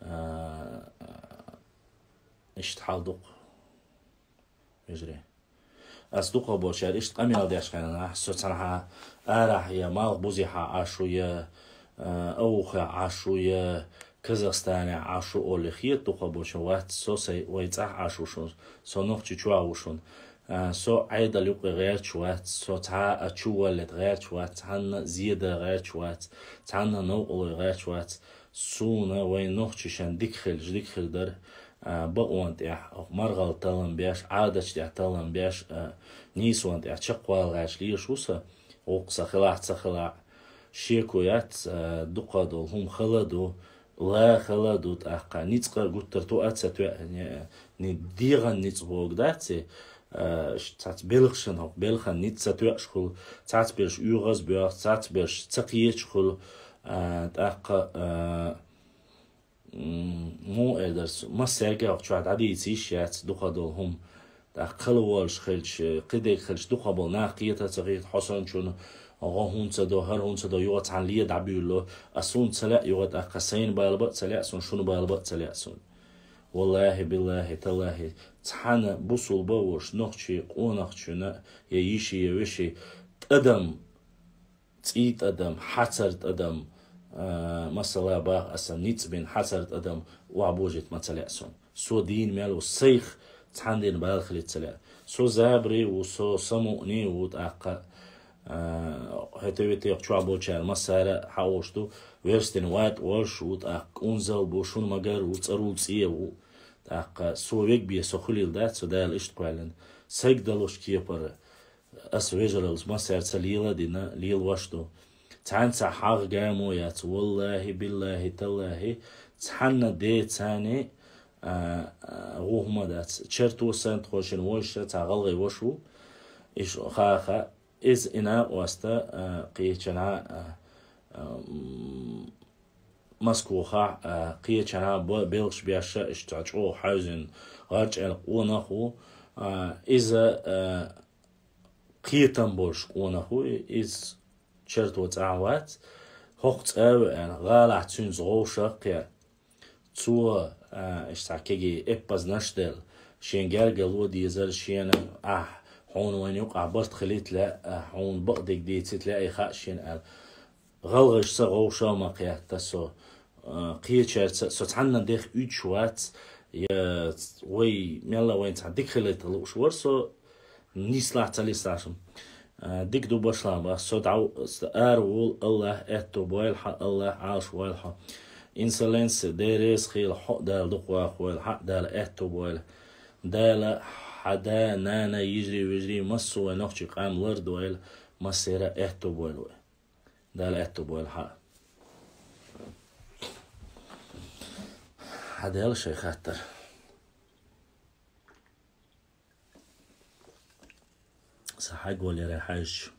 а, иштта хьал дукха, вежарий. Ас дукха болчара иштта къамел деш хенахь, со цхьанхьа арахь я малхбузехьа Ӏаш ву, я, а, Авухехь Ӏаш ву, я Казахстанехь Ӏаш ву олий хета дукха болчун вац, со сайн вай цӀахь Ӏаш ву шун, со Нохчийчохь ву шун. А, со Ӏедал юккъе гӀерташ вац, со цхьа а чу валлет гӀерташ вац, цхьанна а зеда гӀерташ вац, цхьанна а новкъалой гӀерташ вац. Суна вайн нохчашна дика хилча, дика хир дара, а, бакъонна тӀехь, маргӀал таллам беш, Ӏадаташ тӀехь таллам беш, а, нийсонна тӀехь чекхвала гӀерташ леш ву сан, вукху сан хилахь а, ца хилахь а. Шеко яц, а, дукха долу хӀума хала а ду, ла хала а ду, тӀаккха ницкъ а гуттар тоьа а ца тоьа, не, не дегӀан ницкъ бохург дац и, а, ш-, цхьацца белхашна хӀокху белхан ницкъ ца тоьаш хуьлу, цхьацца берш оьгӀаз боьлху, цхьацца берш ца кхеташ хуьлу, а, тӀаккха, а, м, муха эр дара со, массаьрга а хӀокху чохь дӀадийца йиш яц дукха долу хӀума. ТӀаккха хала волуш хилча, кхидерг хилча, дукха болу нах кхета а ца кхета, хьо санначунна гӀо хӀунда ца до, хӀара хӀунда ца до, юха цхьаьна ле дӀабуьйлало, ас хӀунда ца лаьа юха тӀаккха, сайна балаба а ца лаьа суна, шуна балаба а ца лаьа суна. Валлахи, биллахи, таллахи, цхьана бусулба а волуш, нохчий къонахчунна, я йиши, я веши, тӀадам, цӀий тӀадам, хьацар тӀадам, а, масала баха аса, ницкъ бина хьацар тӀадам охьабожийта ма ца лаьа суна. Со дийна мел ву, сайх цхьана дийна бала хилийта ца лаьа. Со забаре а ву, со самукъане а ву тӀаккха, А, хӀета ветех чохь болчара массара а хьаош ду, верстина ватӀа волуш ву, тӀаккха кӀунзал бу, шуна магар ву, цӀарул цӀе ву. ТӀаккха со вег бе со хуьлийла дац, со Дала иштта кхоьллина. Сайга далуш кепара ас вежараллас массаьрца лела а дина, лелош ду. Цхьаьнца хьагӀ гамо яц, валлахӀи, биллахӀи, таллахӀи, цхьанна децани, а, а, гӀу хӀума дац. Черто санна тхо шина вожша цхьа гӀалгӀай вош ву. Иш хаха, иза и накъоста, а, кхечана, а, а, м, Москвахахь, а, кхечана бо-, белхаш беш, иштта чӀогӀа хьаьвзина, гӀарчӀаьнна къонах ву. А, иза, а, кхетам болуш къонах ву, иза черто цӀахь вац. ХӀокху цӀа а веана, гӀалахь цуьнца гӀовшах а кхер. Цо, а, иштта цхьа кегий эппазнаш а делла, шен гергарло дезара шена, ахь, хьуна вайна юкъахь барт хилийта лаьа, а, хьуна бакъдерг дийцийта лаьа и хаа шена аьлла. ГӀалгӀашца гӀовшах ма кхетта со, а, кхечаьрца, со цхьанна дех уьдуш вац, я вай, мелла вайна цхьа дика хилийта лууш вара со, нислахь ца лислахь шуна. А, дика ду башлахь бах, со дӀа-, ара волу, АллахӀа аьтто бойла хьан, АллахӀа Ӏалаш войла хьо. Инсоленси, Дела реза хуьлда хьо а, Дала дукха вахавойла хьан а, Дала аьтто бойла. Дала хьан да, нана, йижарий, вежарий, массо а вай нохчийн къам лардойла, массеран а аьтто бойла вай. Дала аьтто бойла хьан а. Хьан дела шайн хаттар? Сан хьаьгвалера хьаьжча,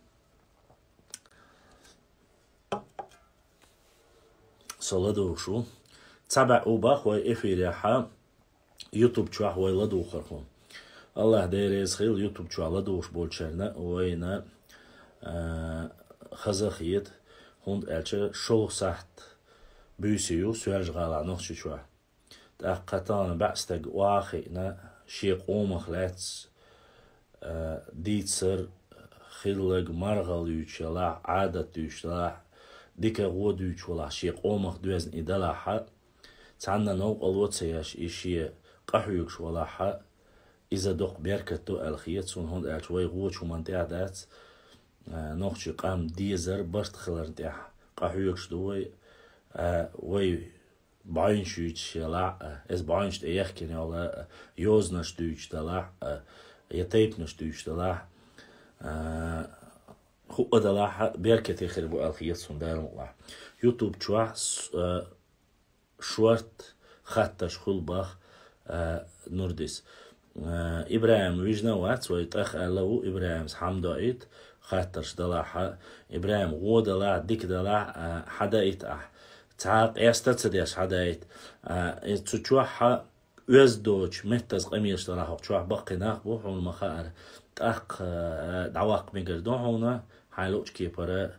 со ладугӀуш ву. Цхьа бӀе у бах вай эфирехь, YouTube чохь вай ладугӀухархо. АллахӀ Дела реза хуьлда YouTube чохь ладугӀуш болчарна, вайна, а, хаза а хета, хӀунда аьлча шолгӀа сахьт буьйса ю Соьлжа-ГӀалахь Нохчийчохь. ТӀаккха тахана бӀе стаг охьа а хиъна, шен къомах лаьцна, а, дийцар хилларг маргӀал дуьйцуш ялахь, Ӏадат дуьйцуш далахь, дика гӀо дуьйцуш валахь, шен къомах доьзна и далахь, цхьанна новкъарло а ца еш, и шен къахьоьгуш валахь, иза доккха беркат ду аьлла хета суна, хӀунда аьлча вай гӀочу хӀуманна тӀехь дац, а, нохчийн къам дезар барт хиларна тӀехь къахьоьгуш ду вай, а, вай бӀаьвнаш юьйцуш ялахь а, иза бӀаьвнаш тӀе яхкина йолу, а, йозанаш дуьйцуш далахь а, я тайпанаш дуьйцуш далахь а, хӀуъа далахь а, беркате хир бу аьлла хета суна Дала мукъалахь. YouTube чохь с-, а, шорта хаттарш хуьлу бах, а, Нурдис. А, ИбрахӀим вижна вац вай, тӀах аьлла ву, ИбрахӀимс хьамдоуьйту, хаттарш далахь а, ИбрахӀим, гӀо далахь, дика далахь, а, хьадаийта ахь. Цхьа а къеста ца деш хьадаийта. А, и цу чохь а оьзда доцуш, меттаза къамелаш далахь хӀокху чохь баккхий нах бу, хьуна ма-хаъара. ТӀаккха, а, дӀаваккха мегар ду хьуна, хьайн луучу кепара,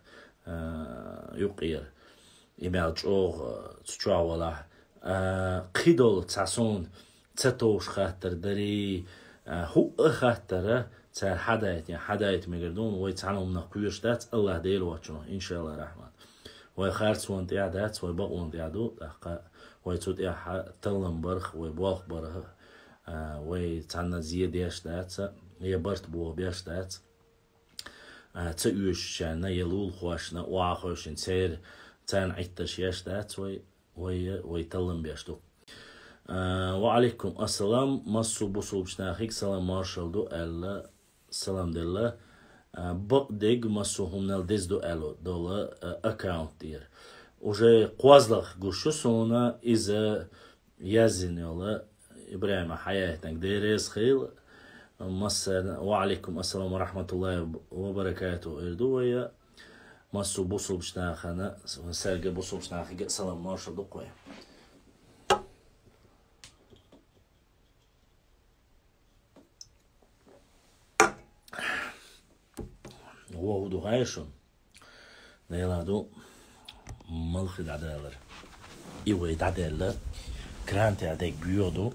а, юккъера. И мел чӀогӀа, а, цу чохь валахь. А, кхидолу цхьа суна ца товш хаттар дарий, а, хӀуъа хаттара цара хьадайтина, хьадайта мегар ду, вай цхьана хӀуманах кхоьруш дац, АллахӀ Дела воцчунах, иншаАллахӀ Рахьман. Вай харцонна тӀехь дац, вай бакъонна тӀехь ду, тӀаккха вай цу тӀехь таллам барх, вай болх барх, а, вай цхьанна зе деш дац, я барт боху беш дац. А, ца оьшучарна, я лулахошна, охьахевшина церан, царна Ӏиттарш еш дац вай, вай, вай таллам беш ду. А, ва Ӏалайкум ассалам, массо а бусулбачу нахиг салам маршалла ду аьлла, салам делла. А, бакъдерг массо а хӀуманал деза ду аьлла долу, а, аккаунт тӀера. Уже кхозлагӀа гуш ю суна иза язйина йолу, ИбрахӀима хьаяйтинарг Дела реза хуьлда. Массарна, ва Ӏалайкум ассалам ва рахьматуллахӀи ва баракатухӀу, эр ду вай. Массо а бусулбачу нахана, сарга бусулбачу нахига а салам маршалла ду-кх вай. Вову ду гӀайшун. Дела ду малхи дӀадалар. И вай дӀадаьлла. Кран тӀехь дерг боьха ду.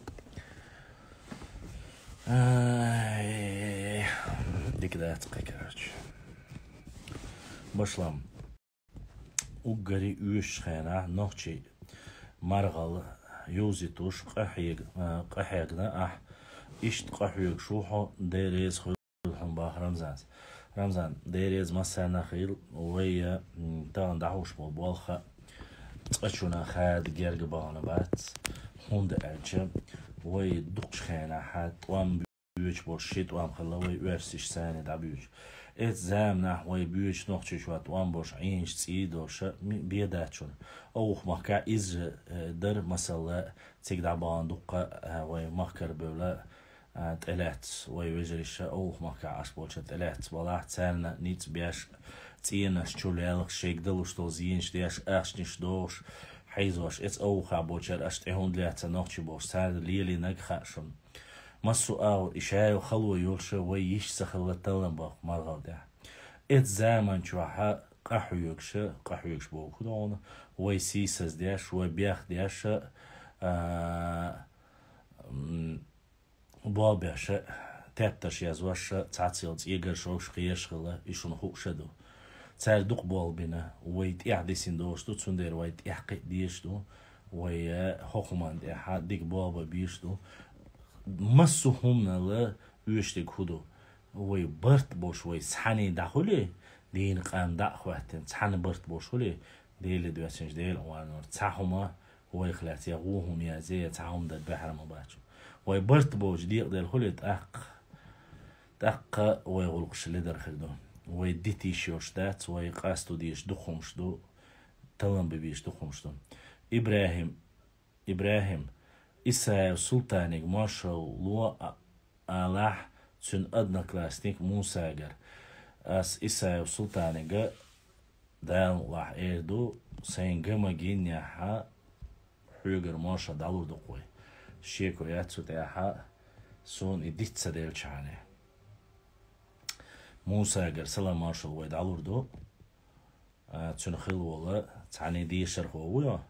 Ай, дика дац кхин, короче. Башлам. Уггаре оьшучу хенахь нохчий маргӀал юзуьйтуш къахьег-, а, къахьегна ахь. Иштта къахьоьгуш ву хьо, Дела реза хуьлда хьуна, бах Рамзанс. Рамзан, Дела реза массарна хуьлда, вай, м, тахана дӀахьош болу болх цкъачунна хада герга бахана бац, хӀунда аьлча вай дукхачу хенахь тӀом боьдуш болуш ши тӀом хилла вай оьрсашца дӀабоьдуш. Оцу заманахь вай боьдуш Нохчийчохь тӀом болуш, Ӏийначу цӀий долуш, ми-, бен дац шуна. Оха махкахь иза, э, дара, масала, цига дӀабахана дуккха, э, вай махкара бевлла, а, тӀелаьцна вай вежарша, оха махкахь Ӏаш болчу тӀелаьцна балахь, царна ницкъ беш, цӀенош чу лелхаш, шайга далуш долу зенаш деш, ахчанаш дохуш, хьийзош, оцу оха болчара аша тӀе хӀунда лаьцна нохчий бохуш, царна лелийнарг хаьа шуна. Массо а агӀор и шайо хало йолуша вай йиш ца хилла таллам боху маргӀал тӀехь. Оцу заман чохь къахьоьгуша, къахьоьгуш боху хӀун догӀу, вай сийсаз деш, вай бех деш, а, м, болх беш, тептарш язъеш, цхьацца йолу цӀегара шовш кхоьруш хилла, и шуна хууш а ду. Цара дукха болх бина, вай тӀаьхьа дисина долуш ду, цундела вай тӀаьхьа кхиа дезаш ду, вай, э, хӀокху хӀуманна тӀехь дика болх бан безаш ду. Массо а хӀуманал оьшург хӀун ду? Вай барт болуш, вай цхьаьний дӀахуьлий, дийна къам дӀа а хӀоьттина, цхьаьна барт болуш хуьлий, Деле доьссинчу Делан Ӏамалора цхьа хӀума вайх лаьцна я гӀо хӀума язъе, я цхьа хӀума дан баьхьар ма бац. Вай барт боцуш декъаделла хуьлий, тӀаккха, тӀаккха вай гӀуллакхаш ледар хир ду. Вай дита йиш йолуш дац, вай къасто дезаш дукха хӀумаш ду, таллам бан безаш дукха хӀумаш ду. ИбрахӀим, ИбрахӀим, Исаев Султаниг маршалла ло а-, алахь цуьнан одноклассник Мусагара. Ас Исаев Султанига Дала мукъалахь эр ду, сайн ган ма гиннехь, хьоьгара маршалла дӀалур ду-кх вай. Шеко яц цу тӀехь, суна и диц ца делчхьана. Мусагара салам маршалла вай дӀалур ду. А, цуьнан хилла волу цхьаьний дешархо ву йо.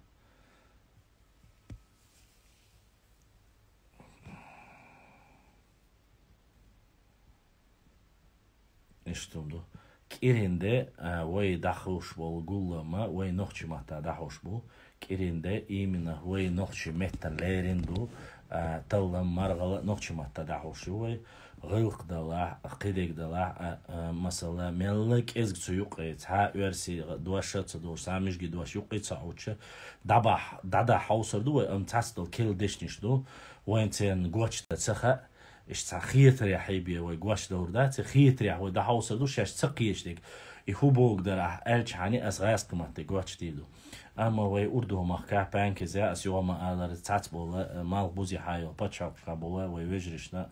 Иштта хӀума ду. КӀирин де, а, вай дӀахьош болу гуллам а вай нохчийн маттахь дӀахьош бу. КӀирин де именно вай нохчийн меттана лерина ду, а, таллам, маргӀал а нохчийн маттахь дӀахьош ю вай. ГӀиллакх далахь, кхидерг далахь, а, а, масала, мелла кӀезиг цу юккъе, цхьа оьрсийн дош а ца долуш, цхьа муьжгийн дош юккъе ца Ӏуттуш, дӀабахь-, дӀадахьа хьовсур ду вай, амма цхьацца долу керла дешнаш ду, вайн церан гочдан ца хаьа, иштта цхьа хетарехь хьайбе вай гочдалур дац, и хетарехь вай дӀахьовсур ду, шаьш ца кхеташ дерг. И хӀун бохург дара ахь аьлчхьана, ас гӀазкхийн маттахь гочдийр ду. Амма вай урду махкахь панкизе, ас юха ма-аллара, цхьацца болу, э, малхбузехьа йолу пачхьалкхашкахь болу вай вежаршна,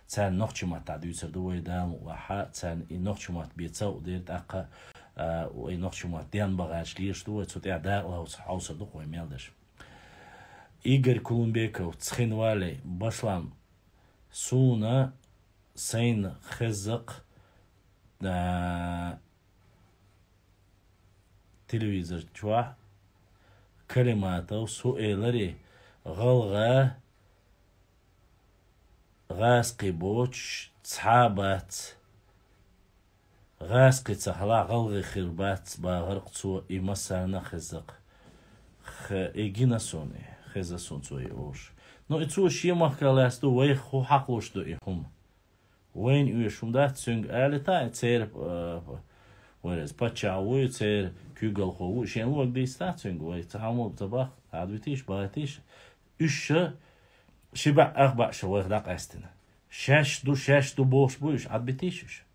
царна нохчийн маттахь дуьйцур ду вай, Дала мукъалахь, царна и нохчийн мотт бен ца а дийр, тӀаккха, э, вай нохчийн мотт денна бахарш лелаш ду вай, цу тӀехь дакъа ловца хьовсур ду-кх вай мел дерш. Игорь Кулумбеков, Цхинвали, башлам, суна сайна хеззакх, а, телевизор чохь Калиматов, су элари, гӀалгӀа, гӀазкхий боцуш цхьа а бац. ГӀазкхий ца хилахь, гӀалгӀай хир бац, бахарх цо, и массарна а хеззакх. Х-, и гина суна, хеза суна цо и олуш. Ну, и цо шен махках лаьцна ду, вайх хӀун хьакхалуш ду и хӀума? Вайна оьшуш хӀума дац цуьнга алита, и церан, а, вай реза паччахь вуй, церан куьйгалхо вуй, шен лога дийцадац цуьнга, вай ца хьамург ца бах, Ӏадвитийша, бахийтийша. Уьш ша ши баьӀ, ах баьӀ ша вайх дӀакъаьстина. Шаьш ду, шаьш ду бохуш буй уьш, Ӏадбитийша уьш.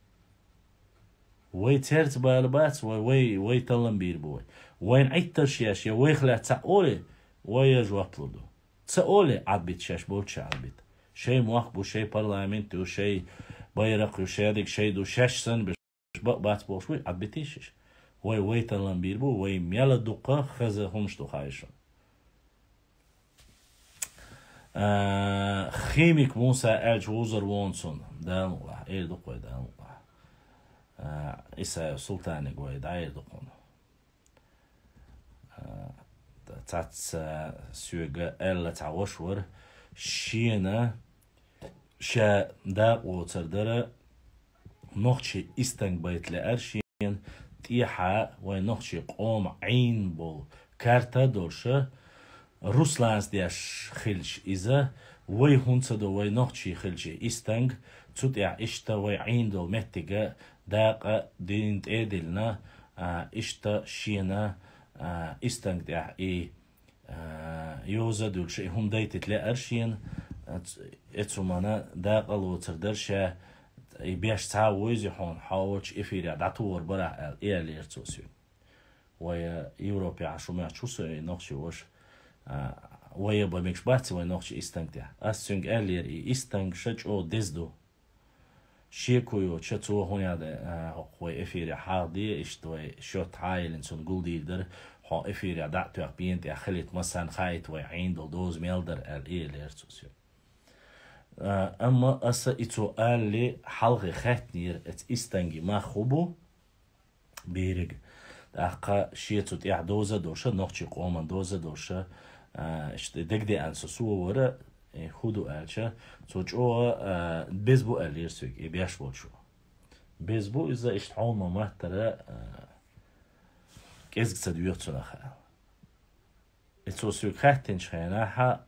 Вай церца бала бац, вай, вай, вай таллам бийр бу вай. Вайна Ӏиттарш еш, я вайх лаьцна цхьаъ олий, вай я жоп лур ду. Ца олий, Ӏадбита шаьш болчу ша Ӏадбита. Шай мохк бу, шай парламент ю, шай байракх ю, шадерг шай ду, шаьш санна берш бакъ бац бохуш буй, Ӏадбитийша уьш. Вай, вай таллам бийр бу, вай мел а дуккха хаза хӀумаш ду хаийша. А, химик Муса аьлча вузар вон цунна. Дала мукъалахь, эр ду-кх вай, Дала мукъалахь. А, Исаев Султаниг вай дӀаэр ду кхунна. А, цац, а, соьга аьлла цхьа ваша вара. Шена ша дакъа воцар дара, нохчий истанг байта лаьара шена, тӀехьа вайн нохчий къоман Ӏийна болу карта а долуша, Русланца деш хилча иза, вай хӀунда ца до вай нохчий хилча истанг, Цу тӀехь иштта вай Ӏийна долу меттига дакъа дина тӀе а диллина, а, иштта шена, а, Истанг тӀехь и, а, йоза а дуьллуш, и хӀума дайтийта лаьара шена, а, ц-, эцу хӀуманна дакъа лоцур дара ша, и беш цхьа а вовзий хьуна, хьо волчу эфирехь дӀатухур бара ахь аьлла, и аьллера цо соьга. Вай, а, Европехь шу моьттуш ву со и нохчий ваша, а, вай а бан мегаш бац вай нохчий Истанг тӀехь. Ас цуьнга аьллера, и Истанг ша чӀогӀа деза ду. Шеко йоцуша цо хӀун яда, а, хӀокху вай эфирехь хьахаде, иштта вай шот хьаеллина цунна гулдийр дара, хьо эфирехь дӀа а тоьхна бена тӀехь хилийта массарна хаийта вай Ӏийна долу доза мел дара аьлла, и аьллера цо соьга. А, амма аса и цо алале хьалхе хаьттинера, эцу Истанги мах хӀун бу, берриг. ТӀаккха шен цу тӀехь доза а долуша, нохчий къоман доза а долуша, а, иштта дагадеана со, со вара, э, хӀун ду аьлча, цо чӀогӀа, а, беза бу аьллера соьга, и беш болчо. Беза бу иза, иштта хьуна ма-маттара, а, кӀезиг ца доьху цунах аьлла. И цо соьга хаьттинчу хенахьа,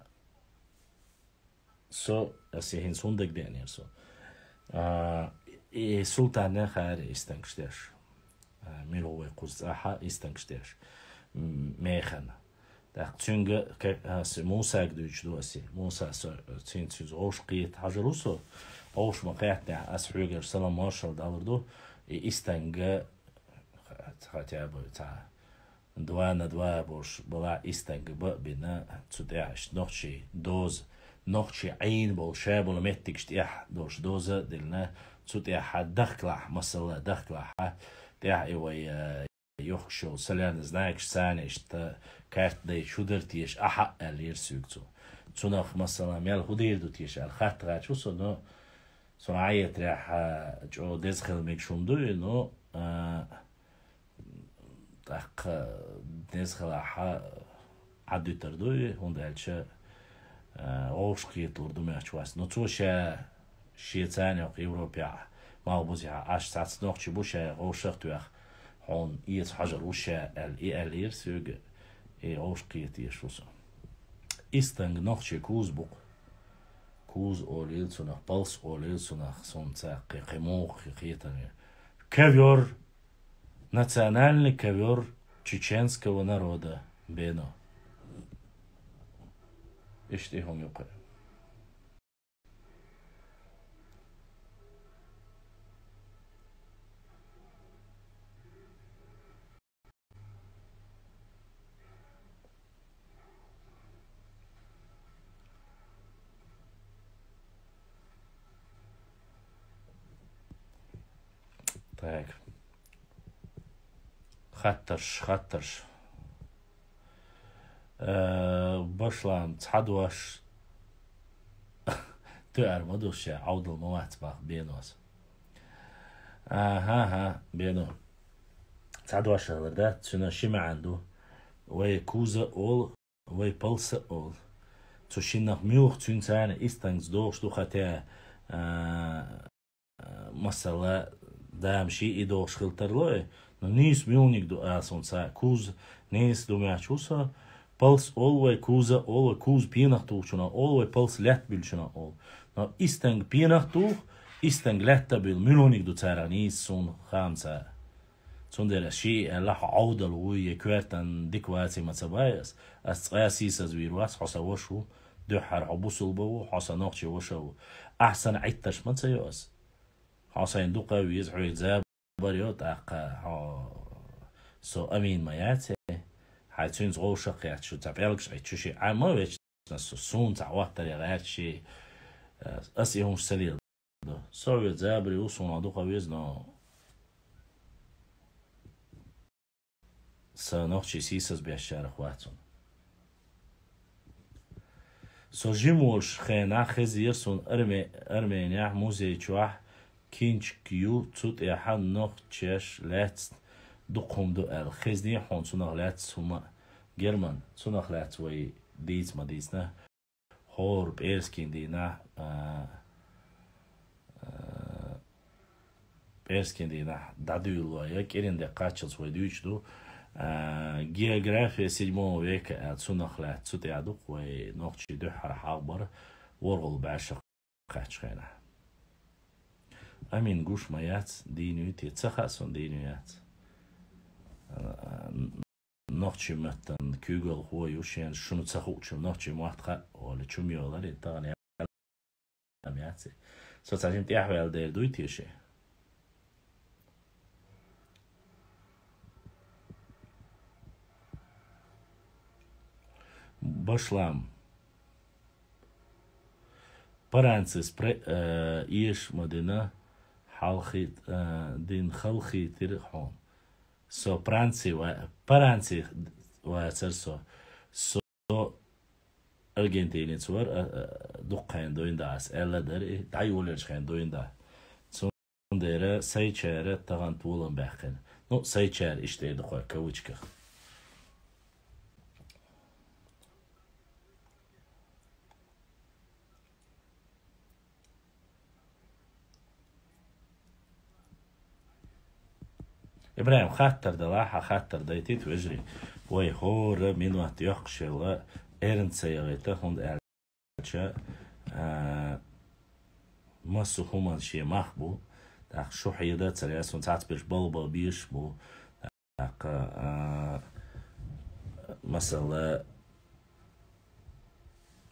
со, аса хӀинца хӀунда дагадеанера со. А, и Султанна хаьара Истангаш деш. А, мила ву вай кхуза цӀахь Истангаш деш. М, механа. ТӀаккха цуьнга ка-, аса Мусага дуьйцуш ду аса. Муса со, цуьнца иза вовшах кхета хьажар ву со. Вовшах ма кхеттинехь, аса хьоьгара салам-маршалла далур ду. И Истанга ха-, хотя бы цхьа два на два болуш балахь Истанга бан а бина, цу тӀехь иштта нохчий доза, нохчий Ӏийна болу, ша болу меттигаш тӀехь долуш доза а диллина, цу тӀехь дахкалахь, масала, дахкалахь, тӀехь и вай, э, йохкуш йолу соляный знакаш царна иштта карта дайчу хӀун дара теша ахьа а аьллера соьга цо. Цунах, масала, мел хӀун дийр ду теша аьлла хатта гӀерташ ву со, но цунна Ӏаетарехь, а, чӀогӀа деза хила мегаш хӀума ду и, но, а, тӀаккха деза хилахь, Ӏадуьтур ду и, хӀунда аьлча, а, вовшах кхеталур ду моьттуш вац. Но цо ша, шен царна йоккха Европехь, малхбузехь Ӏаш цхьацца нохчий бу ша вовшах а тоьхна, хьуна эца хьажар ву ша аьлла, и аьллера соьга, и вовшах кхета езаш ву со. Истанг нохчий куза бу-кх. Куза олийла цунах, палс олийла цунах, суна цхьа кхе-, кхин муха кхетар. Ковёр, национальный ковёр чеченского народа, Бено. Иштта и хӀума ю-кх. Так. Хаттарш, хаттарш. Э, башлам, цхьа дош. Тоьар ма ду ша, Ӏовдал ма вац бах Бенос. Аха, аха, Бено. Цхьа дош хилар дац, цуьнан ши маьӀна ду. Вай куза олу, вай палса олу. Цу шиннах муьлха цуьнца царна Истангаца дохуш ду, хатя, а, масала, дама ши и дохуш хила тарло и, но нийса муьлханиг ду аса хӀунца, куза нийса ду моьттуш ву со, палс олу вай, куза олу вай, куза пенах тухучунах олу вай, палс лаьтта буьллучунах олу. Но Истанга пенах туху, Истанга лаьтта буьллу, муьлханиг ду царах нийса суна хаамца. Цундела ас ши и аьлла, хьо Ӏовдал вуй, я коьртан дика ваций ма ца бай ас. Ас цкъа а сийсаз вийр вац, хьо сан ваша ву, дуьххьара хьо бусулба ву, хьо сан нохчи ваша ву. Ахь сан Ӏиттарш ма ца йо ас. Хьо сайна дукха а веза, хьоьга забар йо, тӀаккха хьо со амин ма яц, хьай цуьнца гӀовшах а кхетта шу, цхьа пӀелгаш Ӏитта шу ши Ӏа ма вечна, со суна цхьа хӀоттаре гӀерташ ши, ас и хӀумаш ца леладо. Со веза забаре ву, суна дукха веза, но сан нохчий сийсаз беш шарах вац хьуна. Со жима волуш хенахь хезира суна Арме-, Арменехь музей чохь кинчик ю, цу тӀехь нохчеш лаьцна дукха хӀума ду аьлла. Хезний хьуна цунах лаьцна хӀума а? Герман, цунах лаьцна вай дийца ма дийцина. ХӀора пӀераскин дийнахь, а, а, пӀераскин дийнахь дӀадуьйлало я кӀиран де кхаччалц вай дуьйцуш ду, а, география седьмого века аьлла, цунах лаьцна, цу тӀехь ду-кх вай нохчий дуьххьара хьагӀ бар ворхӀалгӀа бӀаьршах кхаьччу хенахь. Амин гуш ма яц, дийна ю те, ца хаьа суна, дийна ю яц. А, нохчийн меттан куьйгалхо ю, шен шуна ца хуучул нохчийн мотт хаьа олий, чу ма йолар, и тахана яц. Со цхьа жим тӀехваьлла дер дуй те ши? Башлам. Паранцис пре-, э, эш ма дина, хьалхи-, э, дин халхийтира хьона. Со Пранци ва-, Паранци вацар со. Со аргентинец вар, а, а, дукха хенахь дуйна да ас, аьлла дара, и дӀайолаелча хенахь дуйна да. Цундела сайчара тахана толам баьккхина. Ну, сайчара иштта эр ду кхой, кавычках. ИбрахӀим, хаттар далахь, хьан хаттар дайтийта, вежарий. Вай хӀора минот йоккхуш елла, эрна ца яхийта, хӀунда аьлча, а, массо хӀуманан шен мах бу. ТӀаккха шу хьедацара, я суна цхьацберш балбан безаш бу. ТӀаккха, а, масала,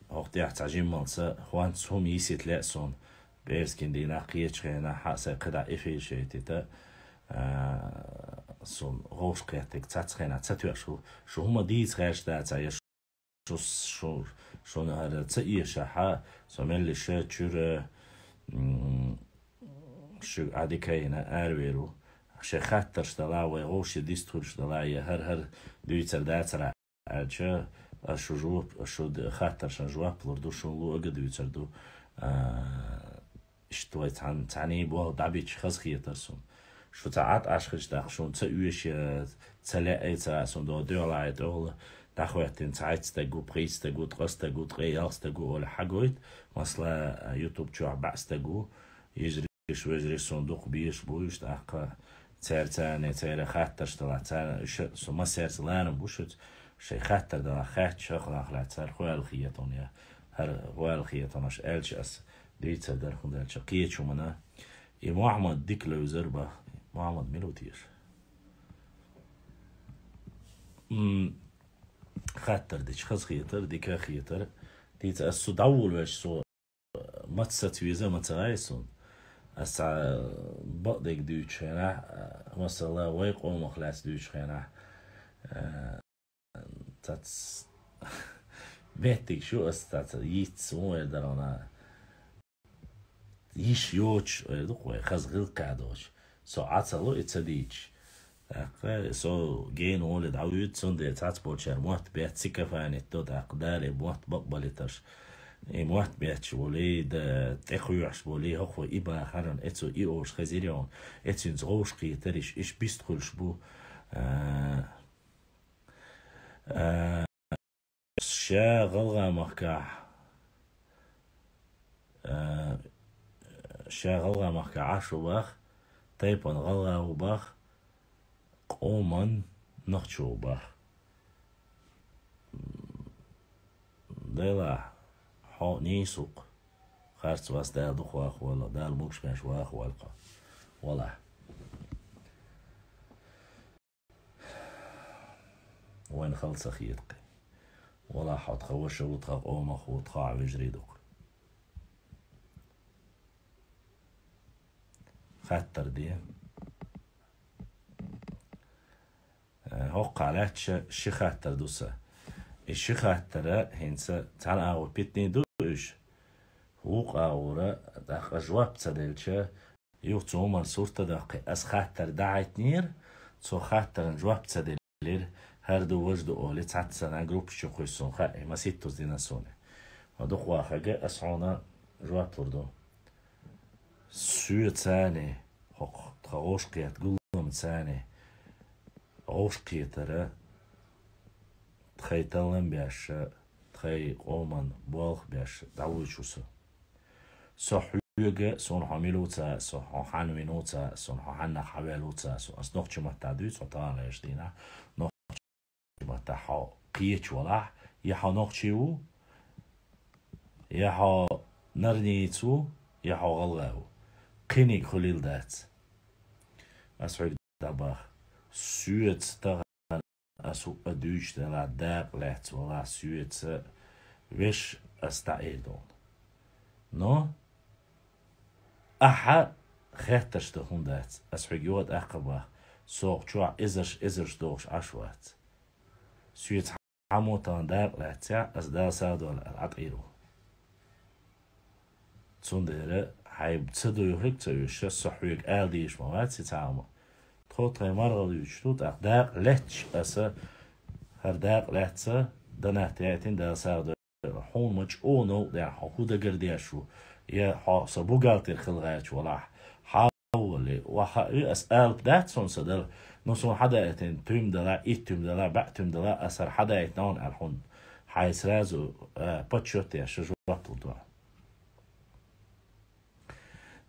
хӀокху тӀехь цхьа жиммалца хӀонс хӀума йисийта лаьа суна, пӀераскан дийнахь, кхечу хенахь, хьа а сайн кхидӀа эфир шайтийта, а, суна гӀовш кхеттиг цац хенахь ца тоьуш ву. Шу хӀума дийца гӀерташ дацахь, я шу, шу, шуна хӀара ца эшахь, со меллиша чуьра, м, шуьга Ӏадика йина аравер ву. Шайн хаттарш далахь, вай гӀовши дистхуьлуш далахь, я хӀара-хӀара дуьйцур дацара аьлча, ас шу жоп, ас шу д-, хаттаршна жоп лур ду, шуна луъург а дуьйцур ду. А, иштта вай цхьаьн-, цхьаьний болх дӀабитча хазахетар суна. Шу цхьа Ӏад Ӏаш хилча, тӀаккха шуна ца оьшу я ца лаьа, ца а суна догӀу дуьхьал а тӀехула дӀахӀоьттина цхьайтта стаг ву, пхийтта стаг ву, ткъа стаг ву, ткъе ялх стаг ву олий хьагойту. Масала, YouTube чохь бӀе стаг ву, йижарий, вежарий суна дукха безаш бу уьш, тӀаккха цаьрца царна хаттарш далахь, царна уьш а, со массаьрца ларам бу шуьца, шайн хаттар далахь, хаьттича хӀокхунах лаьцна хӀара хӀоьлла хеташ я, хӀара хӀоьлла хеташ аьлча ас дийцар дара, хӀунда аьлча кхечу хӀумана и Мухьаммад дика левзар бах. Мухьаммад мила ву теша? М, хаттар дича хазахетар, дика хетар. Дийца ас цу дӀаволавелча, со маца саца веза а ма ца гӀай суна. Ас цхьа бакъдерг дуьйцучу хенахь, масала, вай къомах лаьцна дуьйцучу хенахь, а, цац меттиг шу ас цац йиц вон эр дара вана. Йиш йоцуш эр ду-кх вай, хаза гӀиллакхехь доцуш. Со Ӏа ца ло и ца дийцча. ТӀаккха со гена волий дӀавуьйцу, цундела цхьацболчара мотт бетта сикофанит до, тӀаккха Дала и мотт бакъбалийтарш. И мотт бетташ волий, да, тӀекхоьхьуш болий, хӀокхо и бахаран, эцо и олуш хезира йона, эцуьнца гӀовш кхетариш, иш бистхуьлуш бу. А, а, ша гӀалгӀа махкахь, а, ша гӀалгӀа махкахь Ӏаш ву бах, тайпана гӀалгӀа ву бах, къоман нохчо ву бах. Делахь, хьо нийса ву-кх. Харц вац, Дала дукха вахавойла, Дала могуш-маьрша вахавойла хьо. Валахь. Вайна хала ца хета-кх. Валахь, хьо тхан ваша ву, тхан къомах ву, тхан вежарий ду-кх. Хаттар де. Э, хӀокхахь лаьтташ ши хаттар ду сан. И ши хаттара хӀинца цхьана агӀор питанийн ду уьш. ВукхӀа агӀора, тӀаккха жоп ца делча, юха цу хӀуманна сурт а доккхий, ас хаттар дӀахьаьттинера, цо хаттарна жоп ца делира, хӀара ду, важа ду олий, цхьаццанхьа группаш чу кхуьссу суна хаьа, масийттаза дина суна. Ма дукха вахарг ас хьуна жоп лур ду. Соьца а, хӀокху тхан гӀовшкхетта гуламца а, гӀовшкхетара тхайн таллам беш, тхайн къоман болх беш дӀавуьйцуш ву со. Со хьоьга, суна хьо мила ву ца хаьа, со хьо хьанна вина ву ца хаьа, суна хьо хьаннах хьаваьлла ву ца хаьа, со ас нохчийн маттахь дуьйцу хьо тахана лаьраш дийнахь, нохчийн маттахь хьо кхечу валахь, я хьо нохчи ву, я хьо нарница ву, я хьо гӀалгӀа ву. кхиниг хуьлийла дац. Ас хьоьга дӀабаха. Соьца тахана ас хӀуъа дуьйцуш делахь, дакъа лаьцна валахь, соьца веш ас дӀаэр ду хьуна. Но ахьа хеттарш дан хӀума дац. Ас хьоьга юха тӀаккха баха. Сох чохь эзарш, эзарш дохуш Ӏаш вац. Соьца хьан мотан дакъа лаьццехь, ас Дала сагӀа дойла, ас Ӏа тӀера ву. Цундела хьайн ца дуй хӀуьг ца уьш, со хьоьга ала дийш ма вац и цхьа хӀума. Тхо тхайн маргӀал юьйцуш ду, тӀаккха дакъа лаьцча аса, хӀара дакъа лаьцна, данат яйтина, Дала сагӀа дойла. Хьуна ма чӀогӀа новкъа дер, хьо хӀун дагардеш ву, я хьо со бухгалтер хила гӀерташ валахь, хьан вале, ваха а ас алап дац хьуна сан дала, но суна хьадаийтина туьма дала, итт туьма дала, бӀе туьма дала, ас хӀара хьадаийтина хьуна аьлла хьуна. Хьайн сразу, а, подсчёт деш, жоп лур ду.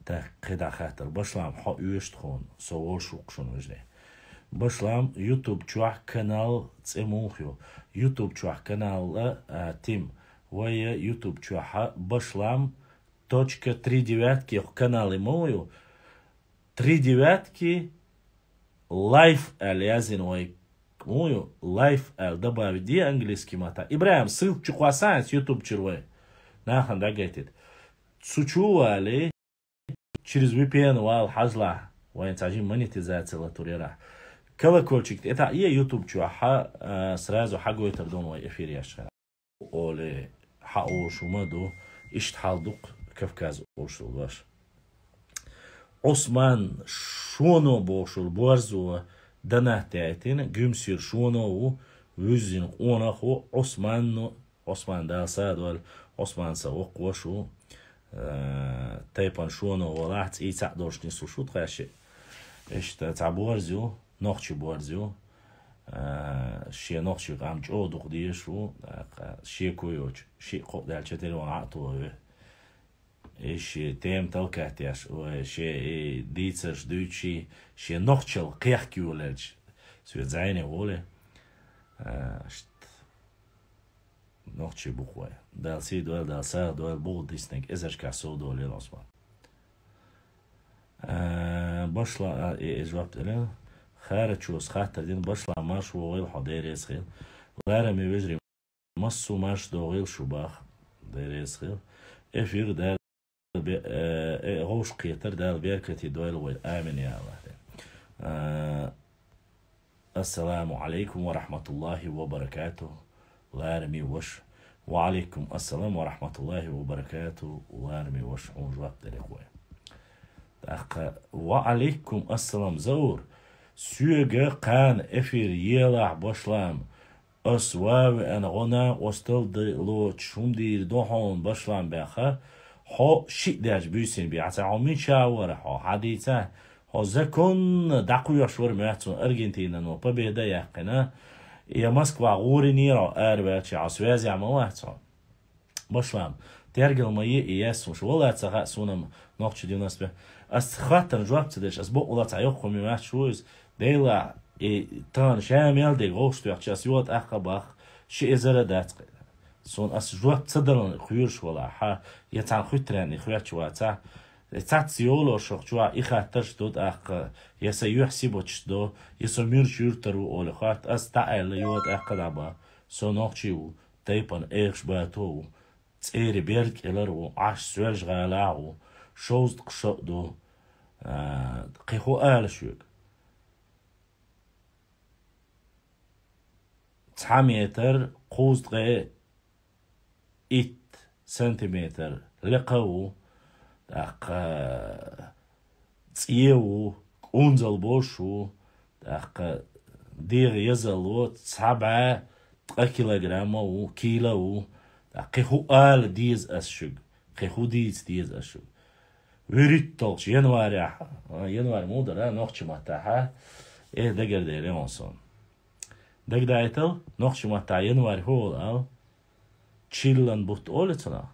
Так, кхидӀа хаттар. Башлам, хьо оьшу тхуна, со вовшах ву-кх шуна, вежарий. Башлам, YouTube чохь канал цӀе муха ю? YouTube чохь канал, а, Тим. Вай YouTube чохь Башлам точка три девятки канал ма ю. Три девятки лайф аьлла яздина вай. Муха ю? Лайф аьлла добавить де английский матта. ИбрахӀим, ссылка чу кхоссахьа YouTube чуьра вай. Нахана дӀагайтийта. Цу чу вале, через V P N вала хьажалахь, вайн цхьа жима монетизация латур ярахь. Колокольчик тӀе таӀе YouTube чохь, а, сразу хьагойтур ду вай эфир еш хенахь. Оле, хьан олуш хӀума ду, иштта хьал ду-кх Кавказ олуш долу дош. Ӏусман Шоно бохуш волу борзо донат даийтина, Гуьмсера Шоно ву, вуьззина къонах ву, Ӏусманну, Ӏусман Дала сагӀа дойла, Ӏусман сан воккха ваша ву, э, тайпана Шоно валахь, цӀий цхьаъ долуш нислуш ву тхаьш. Иштта цхьа борз ю, нохчи борз ю, э, шен нохчи къам чӀогӀа дукха дезаш ву, тӀаккха шеко йоцуш, шиъ-кхоъ даьлча телефон Ӏа а тоху. И шен тема талкатеш, ой, шен и дийцарш дуьйцуш, шен нохчалла кхехкайолаелча, соьца зӀене волу. А, шт-, нохчий бу-кх вай. Дала сий дойла, Дала сагӀа дойла, буху диснарг эзаршкахь сов долийла, Ӏусман. А, башла, а, и, и жоп делира. Харачос хаттар дина, башла марш вогӀийла хьо, Дела реза хила. Лараме вежарий, массо а марш догӀийла шу баха, Дела реза хила. Эфир Дала бе-, э, э, гӀовш кхетар Дала беркате дойла вай. Амин, я АллахӀ. Э, ассаламу Ӏалайкум ва рахьматуллахӀи ва баракатухӀ, лараме ваша. Ва Ӏалайкум ассалам ва рахьматуллахӀи ва баракатухӀ, лараме ваша. Хьуна жоп делира вай. ТӀаккха, ва Ӏалайкум ассалам, Заур. Соьга кхана эфир елахь, башлам. Ас ва веана гӀо накъосталла дан лоцуш хӀума дийр ду хьуна, башлам, баьхна, хьо шиъ даьлча буьйсина бехьа ца, хьо мича вара, хьо хьадийца, хьо законна дӀакхоьхьуш вара моьтту суна, Аргентинано победа яьккхина, я Москва гӀуринера хьо араваьлча, хьо связехь ма вац хьо. Башлам, тергал ма е и яьссумаш. Вала ца хаьа суна-м нохча девяносто пять. Ас хаттарна жоп ца делча, ас бакъволу цхьа йоккха хӀума моьттуш ву иза. Дела, и тахана ша мел дерг гӀовш тоьхча, ас юха тӀаккха баха, ши эзар а дац-кх. Суна ас жоп ца далан кхоьруш валахь, я цхьана хуьттаренна и хоьттуш вацахь, цхьацца йолу шух чохь и хаттарш ду тӀаккха, я сан юьхь сибаташ ду, я со муьрчу юьртара ву олу хатта, ас дӀааьлла юха тӀаккха дӀабаха. Со нохчи ву, тайпана Эхаш Бато ву, цӀеран берда кӀелара ву, Ӏаш Соьлжа-ГӀалахь ву, шовзткъа шо а ду, а, кхин хӀун ала шуьга? Цхьа метр кхузткъе итт сантиметр лекха ву, тӀаккха цӀе ву, кӀунзал болуш ву, тӀаккха дегӀан езалло цхьа бӀе ткъа килограмма ву, кийла ву. ТӀаккха кхин хӀун ала деза ас шуьга? Кхин хӀун дийца деза ас шуьга? ВуьрхӀитталгӀачу январехь, а, январь муха дара, нохча маттахь, э, дагардели хьуна суна. Дагадайтал, нохча маттахь январь хӀун олу ала? Чиллан бутт олу цунах.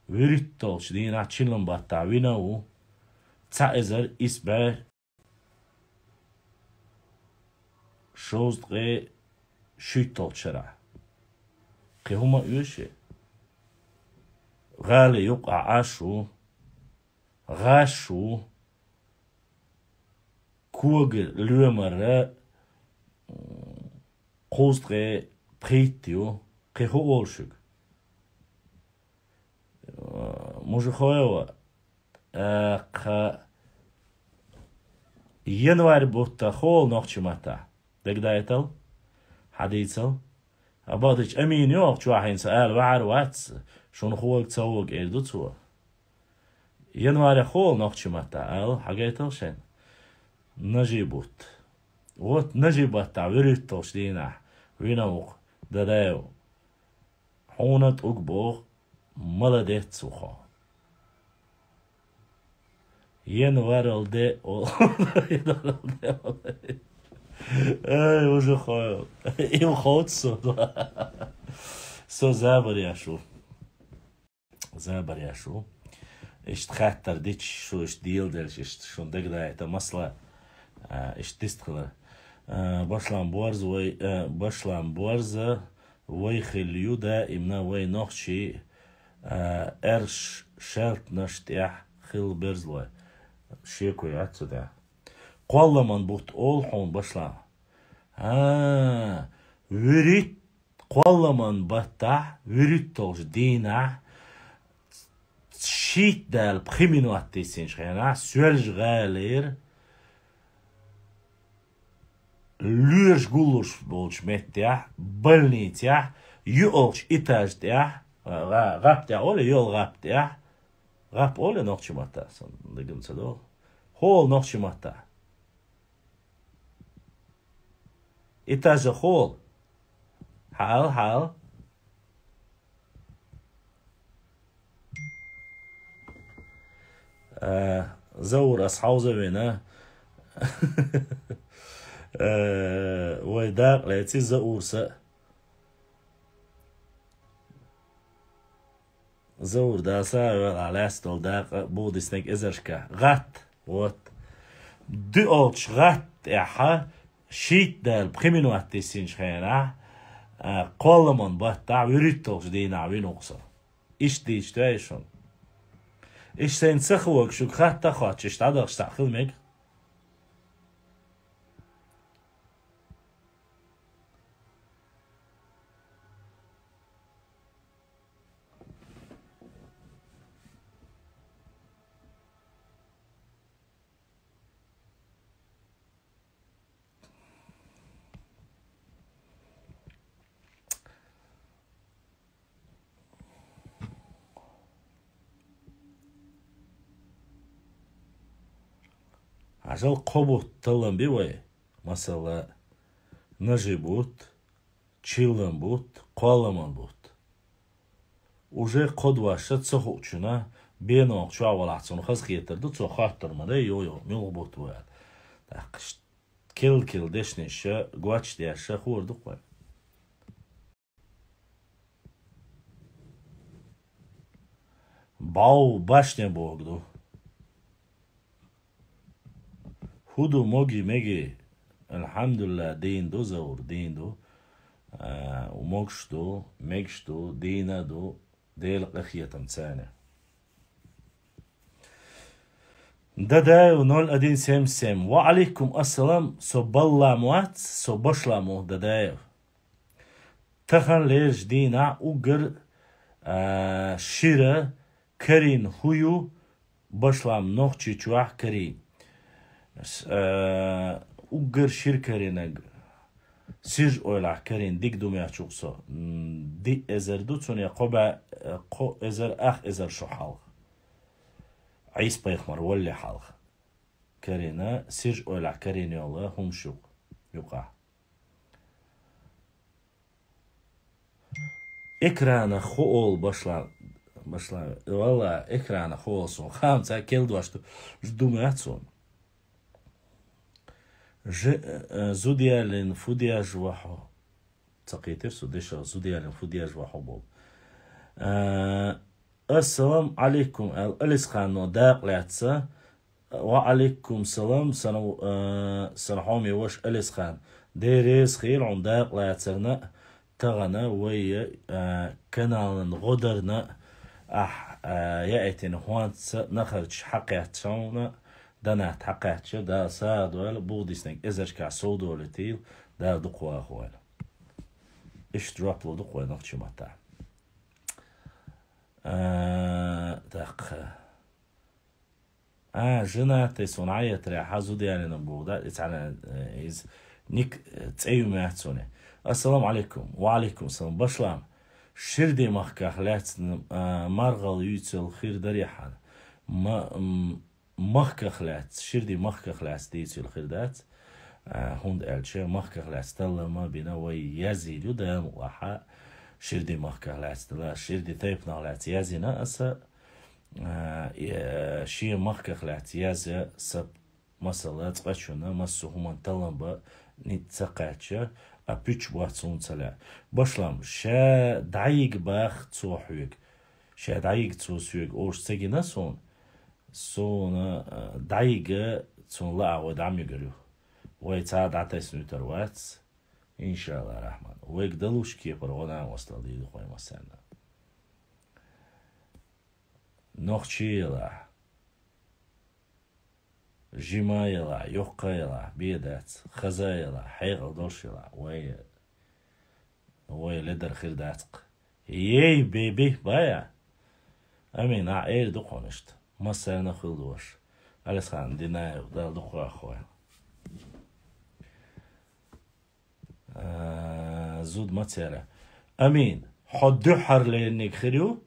ВуьрхӀитталгӀачу дийнахь чиллан баттахь вина ву, цхьа эзар исс бӀе шовзткъе шуьйтталгӀачу шарахь. Кхин хӀума оьшу? ГӀали юккъахь Ӏаш ву. гӀаш ву, кога лоьмара, м, кхузткъе пхийтта ю, кхин хӀун олу шуьга? Э, мужихой ва, э, кха январь бутт хӀу олу нохчийн маттахь? Дагадайтал? Хьадийцал? А бакъдича Амин йогӀу чохь хӀинца ала ваьхьар вац, шуна хӀуъа ца хӀуъа эр ду цо. Январь хӀу олу нохчийн маттахь ала, хьагайтал шайна? Нажи бутт. Вот нажи баттахь вуьрхӀитталгӀачу дийнахь вина ву-кх Дадаев. Хьуна тӀуг боху, молодец ву хьо. Январал де о-, январал де о-, ай, уже хо-, им хоц со. Со забар еш ву. Забар еш ву. Иштта хаттар дича шу иштта дийла делча, иштта шуна дагадайта масала, а, иштта дистхила. А, башлам борза вай, а, башлам борза вай хилла ю даимна вай нохчий, а, аьрш шаьлтанаш тӀехь хилла берзалой. Шеко яц цу тӀехь. Кхолламан бутт олу хьуна башлам. А, вуьрхӀитта кхолламан баттахь, вуьрхӀитталгӀачу дийнахь, шийтта дала пхи минот тиссинчу хенахь, Соьлжа-ГӀалера лоьраш гуллуш болчу меттехь, больницехь, йоьалгӀачу этажа тӀехь, гӀа-, гӀап тӀехь олу, йоьалгӀа гӀап тӀехь, гӀап олу нохчийн маттахь, сан дагам ца долу. ХӀу олу нохчийн маттахь? Этажа хӀу олу? Хьал, хьал. Э, Заур, ас хьовза вина. Э, вай дакъа леци Заур са. Заур, даса а вела, лаьцна долу дакъа а бу диснарг эзаршка. ГӀатта. Вот. ДуьалгӀачу гӀатта тӀехь шийтта дала пхи минот тиссинчу хенахь, а, кхолламан баттахь, вуьрхӀитталгӀачу дийнахь вина ву-кх со. Иштта дийцича тоьий шуна? Иштта сайна ца ховга шуьга хатта а хоттуш, иштта дӀадахча цхьаъ хила мега. Хьажал, кхо бутт таллам би вай, масала, нажи бутт, чиллан бутт, кхолламан бутт. Уже кхо дош ца хуучунна, беногӀа чохь валахь, цунна хазахетар ду, цо хоттур ма дай, йо-йо, муьлха бутт ву аьлла. ТӀаккха ш-, кел-кел дешнаш ша, гоч деш ша хуур ду-кх вай. Бау башне боху ду. ХӀу ду моги меги? Алхьамдулиллах, дийна ду, Заур, дийна ду. А, могуш ду, мегаш ду, дийна а ду, Делан къинхетам царна. Дадаев ноль один семьдесят семь. Ва алейкум ассалам, со баллам вац, со башлам ву, Дадаев. Тахана лерачу дийнахь уггар, а, шира карийна хӀу ю башлам Нохчийчохь карийна? С-, а, уггар шира карийнарг, Сиржа-Эвлахь карийна дика ду моьттуш ву со. М, диъ эзар ду цунна, я кхо бӀе, кхо эзар, ах эзар шо хьалха. Ӏийса-пайхамар валале хьалха. Карийна, Сиржа-Эвлахь карийна йолу хӀумаш ю-кх юкъахь. Экранах хӀу олу башла-, башла-, валла, экранах хӀу олу суна. Хаамца кел дош ду, ду моьтту суна. Ж-, э, зуда ялийна фу деш ву хьо? Ца кхийтира со дешах, зуда ялийна фу деш ву хьо боху. Э, Ассалам алейкум, аьлла, Алисхано дакъа лаьцна. Ва алейкум салам, сан, э, сан хьоме ваша Алисхан. Дела реза хуьлда хьуна дакъа лацарна, тахана вай, э, каналан гӀо дарна, ахь А, яайтина хӀонца нахарча хьакхаьчча, донат хьакхаьчча, Дала сагӀа дойла, бугӀа диснарг эзаршкахь сов долийтийла, Дала дукха вахавойла. Иштта жоп лу дукха вай нохчийн маттахь. А, тӀаккха. А, женатый суна Ӏайетарехь, хьан зуда ялийна боху, да, и цхьана, э, иза ник, э, цӀе ю маьццуне. Ассаламу Ӏалайкум. Ва Ӏалайкум салам. Башлам. Ширди махках лаьцна, а, маргӀал юьйцал хир дарий хьан? Ма-, м-, махках лаьцна, ширди махках лаьцна дийцал хир дац. А, хӀунда аьлча, махках лаьцна таллам а бина вай язйийр ю, Дала мукъалахь, ширди махках лаьцна дала, ширди тайпанах лаьцна язйина аса, а, э, шен махках лаьцна язъя са, масала, цкъачунна массо а хӀуманна таллам бан ницкъ ца кхаьчча, а пуьчча боццул ца лаьа. Башлам, ша дӀайига бах цо хьоьга. Ша дӀайига цо соьга ош ца гина суна, суна, а, дӀайига цунна лаахь вай дӀа муьгур ю. Вай цхьа а дӀатесна вуьтур вац, иншааллахӀ рахьман. Вайга далуш кепара гӀо-накъосталла дийр ду-кх вай массарна. Нохчий елахь, жима елахь, йоккха елахь, бен дац, хаза елахь, хьекъал долуш елахь, вай, вай ледар хир дац-кх. Ей, беби, бая! Амин, ахь эр ду-кх хьуна иштта. Массарна а хуьлда ваша. Алисхан Динаев, Дала дукха вахавойла. А, зуда ма цара. Амин. Хьо дуьххьарлерниг хир ю,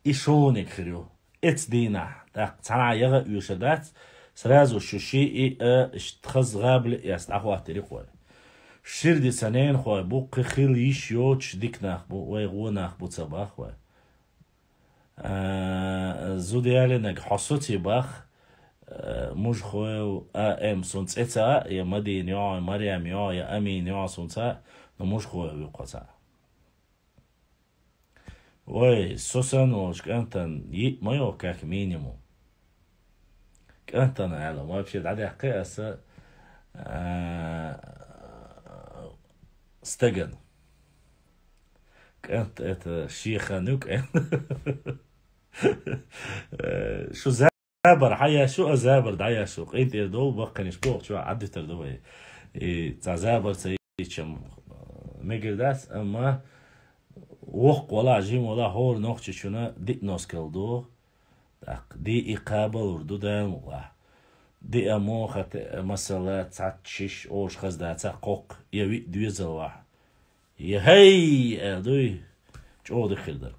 и шолгӀаниг хир ю. Эцу дийнахь, тӀаккха цхьанхьа яха а оьшур дац, сразу шу ши и, а, ш-, хаза гӀабали а эцна дӀахӀоттийр ю-кх вай. Ширди сан ненахой бу, кхин хила йиш йоцуш дика нах бу, вай гӀо нах бу ца бах вай. А, зуда ялийнарг хьо соций бах, а, Мужхоев А М суна цӀе ца а, я Мадина йоӀ, я Марем йоӀ, я Амин йоӀ суна ца а, но Мужхоев ю-кх хьо ца а. Вай, со санна волчу кӀантана йиъ ма йо, как минимум. КӀантана аьлла, ма вообще дӀадаьккхи аса, а, стагана. КӀант это шехан ю кӀант. Э, шу забар хьан еш ю, а забар дӀаеш ю. КъинтӀера долу баккхийнаш бохучу Ӏаддитар ду вай. И цхьа забар ца йичам, э, мегар дац, амма воккха вала, жима вала, хӀора нохчичунна диъ носкал ду. ТӀаккха диъ и кхабалур ду Дала мукъалахь. Диъ а мохат, масала, цхьацца шиш оша хаза дацахь кхоккха, я виъ доьзал вахь. Я хӀей! Аьлла дуй, чӀогӀа дика хир дара.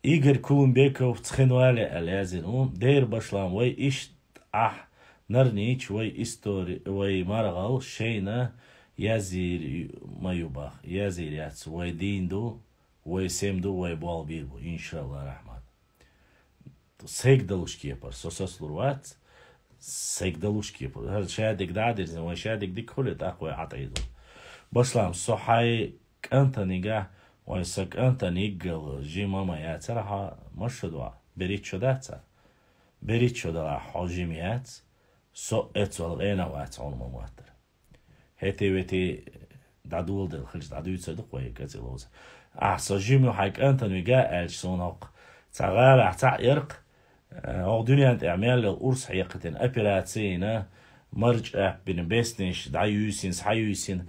Игорь Кулумбеков, Цхинвале аьлла язйина ву, дера башлам вай иштта ахь нарнийча вай истори, вай маргӀал шайна язйийр ма ю бах, язйийр яц, вай дийна ду, вай сема ду, вай болх бийр бу, иншалла рахьман. Сайга далуш кепара, со сацалур вац, сайга далуш кепара. ХӀара шадерг дӀа а дирзина, вай шадерг дика хуьлий, тӀаккха вай Ӏатайду. Башлам, со хьайн кӀантанигахь, вай сан кӀантан йиггал жима ма яцара хьо, маша дуа, берхӀитта шо дац хьа? БерхӀитта шо далахь хьо жима яц, со эцвала къена а вац хьуна ма моттара. ХӀетий-ветий дӀадоладелла хилча, дӀадуьйцур ду-кх вай кӀант ловза. Ахьа со жима ю хьайн кӀантана вига аьлча, суна хӀокху цхьа гӀалахь цхьаъ яра-кх, э, хӀокху дуьненна тӀехь мел йолу урс хьекхатина, операци йина, марчӀа аппина, беснеш дӀаюьйсина, схьаюьйсина.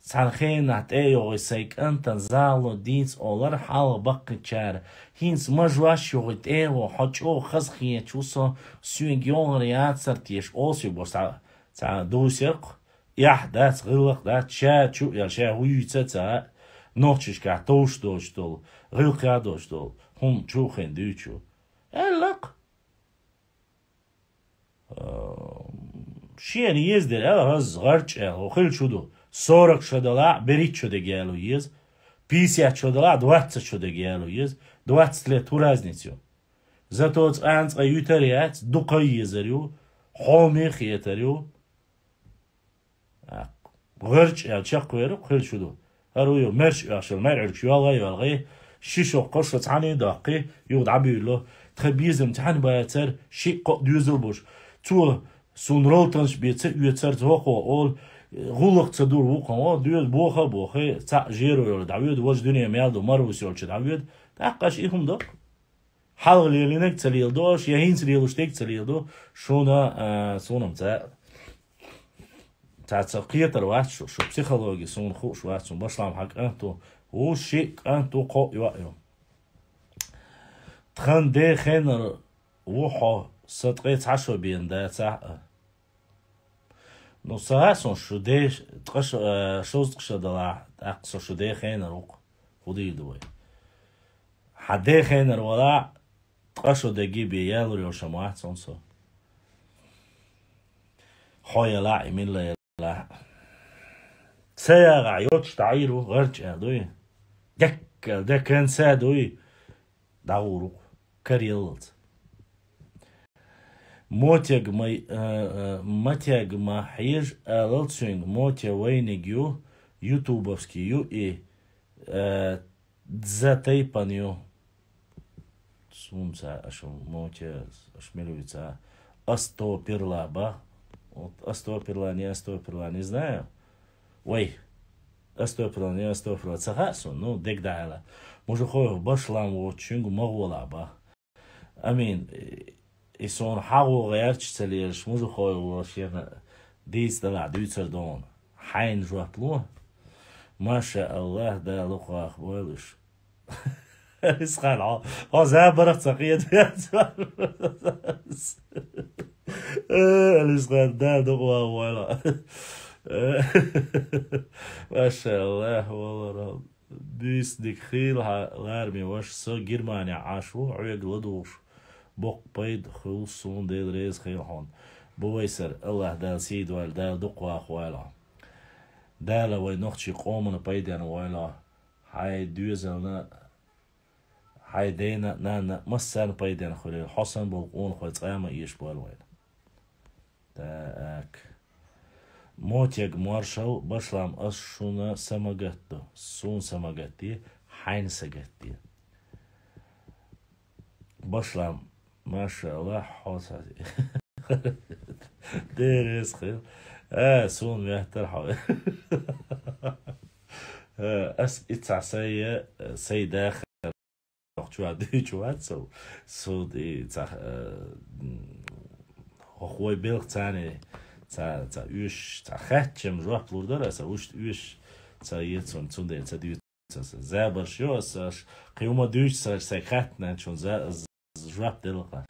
Цхьана хенахь тӀе а йогӀий сайн кӀантана зало дийца олура хьалха баккхийчара. ХӀинца мажош йогӀий тӀе а йогӀий, хьо чӀогӀа хазахеташ ву со, соьга йогӀур яцара теша, олу соьга боху цхьа, цхьа дусеркх. Эхь дац, гӀиллакх дац, ша чу а ял, ша хӀун юьйца а ца хаьа, нохчашкахь товш доцуш долу, гӀиллакхех доцуш долу хӀума чу а хиъна дуьйцуш ву. Аьлла-кх. Э, шена еза дерг аьлла, хӀаза гӀарчӀ аьлла, хӀу хила шу ду. Сорок шо далахь, берхӀитта шо дерг яло еза. Пятьдесят шо далахь, двадцать шо дерг яло еза. Двадцать лет хӀун разница ю? Зато цкъа-цкъа юьтар яц, дукха езар ю, хьоме хетар ю. ГӀарчӀ аьлла чекхвер ву, хила шу ду. ХӀара ву ю, мерш оьхуш йолу, мер Ӏуьргаш йолгӀай-йолгӀай, ши шо, кхо шо цхьаьна а доккхий, юха дӀабуьйло. Тхан безам цхьаьна бацара, шиъ-кхоъ доьзал болуш. Цо суна ролтанаш бен ца оьцура, цо хӀокхо олу, гӀуллакх ца дура вукхо, о, доьза боха а бохий, цхьаъ жеро йолу дӀавоьду, важа дуьне мел ду, марвас йолчу дӀавоьду, ТӀаккха аша и хӀума до. Хьалха лелийнарг ца леладу аша, я хӀинца лелуш дерг ца леладу, шуна, а, суна-м ца, ца, ца кхетар вац шу, шу психологи суна хууш вац, суна башлам хьа кӀант ву, ву шиъ кӀант ву, кхоъ йоӀ ю. Тхан ден хенара ву хьо, са ткъе цхьа шо бена дацахь а. Ну, сага сун шу де, ткъа шу, э, шовзткъа шу далахь, тӀаккха со шу де хенар ву-кх. ХӀу дийр ду вай? Хьан де хенар валахь, ткъа шу деги бе ялур йолуш ма вац хьуна со. Хьо ялахь, и милла ялахь. Ца ягӀахь йоцуш дӀаийр ву, гӀарчӀ аьлла дуй? Деккал, декан са дуй? ДӀагӀур ву-кх, караяллалц. Мотега ма, э, э, Матега ма хьежа алал цуьнга, Моте вайниг ю, ютубовский ю и, э, дза тайпан ю. Сунца аша Моте, аша мила вуьйца? Астопирла ба. Вот астопирла, не астопирла, не знаю. Вай, астопирла, не астопирла, ца хаьа суна, ну, дег дӀаала. Мужихой башлам воцучуьнга ма гӀолахь ба. Амин. И суна хьагӀо гӀерташ ца лелаш, мужихой ву шена дийца далахь дуьйцар дона. Хьайна жоп ло. Маша Аллах, Дала дукха вахавойла уьш. Алисхан, хьо, хьо забарах ца кхета веза. Э, Алисхан, Дала дукха вахавойла. Э, Маша Аллах, валлахӀи. Буьйса дика хийла хьан, лараме ваша, со Германехь Ӏаш ву, хьоьга ладугӀуш. Боккха пайда хуьлу суна, Дела реза хийла хьуна. Бу вай сара, Аллах Дала сий дойла, Дала дукха вахавойла. Дала вай нохчий къомана пайденна войла. Хьайн доьзална, хьайн дена, нанна, массарна пайденна хуьлийла. Хьо санна болу къонахой цкъа а ма эшабойла вайна. Так. Мотега маршалла, башлам, ас шуна са ма гатду. Суна са ма гатде, хьайна са гатде. Башлам, маша Аллах, хьо са. Деррис хила. А, суна меттара хьо. А, ас и цхьа сай, сай даха чохь дуьйцуш вац со. Со и цхьа, э, м, хӀокху вай белхан царна цхьа, цхьа уьш, цхьа хаьттича жоп лур дара аса, уьш, уьш цхьа ецунна, цундела ца дуьйцу аса. Забарш ю аса, аш кхин хӀума дуьйцу аса, сайн хаттанан чун за-, з-, жоп делла-кх.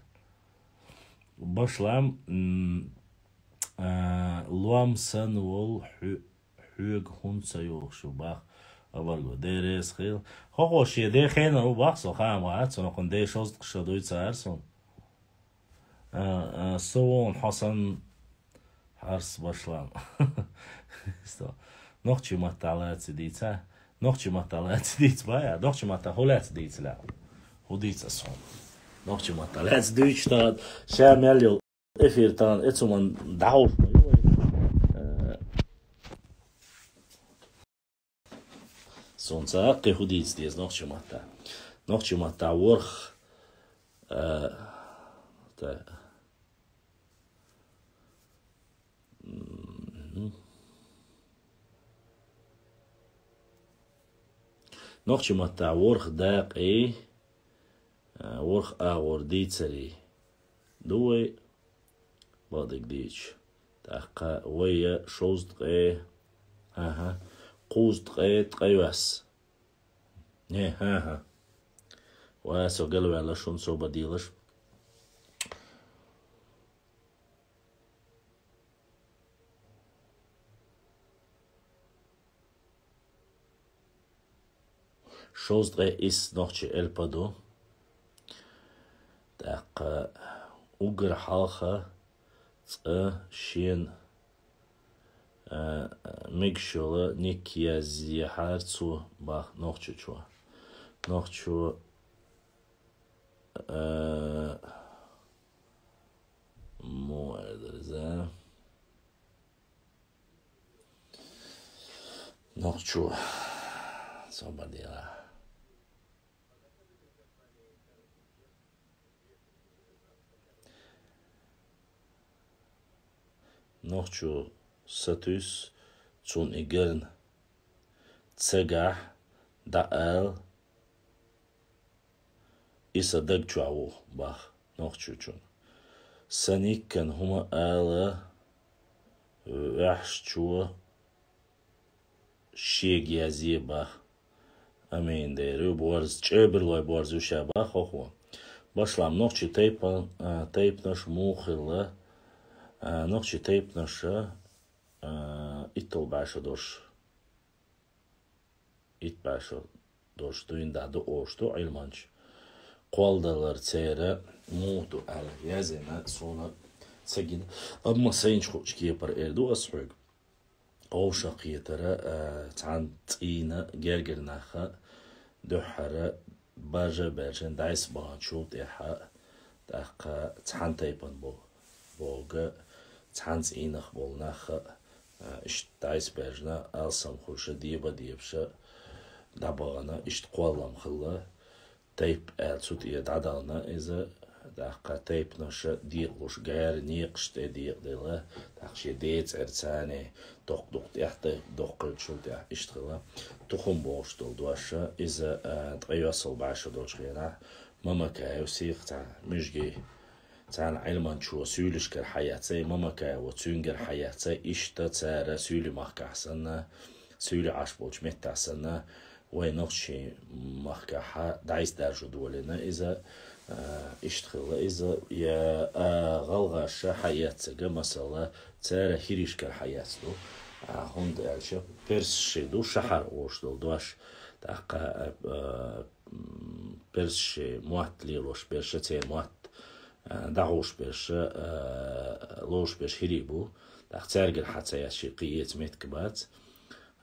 Башлам, м, а, лом санна волу хьу-, Хьоьга хӀунда ца йогӀуш ю бах, аварго, деррис хила. ХӀокхо шен де хенара ву бах со, хаам вац, цунах де шовзткъа шо дуй цара суна. А, а, со вон хьо санна хьарс башлам. Сто. Нохчий маттахь лаьцна дийца? Нохчий маттахь лаьцна дийца бай, а? Нохчий маттахь хӀун лаьцна дийца лаьа? ХӀун дийца ас хьуна? Нохчий маттахь лаьцна дуьйцуш тахана ша мел йолу эфир тахана, эцу ман дӀахьуш ма ю вай. Э, Суна ца кхин хӀун дийца деза нохчий маттахь. Нохчий маттахь ворхӀ, э, та-, м, нохчий маттахь ворхӀ дакъий, э, ворхӀ агӀор дийцарий ду вай, бакъдерг дийцича. ТӀаккха вай я шовзткъе, аха, кхузткъе ткъайоьсна. Не, хӀан-хӀа. Ва со галваьлла шуна собар дийлаш. Шовзткъе исс нохчийн элп ду. ТӀаккха уггар хьалха цкъа шена, а, мегаш йолу ник язъяхьара цо бах нохчочо. Нохчо, а, муха аьлла дара иза? Нохчо. Собар дела. Нохчо сатуьйсу цунна и гарна. Цигахь дӀаала, и са даг чу ву, бах, нохчочун. Са никкан хӀума ала ваьхьчо шега язъе, бах. Амин деру борз, чӀебарлой борз уьша, бах, хохо. Башлам нохчи тайпан, а, тайпнаш мухилла, а, нохчи тайпнаша, а, иттал баша дош. Ит баша дош дуйн да ду ош ду Ӏилманч. Кхолдалар цера муду ала язина суна цагин. Амма сайнч хуч кепар эр ду ас хьуг. Овша кхетара, а, цан цӀина гергернаха, духара, бажа бержен дайс баан чул тӀеха, тӀаккха цан тайпан бо. Бога, цан цӀинах болнаха, а, ишт дайс бержна, алсам хуша, деба дебша, дабагана, ишт кхоллам хилла, тайп аьл цу тӀе дӀадална иза, тӀаккха тайпнаша декъалуш гара некъаш тӀе декъадела, тӀаккха ше децӀер цане, докх-дукх тӀехь тайп доккхачул тӀехь ишт хила. Тухум бохуш долу доша, иза, а, ткъа йоссал баша долчу хенахь, Мамакаев сиха цхьа муьжги, царна Ӏилманчо суьйлишкара хьаяцай, Мамакаево цуьнгара хьаяцай, ишта цара суьйли махкахь санна, суьйли Ӏаш болчу меттахь санна, вай нохчийн махкахьа дӀайс даржу долина иза, а, ишта хилла иза, я, а, гӀалгӀаша хьаяццага, масала, цара хиришкара хьаяц ду, а, хӀунда аьлча, персаши ду шахьар ош долу дош, тӀаккха, а, а, м, персаши мотт лелош берша, церан мотт, а, дӀахьуш берша, а, лош берш хири бу, тӀаккха цаьргара хьа ца яц ши кхиэца метка бац.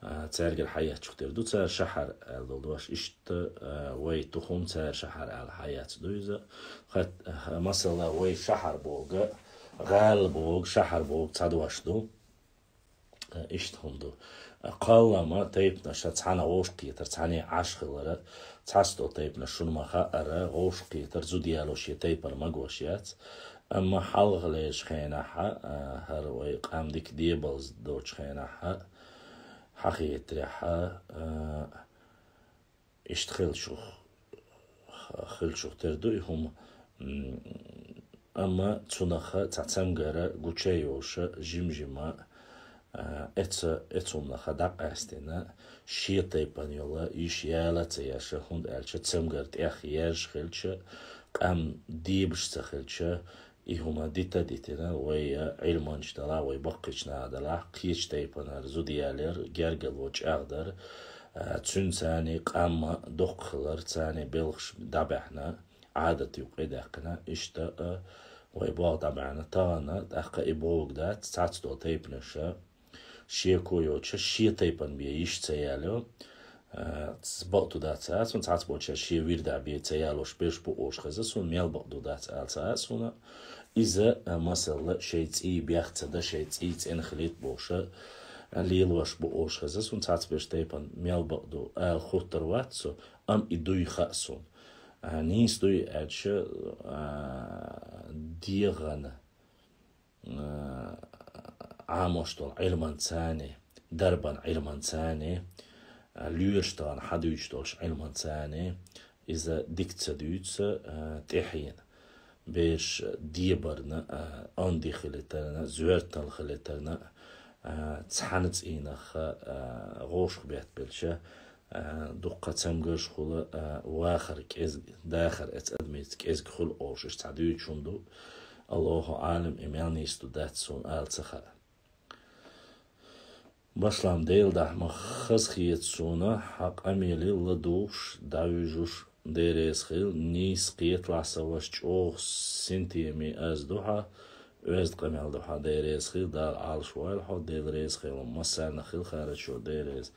А, цаьргара хьаяцчух тера ду, цара шахьар аьлла долу дош. Иштта, а, вай тухум цара шахьар аьлла хьаяц ду иза. Хат-, а, масала, вай шахьар бога, гӀала бога, шахьар бога цхьа дош ду. А, иштта хӀума ду. А, кхаллама тайпнаша цхьана вовшахкхетар, цхьане Ӏаш хилара, цхьацдо тайпнаш шуна ма хаара, вовшахкхетар зуда ялош я тайпана магош яц. Амма хьалхалерчу хенахьа, а, хӀара вай къам дика дебалз доцучу хенахьа, хьахетарехьа, а, иштта хилчух, хилчух тера ду и хӀума. М, амма цунаха цхьа цамгара гуча йоша, жим-жима, а, эца, эцуннаха дӀакъаьстина, шен тайпана йола йиш яла ца яша, хӀунда аьлча цамгар тӀех ержа хилча, къам дебаш ца хилча, и хӀума дита дитина, вай Ӏилманча дала, вай баккхича наха дала, кхечу тайпанара зуда ялер, гергало чӀагӀдар, а, цуьнан царний къамма доккха хилар, царний белхаш дӀабаьхьна, Ӏадат юкъе даьккхина, иштта, а, вай богӀ дӀабаьхьна, тахана, тӀаккха и богӀу дац, цхьацдо тайпнаша, шеко йоцуша, шен тайпана бен йиш ца яло, а, ц-, бакъду дац аса, цхьацца болчара шен вирда бен ца ялош берш бу ош хеза, суна мел бакъду дац ала ца аса, суна иза, а, масалла, шайн цӀий бех ца да, шайн цӀий цӀена хилийта бохуша, а, лелош бу ош хеза, суна цхьацца берш тайпана мел бакъду ала хуттар вац со, ам и дуй хаьа суна. А, нийса дуй аьлча, а, дегӀана, а, Ӏамош долу Ӏилманцани, дарбан Ӏилманцани, а, лоьраш тахана хьадуьйцуш долуш Ӏилманцани, иза дика ца дуьйцу, а, тӀаьхьена. Бераш дебарна, а, онди хилитарна, зоьртал хилитарна, а, цхьана цӀийнах, а, гӀовшах беттабелча, а, дуккха цамгарш хула, а, вахар кӀезг, дахар эца адамица кӀезг хуьлу олуш, иштта цхьа дуьйцуш хӀума ду. Аллаху Ӏалам, и мел нийса ду дац суна ала ца хаьа. Башлам Дела дахьа ма хаза хета суна, хьан къамелил ладугӀуш, дӀавуьжуш, Дела реза хила, нийса кхеталахь сан ваша чӀогӀа синтеми аз ду хьан, оьзда къамел ду хьан, Дела реза хила, Дала Ӏалаш войла хьо, Дела реза хила, массарна хила харачо, Дела реза.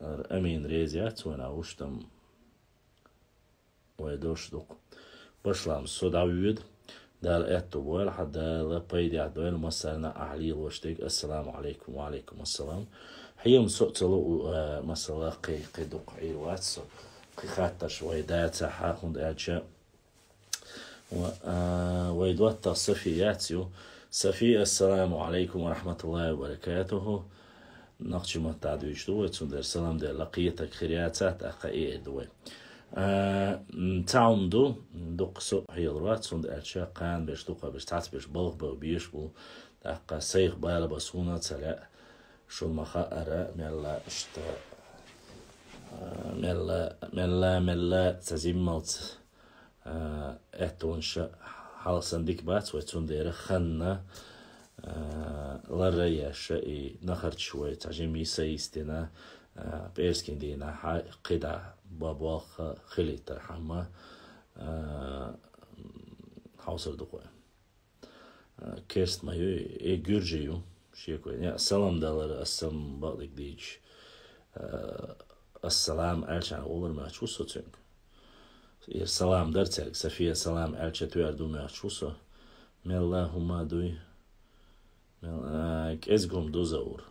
Ара амин реза яц вайна вуштам вай дош дукха. Башлам со дӀавоьду. Дала аьтту бойла хьан, Дала пайдехь дойла массарна ахь лелош дерг. Ассаламу Ӏалайкум, ва Ӏалайкум ассалам. Хьема со а ца лу, а, масала, кхин, кхин дукха Ӏийр вац со. Кхин хаттарш вай дацахьа, хӀунда аьлча, ва-, а, вай доттагӀа Софи яц ю. Софи, ассаламу Ӏалайкум ва рахматуллахи ва баракатуху. Нохчийн маттахь дуьйцуш ду вай, цундела салам делла кхетарг хир яцахь, тӀаккха и эр ду вай. А, м, цхьа хӀума ду, дукха со хьелар вац, цундела аьлча кхана берш, дукха берш, цхьацца берш балха бан безаш ба, тӀаккха сайх бала бан суна ца лаьа, шуна ма хаъара, мелла иштта, а, мелла, мелла, мелла, цхьа жиммалца, а, аьттонаш хьалха санна дика бац вай, цундела ханна, а, ларра а еш, и нахарчаш вай цхьа жимма йиса йистина, а, пӀераскан дийнахьа кхидӀа ба болх хилийтархьама, а, хьовсар ду-кх вай. А, керста ма ю, и гуьржи ю, шеко яц. Салам далар, ассам бакъдерг дийцача, а, ассалам аьлча гӀолла мотташ ва со цуьнга. Ер салам дар цаьрга, София салам аьлча тоьар ду мотташ ва со. Мелла хӀума дуй. Мел-, а, кӀезига хӀума ду, Заур.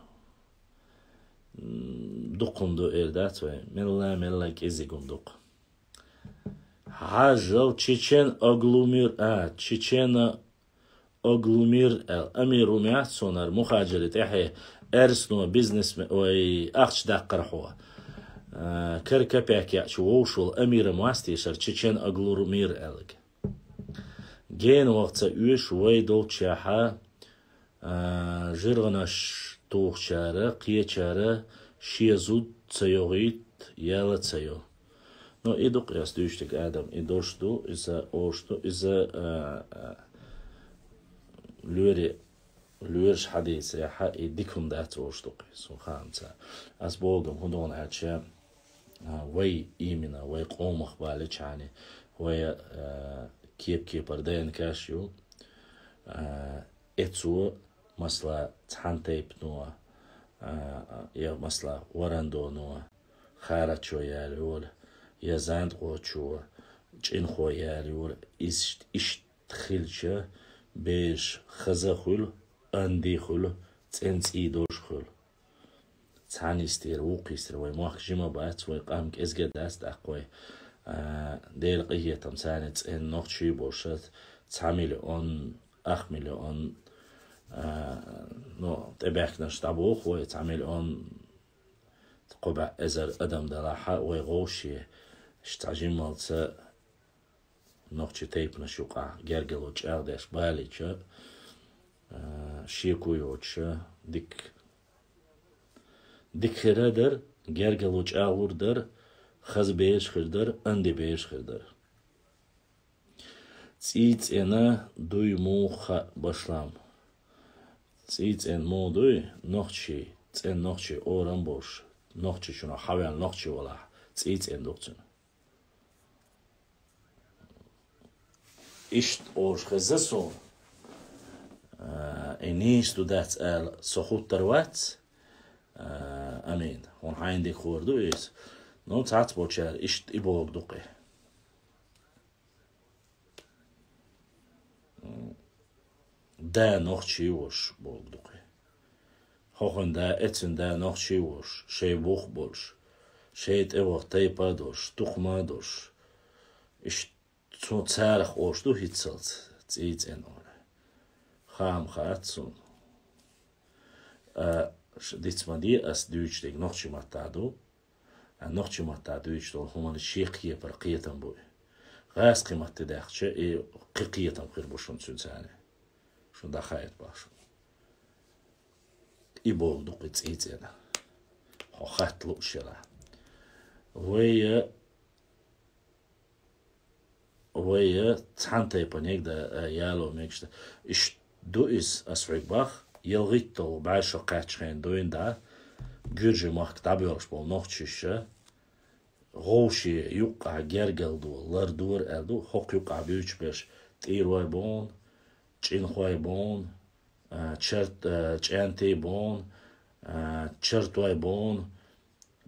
М, дукха хӀума ду эр дац вай. Мелла, мелла кӀезига хӀума ду-кх. Хьажал, чечен аглумир-, а, чечено-аглумир аьлла, амир хӀума яц цунна, мухӀажирий тӀехье эрсано бизнесмен, вай ахча даккхархьо. А, кара капек яьча вовшал амир-м вац те шар чечен аглумир аьлларг. Гена ваха ца оьшу вай долччехьа, а, жиргӀанаш тухучара, кхечара шен зуда ца йогӀийт, яла ца йо. Ну, и ду-кх аз дуьйцуш дерг, Адам, и дош ду, иза ош ду, иза, а, а, лоьре, лоьраш хьадийцарехьа, и дика хӀума дац ош ду-кх, сона хаамца. Аз богам хӀун ду аьлча, а, вай именно, вай къомах балеча хьани, вай, а, кеп-кепара ДНК-ш ю, а, эцо, масала, цхьан тайпано, а, я, масала, варандоно, харачо яьлла йола, я зандкъочо, чӀинхо яьлла йола, иш-, иштта хилча, бераш хаза хуьлу, анди хуьлу, цӀен цӀий долуш хуьлу. Цхьана йистера, вукху йистера вай мохк жима бац, вай къам кӀезига дац, тӀаккха вай, а, Делан къинхетамца цӀен нохчий болуш, цхьа миллион, ах миллион, а, ну, тӀебаьхкинарш дӀабоху вай, цхьа миллион, кхо бӀе эзар адам далахьа, вай гӀовше, иштта цхьа жиммалца нохчий тайпанаш юкъахь гергарло чӀагӀдеш балийча, а, шеко йоцуша, дика, дика хир а дара, гергарло чӀагӀлур дара, хаза бераш хир дара, анди бераш хир дара. ЦӀий цӀена дуй муха хаьа, башлам? ЦӀий цӀена муха дуй? Нохчий, цӀена нохчий орам болуш, Нохчийчунах хьаваьлла нохчий валахь, цӀий цӀена ду-кх цуьнан. Иштта ош хеза суна. А, и нийса ду дац ала со хуттар вац. А, амин. ХӀунда хьайна дика хуур ду иза. Ну, цхьацца болчара иштта и богу ду-кх и. Да нохчий волуш богу ду-кх и. ХӀокхуьн да, эцуьн да нохчий волуш, шайн бух болуш, шайн тӀе ваха тайпа а долуш, тукхма а долуш. Иштта цу царах ош ду хӀинццалц, цӀий цӀена ора. Хаам хаьа суна. А, ш-, диц ма де, ас дуьйцуш дерг нохчий маттахь ду. А нохчий маттахь дуьйцуш долу хӀуманна шех кепара кхетам бу и. ГӀазкхий матте даьхча, и кхин кхетам хир бу шуна цуьнца цхьаьна. Шуна дӀахаийта боху шуна. И богу ду-кх и цӀий цӀена. Хьо хатта лууш елахь. Вай, вай цхьана тайпаниг да, а, яло мегаш да. Иштта ду иза, ас хьоьга боху, ялхитталгӀа бӀе шо кхаьччахьана дуьйна да, гуьржийн махка дӀабоьлхуш болу нохчаша, гӀовше юккъахь гергарло лардора аьлла ду, хӀокху юккъахь буьйцуш берш тӀийрой бу хьуна, чӀинхой бу хьуна, а, чарт-, а, чӀентий бу хьуна, а, чартой бу хьуна,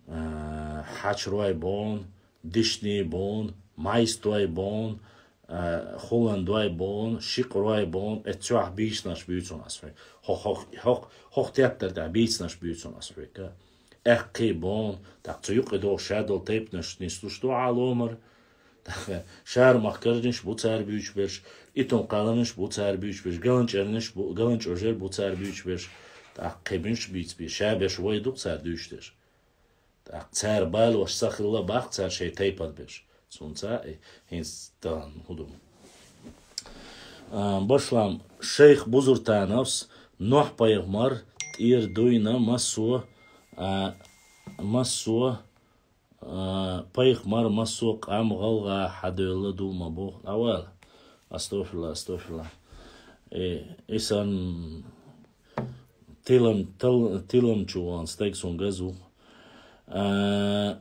а, хьачарой бу хьуна, дишний бу хьуна, майстой бу хьуна, а, хуландой бу хьуна, шикъарой бу хьуна, эццахь бийцинарш буьйцу хьуна ас хьоьга. ХӀо-, хӀо-, хӀокху тептар тӀехь бийцинарш буьйцу хьуна ас хьоьга. Аьккхий бу хьуна, тӀаккха цу юккъе догӀуш ша долу тайпанаш нислуш ду Ӏа ломара. ТӀаккха Шармахкарниш бу цара буьйцуш берш, Итум-Кхаланаш бу цара буьйцуш берш, ГаланчӀерниш бу, ГаланчӀожар бу цара буьйцуш берш. ТӀаккха кхин муьлш бийца беза? Ша берш вай ду-кх цара дуьйцуш дерш. ТӀаккха цара балош ца хилла боху цара шайн тайпан берш. Сунца, э, хӀинца тахана хӀу ду. А, башлам шайх Бузуртановс Нохь пайхамар тӀера дуйна массо, а, массо, а, пайхамар массо къам гӀалгӀа хьадоьлла ду ма боху. Авал. Астафирла, астафирла. Э, исан тилам, тал-, тиламчу ван стаг сун газу. А,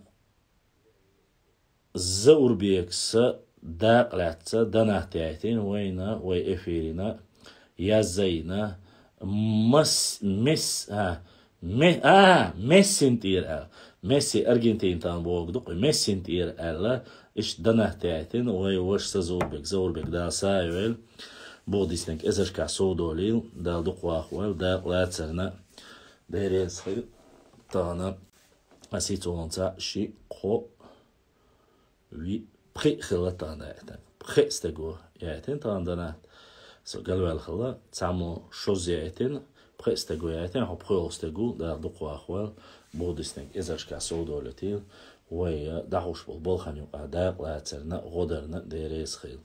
Заурбекса дакъа лаьцна донат яйтина вайна, вай эфирина, яззайна, мас-, мес-, а, ме-, а, Мессин тӀера аьлла. Месси Аргентина тан богу дукъ, Мессин тӀера аьлла, иштта донат яйтина, вай ваша са Заурбек, Заурбек Дала са а йойла, бух диснарг эзаршкахь сов долийла, Дала дукха вахавойла, дакъа лацарна, дереза хила, тахана, аса цунца ши, кхо, ви, пхи хила тахана яйтина. Пхи стего яйтина тахана донат. Со галвел хила, цхьаммо шозза яйтина, пхи стего яйтина, хьо пхи стего, Дала дукха вахавойла, бух диснарг эзаршкахь сов долийла, вай, э, дӀахьуш болу балхана юкъа дакъа лацарна, гӀо дарна, дереза хила.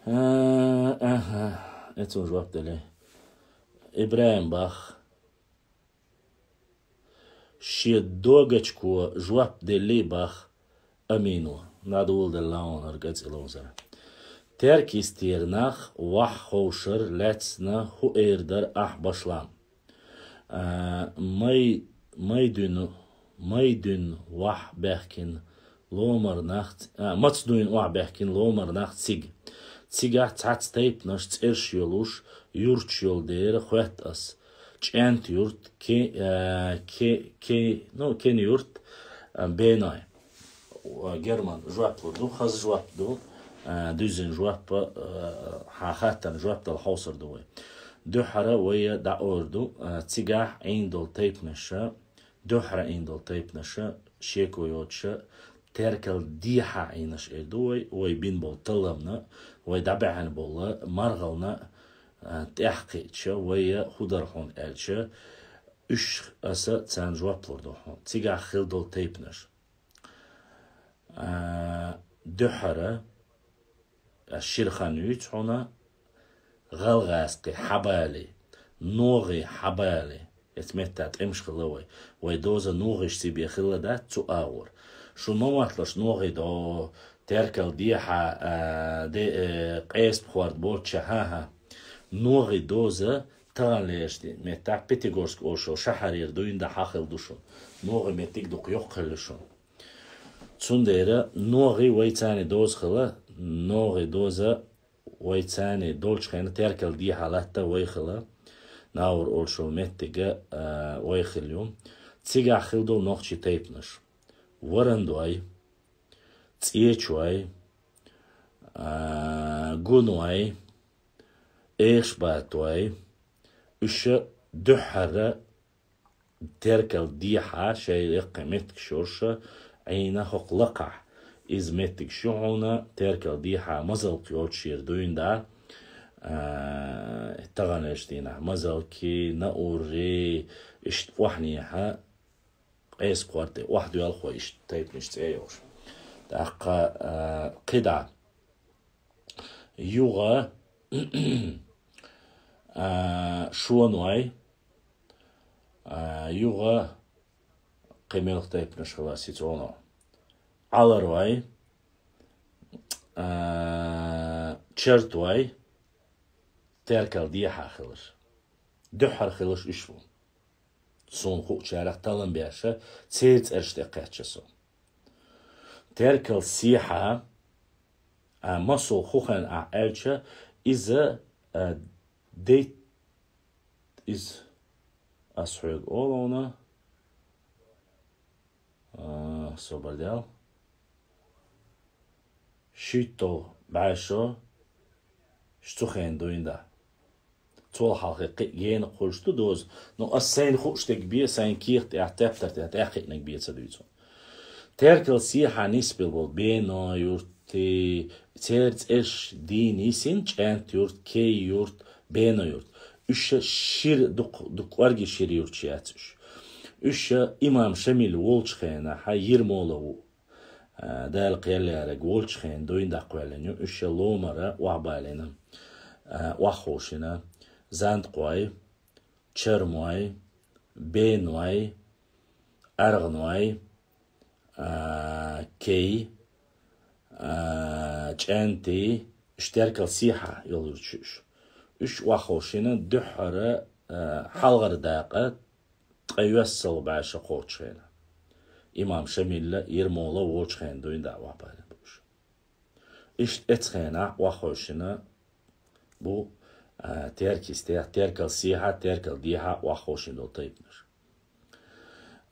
А, аха, эцо жоп деле. ИбрахӀим бах. Шен догачко жоп делли бах Амино. Надула делла онар кӀацӀилонзара. Теркистера нах вахь ховшар лаьцна хӀу эр дара ахь башлам? А, май-, майдуьн-, майдуьн вахь баьхкина ломар нах ц-, а, мацдуьйн охьабаьхкина ломар нах цига. Цигахь цхьацца тайпанаш цӀерш йолуш, юрташ йолу дера хоьтту ас. ЧӀаьнта юрт, ке-, а, ке-, ке-, ну, Кена юрт, а, Беной. Герман жоп лур ду, хаза жоп ду, а, дуьззина жоп, а, хьан хаттарна жоп дала хьовсур ду вай. Дуьххьара вай дӀаор ду, а, цигахь Ӏийна долу тайпанаша, дуьххьара Ӏийна долу тайпанаша, шеко йоцуша, теркал дехьа Ӏийнарш эр ду вай, вай бина болу талламна, вай дӀабаьхьина болу мархална, а, тӀаьхьакхиъча, вай хӀу дара хьуна аьлча, уьш аса царна жоп лур ду хьуна. Цигахь хила долу тайпанаш. А, дуьххьара, ас шира хан юьйцу хьуна, гӀалгӀазкхи хьабали, ногӀи хьабали, эца метта тӀемаш хилла вай. Вай доза ногӀиш цибе хилла дац цу агӀор. Шун ма мотталаш ногӀи до, теркал дехьа, а, де, э, къеста пхьорд боцча, хӀан-хӀа. НогӀи доза таханлераш де, меттахь Пятигорск олуш шахьарера дуьйна да хьахила ду шун. НогӀи меттиг дукха йоккха хилла шун. Цундела ногӀи вай царна доза хила, ногӀи доза вай царна долчу хенна теркал дехьа латта вай хила, Наур олуш йолу меттига, а, вай хила ю. Цигахь хила долу нохчий тайпанаш. Варандой, цӀечой, а, гуной, эшбатой, уьш дуьххьара теркал дехьа шайн яккхий меттигаш йолуш Ӏийна хӀокху лакхахь. Иза меттигаш ю хьуна, теркал дехьа мазалк йоцуш йира дуьйна да, а, таханлерчу дийнахь мазалки, наурри, иштта охьанехьа, къеса кхорте охьадоьлху вай иштта тайпанаш цӀе йолуш. ТӀаккха, а, кхидӀа, юха, а, шоной, а, юха кхин мелха тайпанаш хила сицоно. Ӏаларой, а, чартой, теркал дехьа хилар. Дуьххьара хилаш уьш бу. Суна хуучарах таллам беша, церан цӀераш тӀе кхаьчча со. Теркал сехьа, а, масул хӀу хенна ахь аьлча, иза, а, дейт-, иза ас хьоьга олуна, а, собар дел. Шуьйттал бӀаьшо, ш-, цу хенна дуйна да. Цул хьалха кхин гена кхуьлуш ду доза. Ну, ас сайна хууш дерг бе, сайна кехат тӀехь, тептар тӀехь, тӀехь кхиънарг бе ца дуьйцу. Теркал сехьа нисбелла болу Бено юрт, церан цӀераш дийна йисина, ЧӀаьнта юрт, Кей юрт, Бено юрт. Уьш шира дукх-, дукх кӀорги шира юрташ яц уьш. Уьш имам Шамил волчу хенахь йира моло ву. А, Дала кхел яьржа волчу хенахь дуйна дӀакхоьллина ю, уьш шайн ломара охьабалийна, а, охьаховшийна, зандакъой, чармой, беной, аргӀаной, а, кей, а, чӀаьнтий, уьш теркал сехьа йолуш уьш. Уьш охьаховшийна дуьххьара, а, хьалхара дакъа ткъе йоьссалгӀа бӀе шо кхоччу хенахь. Имам Шамилла, Ермоло волчу хенахь дуйна дӀа охьабалийна бу уьш. Иштта оцу хенахь охьаховшийна бу, а, теркал сехьа, теркал сехьа, теркал дехьа охьаховшийна долу тайпанаш.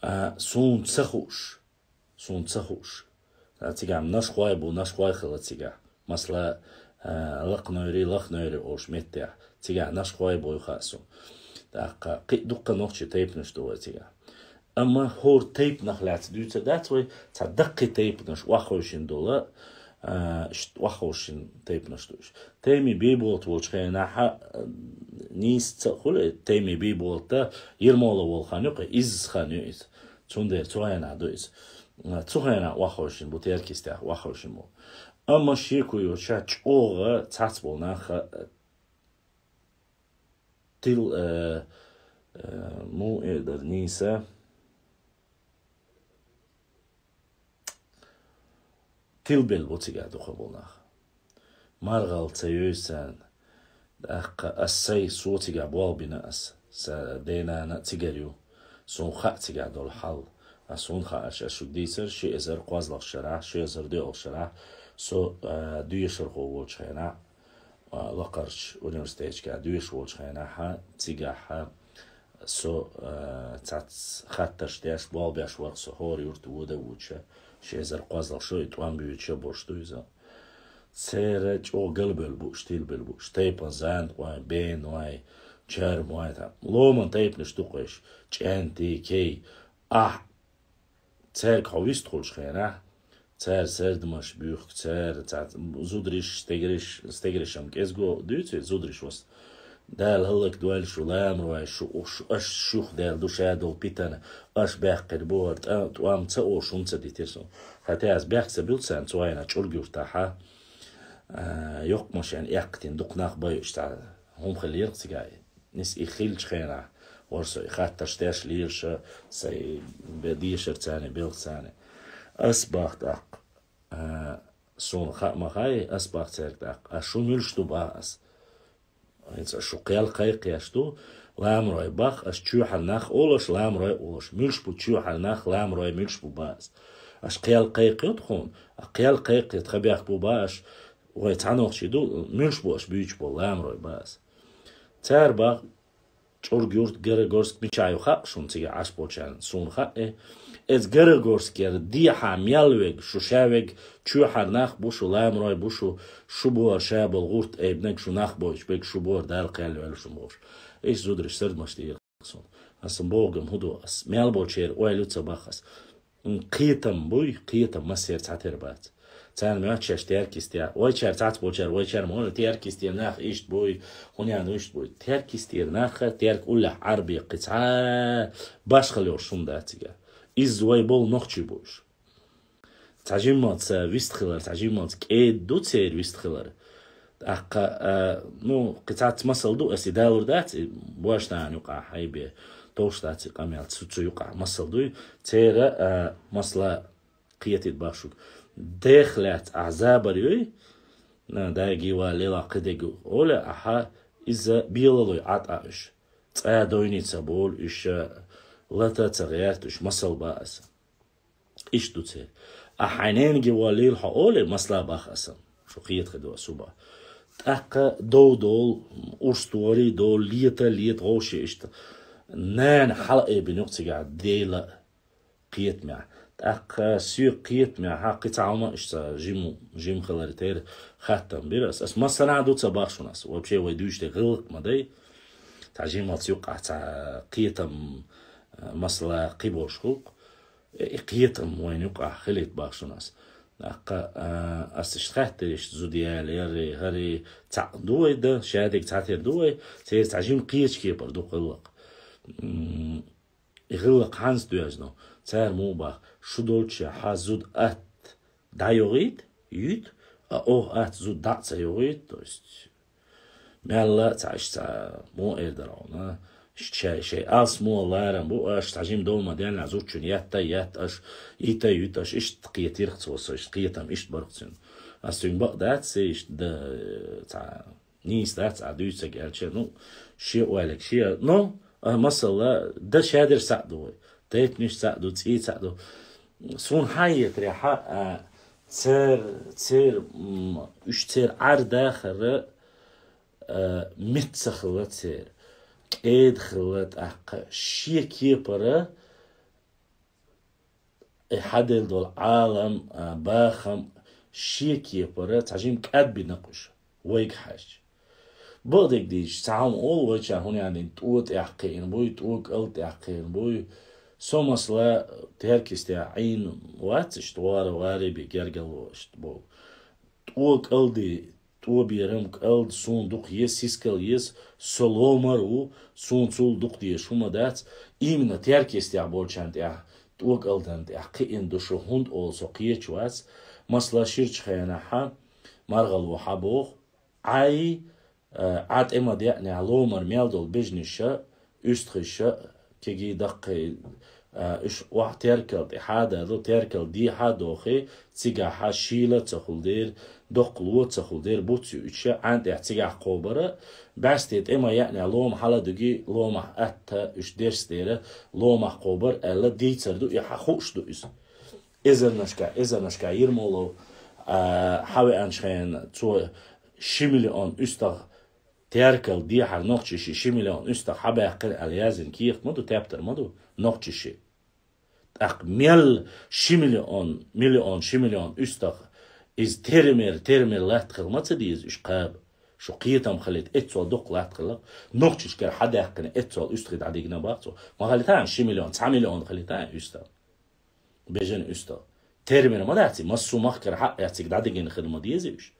А, суна ца хууш, суна ца хууш. А, цигахь нашхой бу, нашхой хилла цигахь. Масала, а, лакханойрий, лаханойрий олуш меттехь. Цигахь нашхой бу хаьа суна. ТӀаккха кхин а дуккха нохчийн тайпанаш ду вай цигахь. Амма хӀора тайпанах лаьцна дуьйцур дац вай, цхьа даккхий тайпанаш охьаховшийна долу, а, ш-, охьаховшийна тайпанаш ду уьш. Тайми Бийболат волчу хенахь, а, нийса ца а хуьлу, Тайми Бийболат Ермоло волу хан ю кхин, изза хан ю иза. Цундела цу хенахь ду иза. А, цу хенахь охьаховшийна бу, теркал сехьа охьаховшийна бу. Амма шеко йоцуш чӀогӀа цхьацца болу нах, а, тил, э, э, муха эр дара нийса, тилбелла бу цигахь дукхах болу нах. МаргӀал ца йовза царна. ТӀаккха ас сайн, со цигахь болх бина ас. Сан денана а цигара ю. Суна хаьа цигахь долу хьал. Ас хӀунда хаьа аша, ас шуьга дийцира, ши эзар кхозлагӀчу шарахь, ши эзар доьалгӀачу шарахь, со, а, доьшурхо волчу хенахь, а, лакхарчу университеташкахь доьшуш волчу хенахь, цигахь, со, а, цхьацца хаттарш деш, болх беш вара со, хӀора юрта вода а воьдуш, ши эзар кхозлагӀа шо и тӀом буьйцуш а болуш ду иза. Церан чӀогӀа галбевлла бу уьш, тилбелла бу уьш. Тайпана зандакъой, беной, чармой, там. Ломан тайпанаш ду кху уьш. ЧӀаьнтий, кей. Ахь цаьрга хьо вистхуьлучу хенахь, цара сардамаш буьйхку, цара цхьацца зудариш, стегариш, стегариш-м кӀезиго дуьйцу, зудариш вас. Дала хӀаллакдойла шу, ламарой, шу, шу, аша шух даьлла ду ша долу питана, аша баьккхина бу хӀара тӀа-, тӀом ца олуш хӀунда ца дитира суна. Хьатта ас бехк ца буьллу царна, цу хенахь ЧӀурга-Юьртахь, а, йоккха машен эккхийтина дукха нах байъуш цхьа хӀума хиллера цигахь. Нис и хиллачу хенахь, вара со и хаттарш деш лелаш, сайн бе-, дешар царна, белха царна. Ас бах тӀаккха, а, суна хаа ма хаьа, ас бах цаьрга тӀаккха. А шу муьлш ду бах ас? ХӀинца шу кхел кхайкхеш ду, ламарой бах, аш чоьхьара нах олуш, ламарой олуш. Муьлш бу чоьхьара нах, ламарой муьлш бу бах ас? Аш кхел кхайкхийта тхуна, а кхел кхайкхийта тхан бехк бу бах аш, вай цхьа нохчий ду, муьлш бу аш буьйцуш болу ламарой бах ас? Цара бах, ЧӀурга-Юрт, Гарагорск мичахь ю хаьа шуна цигахь Ӏаш болчарна, суна хаьа. Эцу Гарагорскера дехьа мел верг, шу ша верг, чоьхьара нах бу шу, ламарой бу шу, шу бу хӀара ша болу гӀурт айбинарг, шу нах бойчу берг, шу бу хӀара, Дала кхел йойла шуна бохуш. Иштта зудариш сардамаш дийра суна. Аса бохург-м хӀун ду ас? Мел болчеран ойла ю ца бах ас. Кхетам буй, кхетам массеран цхьатера бац. Царна моьтту шаьш теркал сехьа. Вайчара цхьацца болчара, вайчара ма вара, теркал сехьа нах иштта буй, хӀун ян иштта буй. Теркал сехьа нах, теркал уллехь Ӏарбе кхин цхьа башхалла йолуш хӀума дац цигахь. Изза вай болу нохчий бу уьш. Цхьа жиммалц вистхилар, цхьа жиммалц кӀеда ду церан вистхилар. ТӀаккха, а, ну, кхин цхьацца масал ду, ас и далур дац, и бошнана юкъахь хьайбе, товш дац и къамел, цу, цу юкъахь масал дуй. Церан, а, масала кхетийта бах шуьга. Дех лаьцна ахь забар йой, на, дайги ва лела кхидег оле, ахьа иза белалой ӀатӀа уьш. ЦӀа дойни ца болу уьш, лата ца гӀерта уьш, масал ба аса. Иштта ду церан. А хьайн ненге валлийла хьо оле, масала бах аса. Шу кхетахи до аса бах. ТӀаккха дов долу, урс дори долу, лета, лета гӀовше иштта. Нана хьала айбина юкъ цигахь Дела кхетамехь. ТӀаккха соьга кхетамехь, хьакхи ца хьума иштта жим, жим хилари тера хаттам бира ас. Ас массанахь ду ца бах шуна ас. Вообще вай дуьйш де гӀиллакх ма дай. Цхьа жималц юкъахь цхьа кхетам, а, масала кхиболуш хӀулкъ. Э, и кхетам вайна юкъахь хилийта бах шуна ас. ТӀаккха, а, ас иштта хаьттира иштта зуда яьлла, ярри, хӀарри, цхьаъ ду вай дан, шадерг цхьатера ду вай, церан цхьа жима кхечу кепара ду гӀиллакх. М, и гӀиллакх хьанца доьжна? Цара муха бах, шу долччехь хьан зуда атта ДӀайогӀийт, юйт, а оха ац зуда дӀа а ца йогӀийт, то есть, мелла а ца, иш ца, мо эр дар хьуна, иш чай, шай, алс мо ларам бу, аш ца жим дома дена, зучун ятта, ят аш, ита, юйт аш, ишт кхетирх цо са, ишт кхетам, ишт барх цун. Ас цун бакъ дац, ишт да, ца, нийс дац а дуьйцаг аьлча, ну, ши оалиг, ши, ну, а, масала, да шадер саъ ду вай. Тайпниш саъ ду, цӀий саъ ду. Сун хьайетре хьа, а, цер, цер, м, уьш цер Ӏар дахара, а, мит ца хилла цер. КӀеда хилла тӀаккха ши кепара, и хьадел дола Ӏалам, а, бахам ши кепара, ца жим кӀад бина кхуш. Вайга хьаьжча. Бакъдерг дийча, цхьа хӀума олу вайча хӀуна яьнна тӀо тӀехь кхиъна буй, тӀо кӀал тӀехь кхиъна буй. Со масала, теркистехь Ӏийна вац, иштта вара, вари бе гергало иштта бу. ТӀо кӀалди, тӀо берам кӀалд суна дукха еза, сискал еза, со ломар ву, суна цул дукха дезаш хӀума дац. Именно теркистехь болчарна тӀехь, тӀо кӀалдан тӀехь кхиъна ду шу, хӀунда олу со кхечу вац. Масала, ширчу хенахьа, маргӀало хьа боху, Ӏай, а, Ӏа тӀе ма деънехь ломар мел долу бежниша, уьстагӀиша, кегий даккхий, а, уьш охьа теркал тӀе хьададо, теркал дехьа а дохий, цигахьа шийла а ца хулдер, доккхало а ца хулдер, буц ю уьча, Ӏан тӀехь цигахь кхобара, баьсте тӀе ма яънехь лома хьала дуги, ломахь атта уьш дерс дера, ломахь кхобар аьлла дийцар ду, и хьан хууш ду иза. Эзарнашка, эзарнашка Ермолов, а, хьавеанчу хенан цо ши миллион уьстагӀ теркал дехьара нохчи ши, ши миллион уьстагӀ хьабаьккхира аьлла яздина кехат ма ду, тептар ма ду, нохчи ши. ТӀаккха мел ши миллион, миллион, ши миллион уьстагӀ, иза термер, термер латта хила ма ца деза уьш кхаба. Шу кхетам хилийта, эццол дукха латта хила. Нохчишкара хьадаьккхина эццол уьстагӀий дӀадигна бах цо. Ма хилийта ши миллион, цхьа миллион хилийта уьстагӀ. Бежан уьстагӀ. Термер ма дац и, массо а махкара хьаъ яц цига дӀадигина хила ма деза уьш.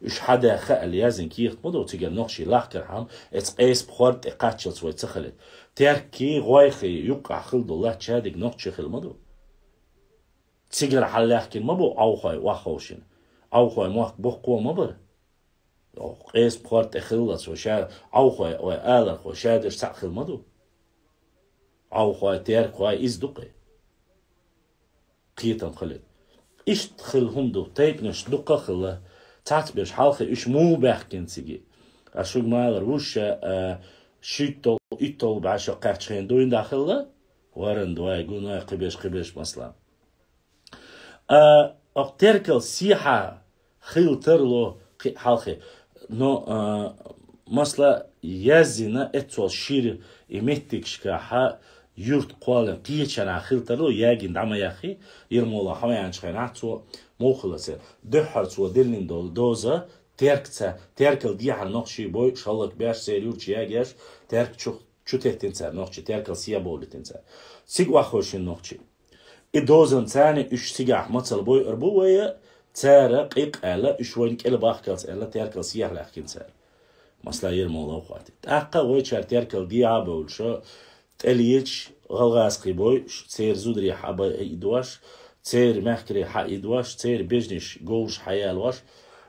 Уьш хьадаьхха аьлла яздина кехат ма ду, цигара нохчий лахкархьама, эца къеса пхорда тӀе кхаччалц вай ца хилийта. Теркий, гӀойхий юккъахь хила ду латта шадерг нохчи хила ма ду. Цигара хьаллаьхкина ма бу Ӏовхой охьаховшина. Ӏовхой мохк боккхо ма бара. Къеса пхорда тӀе хиллалц вай ша, Ӏовхой, вай алархой шадерш цхьаъ хила ма ду. Ӏовхой, теркхой, иза ду кхе. Кхетам хилийта. Иштта хила хӀума ду, тайпанаш дуккха а хилла, цхьацца берш хьалхе уьш муха баьхкина цига. Ас шуьга ма аллара, вуьш ша, а, шуьйтталгӀа, итталгӀа бӀе шо кхаьччахьана дуйна дӀахилла, варан дуй, гуной, кхиберш, кхиберш, масала. А, окху теркал сехьа хила тарло кхин а хьалхе. Но, а, масала, яздина эццол шира и меттигашкахьа юрт кхоллина кхечанхьа хила тарло, ягийна дӀа ма яххий, Ермолов хьавеанчу хенахь цо муха хилла церан. Дуьххьара цо диллина долу доза, теркаца, теркал дехьара нохчий бойуш, хӀаллакбеш, церан юрташ ягош, терка чу, чу теттина цара нохчий, теркал сехьа бовлийтина цара. Цига охьахевшина нохчий. И дозанца уьш цигахь мацалла бойур бу вай, цара къикъ аьлла, уьш вайна кӀелбахкалц аьлла, теркал сехьа лаьхкина цара. Масала, Ермолов хӀоттий. ТӀаккха вайчара теркал дехьа а бевлла, тӀелеча гӀалгӀазкхий бойуш, церан зударий хьаба-, идош, церан мехкарий хьаидош, церан бежнаш говраш хьаялош,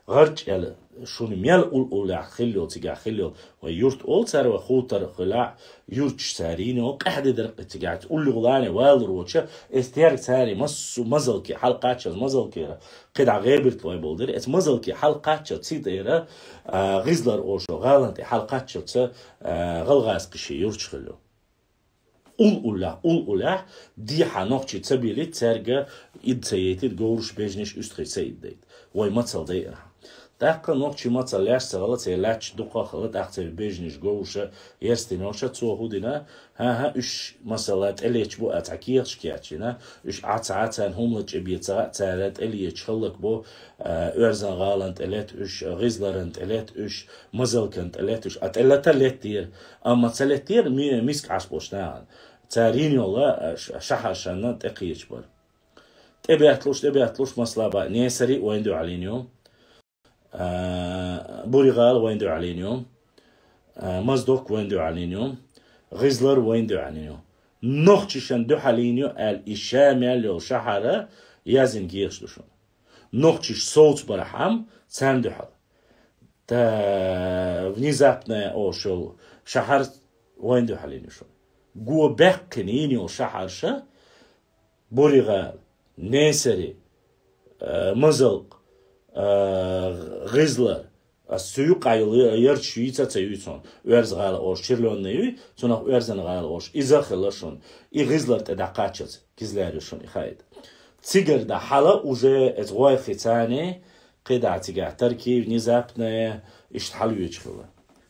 гӀарчӀ аьлла, шуна мел уллуллехь хила йолу, цигахь хила йолу, вай юрт олу цара, вай хутар хуьлахь, юрташ цара йина йолу, къаьхьа де дара кхин цигахь, уллугӀлане валур воцуша, эс терга цара массо а мазалке хьалакхаччалц, мазалкера кхидӀа гӀебирт вай болу дара, эс мазалке хьалакхаччалц цигара, а, ГӀизлар олуш йолу гӀалан тӀе хьалакхаччалца, а, гӀалгӀазкхий ши юрташ хила йолу. Уллуллехь, уллуллехь, дехьа нохчий ца билийта, цаьрга ид ца яйтийта, говраш, бежнаш, уьстагӀий ца иддайта. Вай мацалла дайархьама. ТӀаккха нохчий мацалла леш ца хилла, церан лаьтташ дукха а хилла, тӀаккха церан бежнаш, говраш, ерстинарш, цо хӀун дина, хӀан-хӀа, уьш, масала, тӀелеча бу а цхьа кехаташ кечйина, уьш Ӏа ца, Ӏа царна хӀума лачкъа бен ца хаьа, цара тӀелеча хӀаллакбо, а, Оьрзан гӀалан тӀе лета уьш, ГӀизларан тӀе лета уьш, Мазалкан тӀе лета уьш. А тӀе лата леттера, амма ца леттера ми-, миска Ӏаш болчу нахана. Цара йина йолу, а, ш-, шахьаршанна тӀекхеча бара. ТӀебетталуш, тӀебетталуш, масала, бан, Несари вайна дуьхьал йина ю, а, Бури-гӀала вайна дуьхьал йина ю, а, Моздок вайна дуьхьал йина ю, ГӀизлар вайна дуьхьал йина ю. Нохчашна дуьхьал йина ю аьлла, и ша мел йолу шахьара яздина кехаташ ду шуна. нохчаш совцабархьама царна дуьхьал. Та внезапная олуш йолу шахьар вайна дуьхьал йина ю шуна. Го баьккхина йина йолу шахьарша: Бури-ГӀала, Несари, а, Мазалкъ, а, ГӀизлар. Ас цу юкъахь йолу ярташ юьйцу а ца юьйцу хьуна. Оьрза-ГӀала олуш, Чирлённый юй, цунах Оьрзан-ГӀала олуш. Иза хилла шуна. И ГӀизлар тӀе дӀакхаччалц, Кизляр ю шуна и хаийта. Цигара дӀа хьала уже эца гӀойхи царна, кхидӀа цигахь Тарки, внезапная, иштта хьалавеча хилла.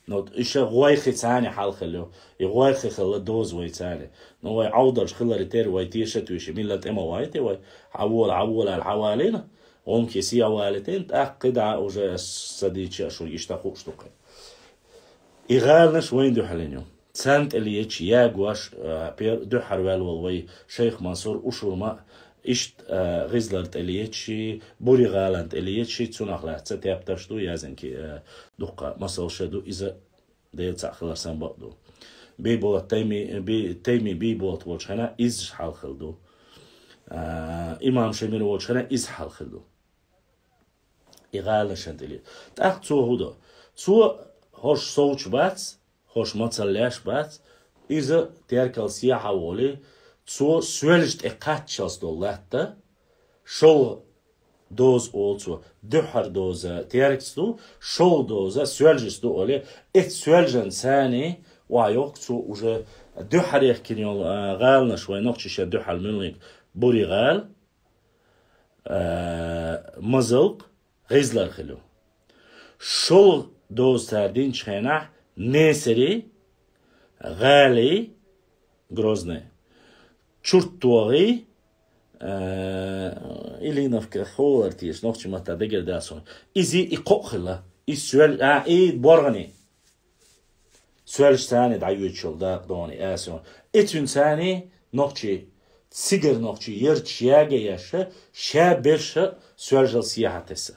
Но вот иша гӀойхи царна хьал хилла ю. И гӀойхи хилла доза вай царна. Но вай Ӏовдалш хиларе терра вай теша а тоьший, милла тӀе ма вайта вай. Хьавола, хьавола аьлла хьавалийна. ГӀумкий сехьа валийтина, тӀаккха кхидӀа уже ас ца дийча а шуна иштта хууш ду кхин. И гӀаланаш вайна дуьхьал йина ю. Царна тӀе леташ ягош, а, пер-, дуьххьара ваьлла волу вай шайх Мансур Ушурма, иштта, а, ГӀизлар тӀе леташ, Бури-ГӀалан тӀе леташ, цунах лаьцна тептарш ду, язынки, а, дуккха масалш а ду, иза Дела цхьаъ хилар сан бакъ ду. Бийболат Тайми, Бий-, Тайми Бийболат волчу хенахь иза хьал хилла ду. А, имам Шемир волчу хенахь иза хьал хилла ду. И гӀаланашна тӀе ле. ТӀаккха цо хӀун до? Цо хӀорш совцуш бац, хӀорш мацалла леш бац. Иза теркал сехьа волий, цо соьлжа тӀе кхаччалц долу латта, шолгӀа доза олу цо, дуьххьара доза теркаца ду, шолгӀа доза соьлжаца ду олий, эцу соьлжанца царна охьайохку цо уже дуьххьара яхкина йолу, а, гӀаланаш вай нохчаша дуьххьара муьлханиг Бури-ГӀала, а, Мазалкъ, ГӀизлар хилла ю. ШолгӀа доза цара динчу хенахь Несари, ГӀали, Грозный, ЧурттогӀи, а, Ильиновка хӀолара теша, нохчийн маттахь дагардасуна. Иза и кхоъ хилла. И соьл-, а, и боргӀани. Соьлжа царна дӀайоьдуш йолу дакъа догӀана и асион. И цуьнан царна нохчий, цигара нохчий ярташ яга еш, ша берш соьлжал сехьа тесна.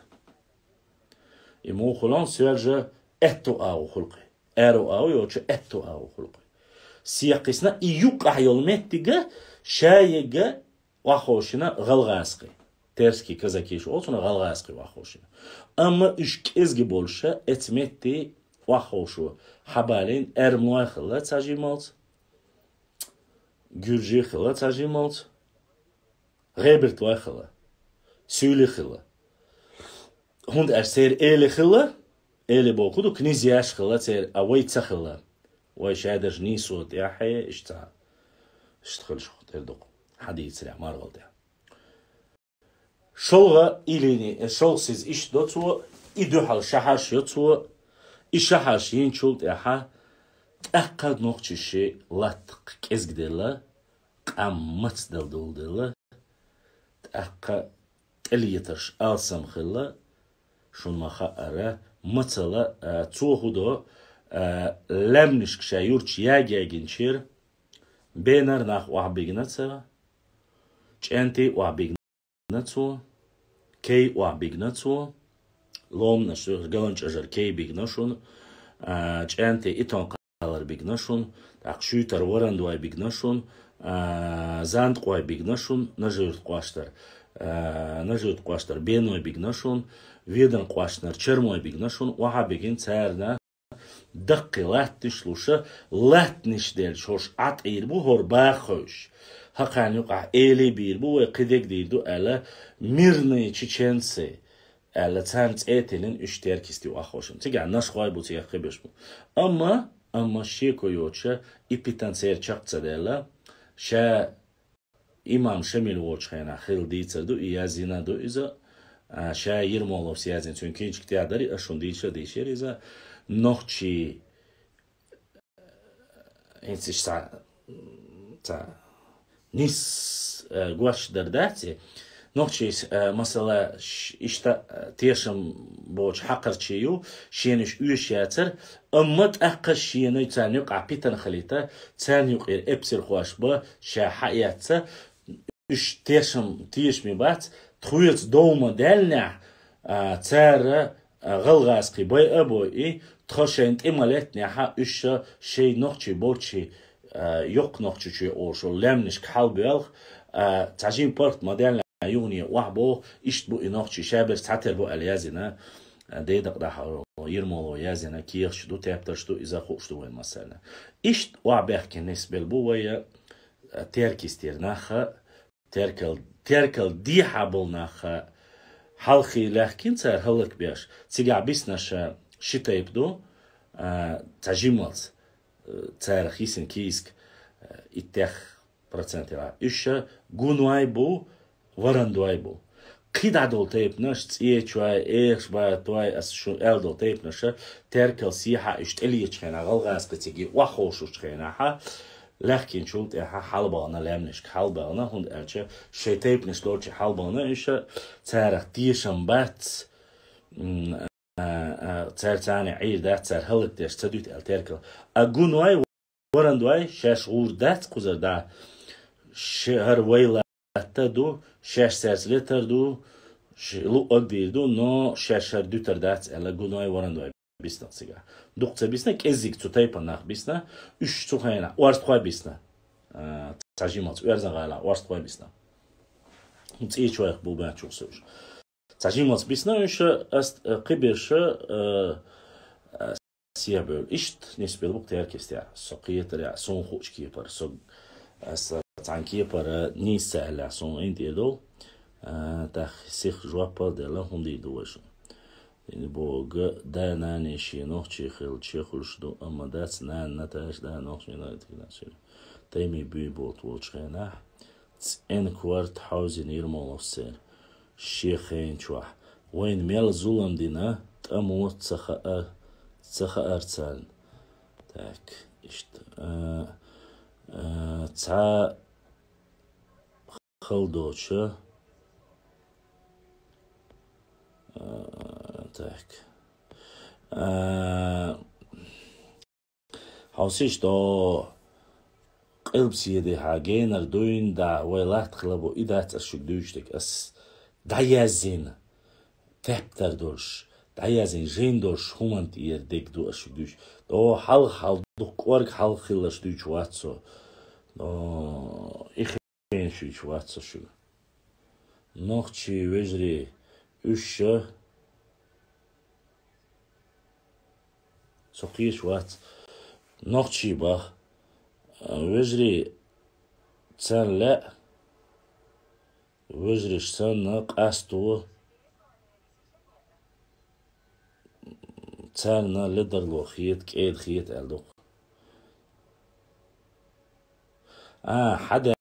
И муха хуьлу соьлжа аьтту агӀо хуьлу кхин. Аьрру агӀо йоцуш аьтту агӀо хуьлу кхин. Сехьа кхиссина и юккъахь йолу меттиг ша ерг охьаховшийна гӀалгӀазкхий. Терский казаки шу олу цунах, гӀалгӀазкхий охьаховшийна. Амма уьш кӀезиг болуш эцу метте охьаховшо хьабалийна эрмалой хилла цхьа жималц, гуьржий хилла цхьа жималц, гӀебартвой хилла, суьйлий хилла. ХӀунда аьлча церан эли хилла, эли бохург ду, князьяш хилла церан, а вай ца хилла. Вай шадерш нийсо тӀехь, иштта, иштта хуьлуш тера ду-кх, хьан дийцарехь, маргӀал тӀехь. ШолгӀа илини, э, шолгӀа сиз иштта до цо, и дуьхьал шахьарш йо цо, и шахьарш йинчул тӀаьхьа тӀаккха нохчаши латта кӀезиг делла, къам мацдала долу делла, тӀаккха тӀелетарш алсам хилла, шуна ма хаъара, мацалла, а, цо хӀун до, а, лаьмнашка ша юрташ яга-ягинчера, бенара нах охьабигна ца, чӀентий охьабигна цо, кей охьабигна цо, ломанаш, ГаланчӀожара кей бигна шуна, а, чӀентий Итон-Кхалара бигна шуна, тӀаккха Шуьйтара Варандвай бигна шуна, а, Занткъой бигна шуна, Нажи-Юьртан кӀоштара, а, Нажи-Юьртан кӀоштара Беной бигна шуна, Веданан кӀоштара Чермой бигна шуна, охьабигина царна даккхий латтанаш луша, латтанаш делча, хӀорш Ӏа тӀера бу, хӀора баха хевшаш. ХӀокхарна юкъахь эли бийр бу, вай кхидерг дийр ду аьлла, мирные чеченцы аьлла, царна цӀе а тиллина, уьш теркийсте охьаховшийна. Цигахь нашхой бу, цигахь кхиберш бу. Амма, амма шеко йоцуша, и питана церан чекх ца даьлла, ша имам Шамил волчу хенахь хилла дийцар ду, и язйина ду иза. А, ша Ермоловс язйина, цуьнан кинчка тӀехь дара, ас шуна дийша а дийшира иза. Нохчий, хӀинца иштта цхьа, цхьа нис, а, гочдар дац и. Нохчий, а, масала, ш-, иштта, а, тешам боцу хьакхарчий ю, шена уьш оьшуш яцара, амма тӀаккха шена царна юкъахь питана хилийта, царна юкъера эпсархош бан, ша хьаэцна, уьш тешам, тешаме бац, тхоьца дов ма даьллинехь, а, цара, а, гӀалгӀазкхий байа а бойъий, тхо шайна тӀе ма леттинехьа, уьш шайн нохчий болчу, а, йоккха Нохчийчоь олуш йолу лаьмнашка хьалабоьлху, а, цхьа жима паргӀат ма даьллинехь, юхане охьабоху, иштта бу и нохчий, шаберш цхьатера бу аьлла яздина, Дедакъа дахьа Ермоло яздина, кехаташ ду, тептарш ду, иза хууш ду вайн массарна. Иштта охьабаьхкина нисбелла бу вай, а, Теркйистера нах а, Теркал, Теркал дехьа болу нах а, хьалхе лаьхкина цара хӀаллакбеш, цигахь биснарш ши тайпа ду, а, цхьа жималц, а, царах йисина кийсак, а, иттех процентера. Уьш гунойн бу, варандойн бу. КхидӀа долу тайпанаш, цӀечой, эхашбатой, ас шу аьлла долу тайпанаш, Теркал сехьа уьш тӀелечу хенахь, гӀалгӀазкхи цига охьаховшучу хенахь, лаьхкинчул тӀаьхьа хьалабахана лаьмнашка, хьалабахана, хӀунда аьлча шайн тайпанаш долчу хьалабахана уьш, царах тешам бац, м, а, а, цара царна Ӏийр дац, цара хӀаллакдеш ца дуьту аьлла Теркал. А гунойн, варандойн шаьш гӀур дац кхузара, да, ш-, хӀара вай латта ду, шаьш цаьрца летар ду, ш-, луъург дийр ду, но шаьш хӀара дуьтур дац аьлла, гунойн, варандойн бисна цигахь. Дукха ца бисна, кӀеззиг цу тайпана нах бисна, уьш цу хенахь орстхой бисна. А, цхьа жималц, Оьрзан гӀалахь орстхой бисна. ЦӀечойх бу баьчча уьш. Цхьа жималц бисна уьш, ас, э, кхиберш, э, э, сехьабевлла. Иштта нисбелла бу-кх Теркйистехь. Со кхетарехь, суна хуучу кепара. Со, ас цхьана кепара нийса ца аьллехь, суна ин тӀера долу, а, тӀаккха сиха жоп а делла, хӀунда дийр ду вай шуна? Дина бога, да-нана шен нохчий хилла чехуьлуш ду, амма дац, нана Наташа, да нохчий, нана Таймин буьйболат волчу хенахь, цӀена корта хьовзийна Ермоловс церан. Шен хенчохь вайна мел зулам дина, тӀамо ца хаа-, ца хаара царна. Так, иштта. А, а, цхьа хала доцуша, а, так. А, Хьовсийша, до къилбаседехьа генара дуьйна да, вай латта хила бу, и дац ас шуьга дуьйцуш дерг. Ас дӀаяздина тептар долуш, дӀаяздина жин долуш хӀуманна тӀера дерг ду ас шуьга дуьйцуш. До хьалха хьал дукха кӀорга хьалха хилларш дуьйцуш вац со. До и хенаш дуьйцуш вац со шуьга. Нохчий вежарий, уьш ша Со кхеташ вац. Нохчий баха. Вежарий царна лаьа, вежарий санна къасто, царна ледарло хета, кӀеда хета аьлла ду-кх. А, хьада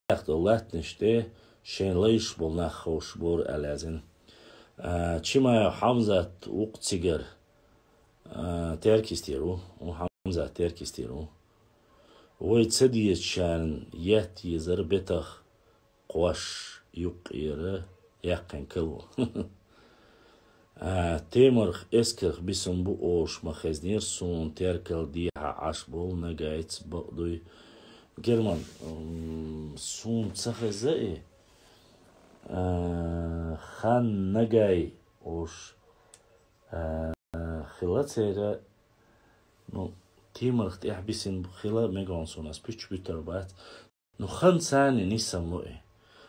Ах долу латтанаш тӀе шайн лайш болу нах ховшуш бора аьлла яздина. А, Чимаев Хьамзат ву-кх цигара, а, Теркйистера ву, ву Хьамзат Теркйистера ву. Вай ца дезачарна етта езара бетах кхош юккъера яьккхина кало. А, Темарх эскарх бисина бу олуш ма хезнера суна, Теркал дехьа Ӏаш болу Нагайца бакъ дуй. Герман, м, суна ца хеза и, а, Хан Нагай олуш, а, хила церан, ну, Темарх тӀехь бисина бу хила мегон суна, ас пуьччу буьттур бац. Ну, хан царна нисам ло и.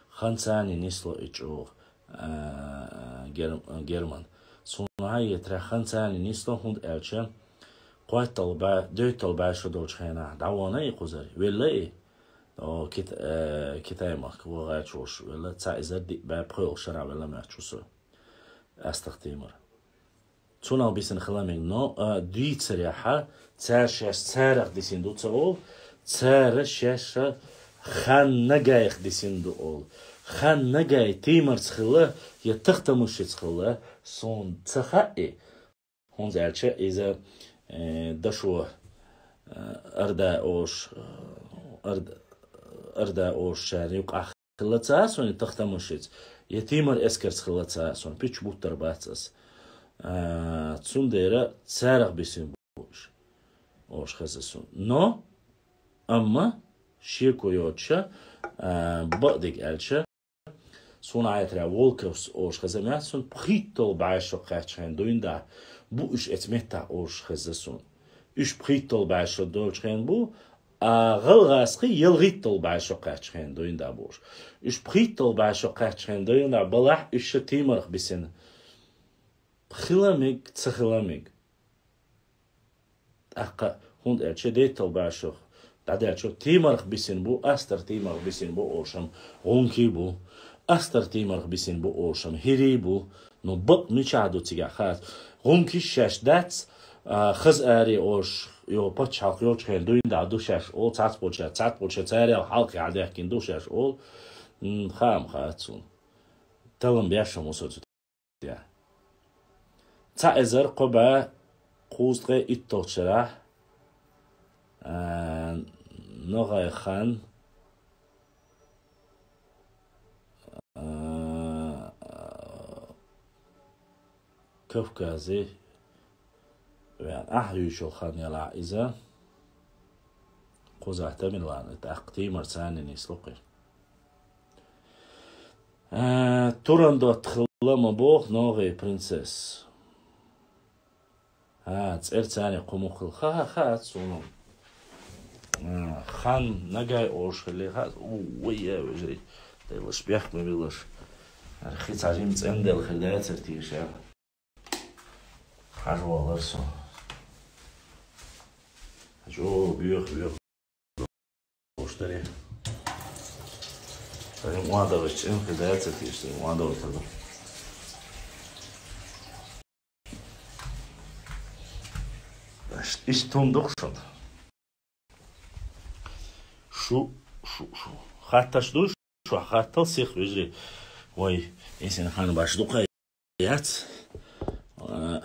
Хан царна нисло и чӀогӀа, а, Гер-, Герман. Суна хьаетарехь, хан царна нисло, хӀунда аьлча кхойтталгӀа бӀе-, доьйтталгӀа бӀе шо долчу хенахь дӀавахана и кхузара. Велла и? О, Кит-, э, Китай-махка вахачу волуш велла, цхьа эзар диъ бӀе пхоьалгӀа шарахь велла моьтту со. Астагъ Тимур. Цунах бисина хила мега, но, а, дийцарехьа, цара шаьш царах дисина ду ца олу, цара шаьш Хан Нагайх дисина ду олу. Хан Нагай Тимарца хилла я Тахтамышица хилла, суна ца хаьа и. ХӀунда аьлча иза, э, дашо, э, арда олуш, э, ард-, арда олушчарна юкъахь хилла ца а суна Тахтамышица, я Тимар эскарца хилла ца а суна, пуьччу буттар бац ас. А, цундела царах бисина бу уьш, олуш хеза суна. Но, амма, шеко йоцуша, а, бакъдиг аьлча, суна Ӏайтарехь Волковс олуш хеза моьтту суна, пхийтталгӀа бӀе шо кхаьччхьана дуьйна да, бу уьш эца меттахь олуш хеза суна. Уьш пхийтталгӀа бӀе шо долчу хенахь бу, А гӀалгӀазкхий ялхиттал бӀаь шо кхаьчча хенахь дуьйна дӀа болуш. Уьш пхийттал бӀаь шо кхаьчча хенахь дуьйна дӀа балахь, уьш ша тиймарх бисина хила мега, ца хила мега. ТӀаккха, хӀунда аьлча дейтал башох дӀадаьлча, тиймарх бисина бу, астар тиймарх бисина бу олушам гӀункий бу, астар тиймарх бисина бу олушам хӀирий бу. Ну, бакъ мичахь ду цигахь хац. ГӀункий шаьш дац, а, хаза аре олуш, йо, пачхьалкх йолчу хенахь дуьйна дӀа ду шаьш олу, цхьацца болчаьрца, цхьацца болчаьрца царел хьалхе хьадаьхкина ду шаьш олу. М, хаам хац суна. Талам беш ма со цу тӀехь. Цхьа эзар кхо бӀе кхузткъе итталгӀачу шарахь, а, ногӀай хан, а, Кавказе веана ахьа юьйцуш йолу хан ялахь иза, кхузахь Тамерлан, тӀаккха тиймар царна нисло кхин. А, Турандот хилла ма боху ногӀий принцесс. А, цӀер царна кху мукх хилла. Ха-ха-ха, суна. А, хан нагай олуш хилла, ха, у, вай, я, вежарий. Делаш, бехк ма билаш. Архи цхьа жима цӀенделла хир дацара тийша. Хьажа валар со. Хьажо, боьха, боьха. Уштаре. Тани ма давай, чӀен хир дацара тийша, тани ма давай тада. Иштта хӀума ду-кх шуна. Шу, шу, шу. Хаттарш ду, шу хаттал сих вежарий. Вай, эсен хан баш дукха яц. А,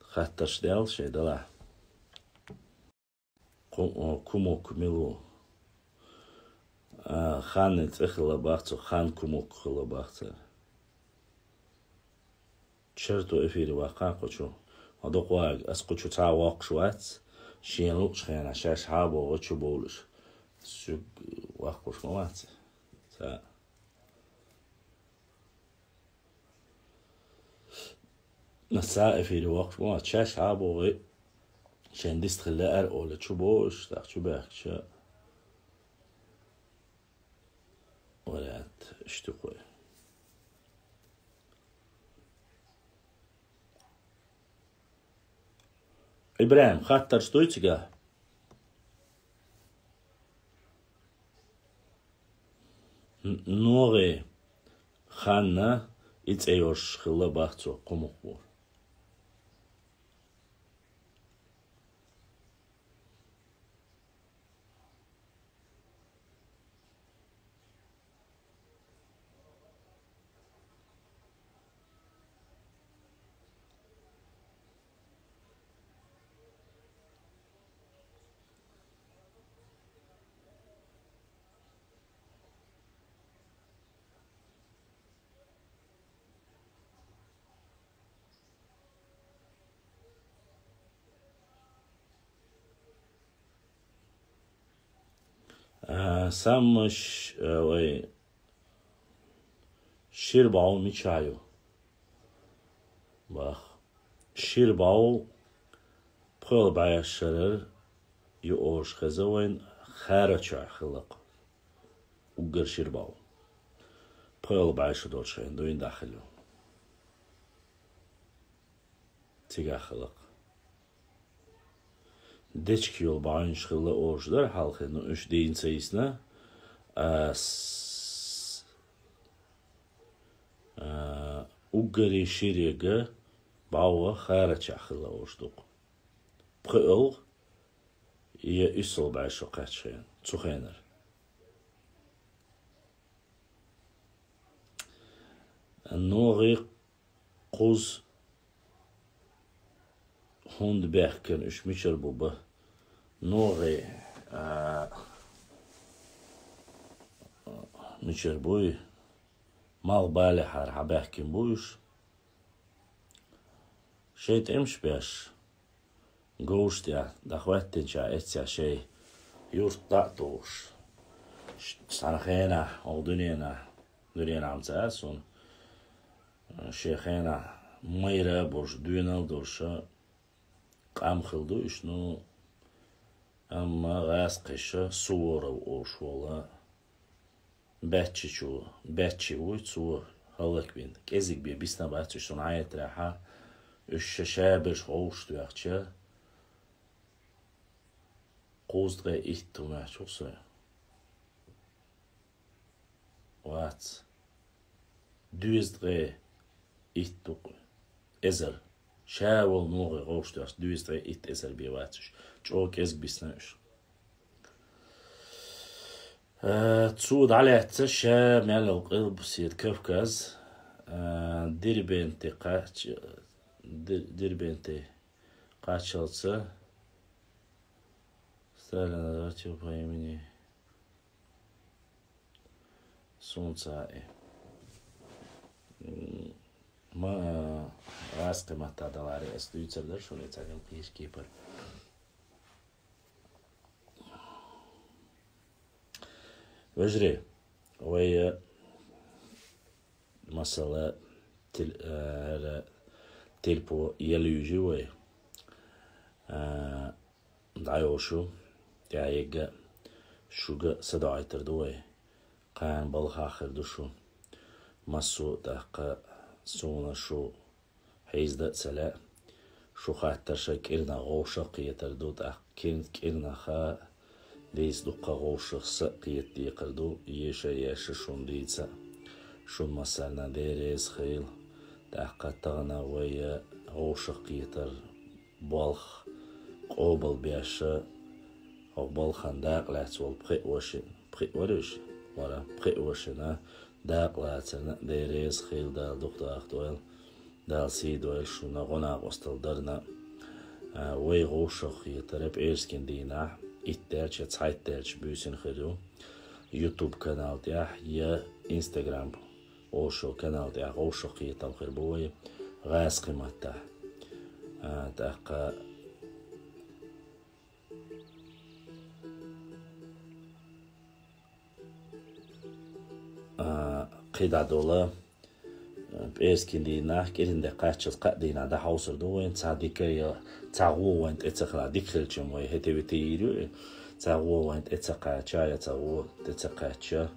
хаттарш дел шайн дала. Ку-, о, кумок мила ву? А, ханна цӀе хилла бах цо, хан кумок хилла бах цара. Черту эфире ваккха кху чу. Ма дукха вага, ас кху чу цхьа а воккхуш вац, шена луучу хенахь шаьш хьа а богӀу чу бовлуш. Суьг ваккхуш ма вац. Цхьа. Аса эфире воккхуш ма вац, шаьш хьа а богӀу, шен дистхила лаьара олу чу бовлуш, тӀаккха чу баьхкича. Вариант, иштта кхой. ИбрахӀим, хаттарш дуй цигахь? Н-, ногӀе ханна и цӀе йолуш хилла бах цо кху мукъ бу. А, саммаш, а, вай, шира бӀов мичахь ю? Бах. Шира бӀов пхоьалгӀа бӀе шарара ю олуш хеза вайн, Харачохь хилла-кх. Уггар шира бӀов. ПхоьалгӀа бӀе шо долчу хенахь дуьйна дӀа хилла ю. Цигахь хилла-кх. Дечки йолу бӀаьвнаш хилла олуш дара хьалхе, ну, уьш дийна ца йисна, ас, а, уггаре ширера бӀов Харачохь хилла олуш ду-кх. ПхоьалгӀа я уьссалгӀа бӀе шо кхаьчча хенахь, цу хенара. НогӀий кхуза хӀунда баьхкина, уьш мичара бу бан? НогӀий, а, мичара буй? Малхбалехьара хьабаьхкина бу уьш. Шайн тӀемаш беш, говш тӀехь дӀахӀоьттинчохь эццехь шайн юрт дӀа а тухуш, ш-, цхьана хенахь, оха дуьненахь, дуьненахь ма ца а суна, шен хенахь майра а болуш, доьнал а долуш, къам хилла ду уьш, ну, амма гӀазкхаша Суворов олуш волу баьччачо, баьчча вуй цо хӀаллаквина. КӀезиг бен бисна бац уьш, суна хетарехь, уьш ша-шаберш вовшахтоьхча, кхузткъе итт ву моьттуш ву со. Вац. Дезткъе итт ву-кх эзар. Ша волу нохе вовшахтоьхча, дезткъе итт эзар бен вац уьш. ЧӀогӀа кӀезиг бисна уьш. Э, цо дӀалаьцна ша мел йолу Къилбаседа Кавказ, э, Дербенте кхач-, Дер-, Дербенте кхаччалца Сталина звать его по имени. Сунца и. М, ма, э, гӀазкхийн маттахь даларе ас дуьйцур дара шуна, и цхьа кхечу кепара. Вежарий, вай, э, масала, тел-, э, ра-, телпо елла юьжи вай, э, дӀайолуш ю, тӀаьхьа егга шуьга садоӀийтар ду вай. Кхана балхахь хир ду шу. Массо а тӀаккха суна шу хьийзда а ца лаьа. Шу хаттарша кӀирнах вовшах а кхетар ду, тӀаккха кӀир-, кӀирнаха дийца дуккха вовшах са а кхета декхар ду, еша а еш шуна дийца. Шуна массарна Дела реза хила. ТӀаккха тахана вай вовшах кхетар болх къобал беш, хӀокху балхана дакъа лаьцна волу пхеа вашина, пхеа вара уьш? Вара, пхеа вашина дакъа лацарна а Дела реза хила, Дала дукха дахадойла, Дала сий дойла шуна гӀо-накъосталла дарна. А, вай вовшах хетара пӀераскан дийнахь, итт даьлча, цхьайтта даьлча буьйсина хир ю. YouTube канал тӀехь я Instagram олуш йолу канал тӀехь вовшах кхетам хир бу вай гӀазкхийн маттахь. А, тӀаккха, а, кхидӀа дола, а, пӀераскан дийнахь, кӀиран де кхаччалц кхаа дийнахь дӀахьовсур ду вайн, цхьа дика я цхьа гӀо вайн тӀе ца хилахь, дика хилча вай хӀетте-витте йийр ю, цхьа гӀо вайн тӀе ца кхача я цхьа гӀо тӀе ца кхаьчча.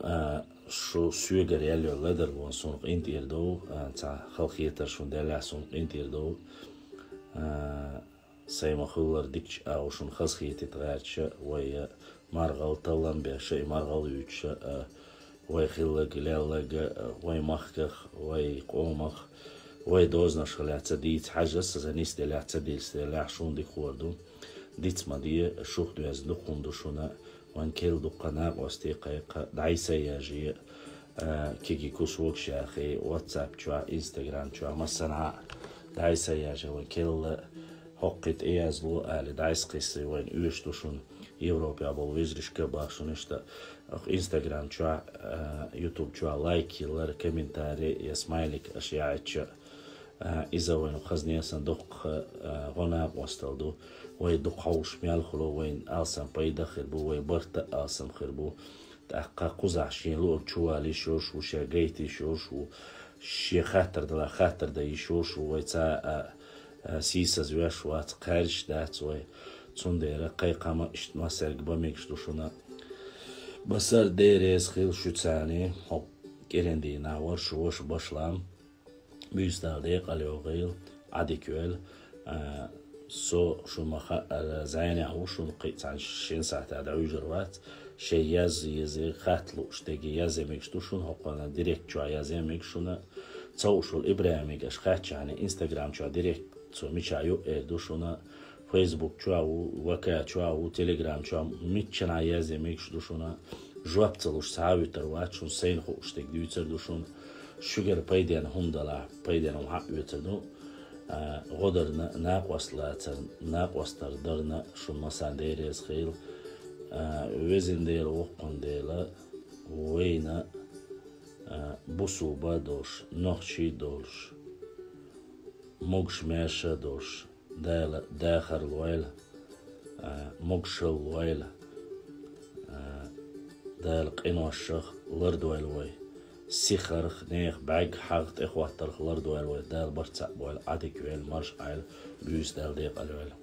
А, шу соьгара ял йолу ледарлонаш суна къинтӀера дов, а, цхьа халахетар шуна деллехь суна къинтӀера дов. А, сайн ма-хуьллара дикачу агӀор шуна хазахетийта гӀерташ, вай, а, маргӀал таллам беш, и маргӀал юьйцуш, а, вай хилларг, лелларг, а, вай махках, вай къомах, вай дозанашка лаьцна дийца хьажа, аса нисделлехь, ца дисделлехь, шуна дика хуур ду. Диц ма де, шух доьзна дукха хӀума ду шуна, вайн керла дуккха накъостий кхайкха, дӀай-схьай язъе, а, кегий кусок яхий, WhatsApp чохь, Instagram чохь, массанхьа а дӀай-схьай язъе, вайн керла хӀокху тӀеязло али, дӀай-схьай кхиссий, вайн оьшуш ду шуна, Европехь болу вежаршка а боху шуна иштта, хӀокху Instagram чохь, а, YouTube чохь лайк йиллар, комментарий я смайлик аша яьӀча, а, иза вайна хазне а сан дуккха, а, гӀо-накъосталла ду. Вай дукха хьовсуш мел хуьлу, вайн алсам пайда хир бу, вай барт а алсам хир бу. ТӀаккха кхузахь шен луург чувала йиш йолуш ву, шен гайта йиш йолуш ву, шен хаттар далахь хаттар дан йиш йолуш ву, вай цхьа а, а, сийсазвеш вац, кхаьрдаш дац вай. Цундела кхайкхам а иштта массаьрга бан мегаш ду шуна. Массара Дела реза хила шуьцарний, хӀокху кӀиран дийнахь вара шу ваша Башлам. Буьйсанал декъала йогӀийла, Ӏадика йойла. А, со шуна ма-хаъара зӀенехь ву, шуна кхин а цхьана шина сахьтехь дӀахьуьйжур вац. Шайн язъе езарг, хатта лууш дерг язъян мегаш ду шуна, хӀокхунна директ чохь язъян мегаш шуна. Цовушволу ИбрахӀимига аша хаьттичхьана, Instagram чохь директ цо мичахь ю эр ду шуна. Facebook чохь ву, ВК чохь ву, Telegram чохь, миччанхьа язъян мегаш ду шуна. Жоп ца луш схьа а вуьтур вац шуна, сайна хууш дерг дуьйцур ду шуна. Шуьгара пайденна хӀума далахь, пайденна хӀума схьа а оьцур ду. А, гӀо дарна, накъост лацарна, накъосталла дарна шуна массарна Дела реза хила. А, Везан Дела, Воккхун Дела вайна, а, бусулба а долуш, нохчий а долуш, могуш-маьрша а долуш, Дала дахар лойла, а, могушалла лойла, а, Дала къиношах лардойла вай. Сихарх, нехан бӀаьрг хьагӀ тӀехӀоттарх лардойла вай, Дала барт цхьаъ бойла, Ӏадика вела, марша Ӏойла, буьйса Дала декъала йойла.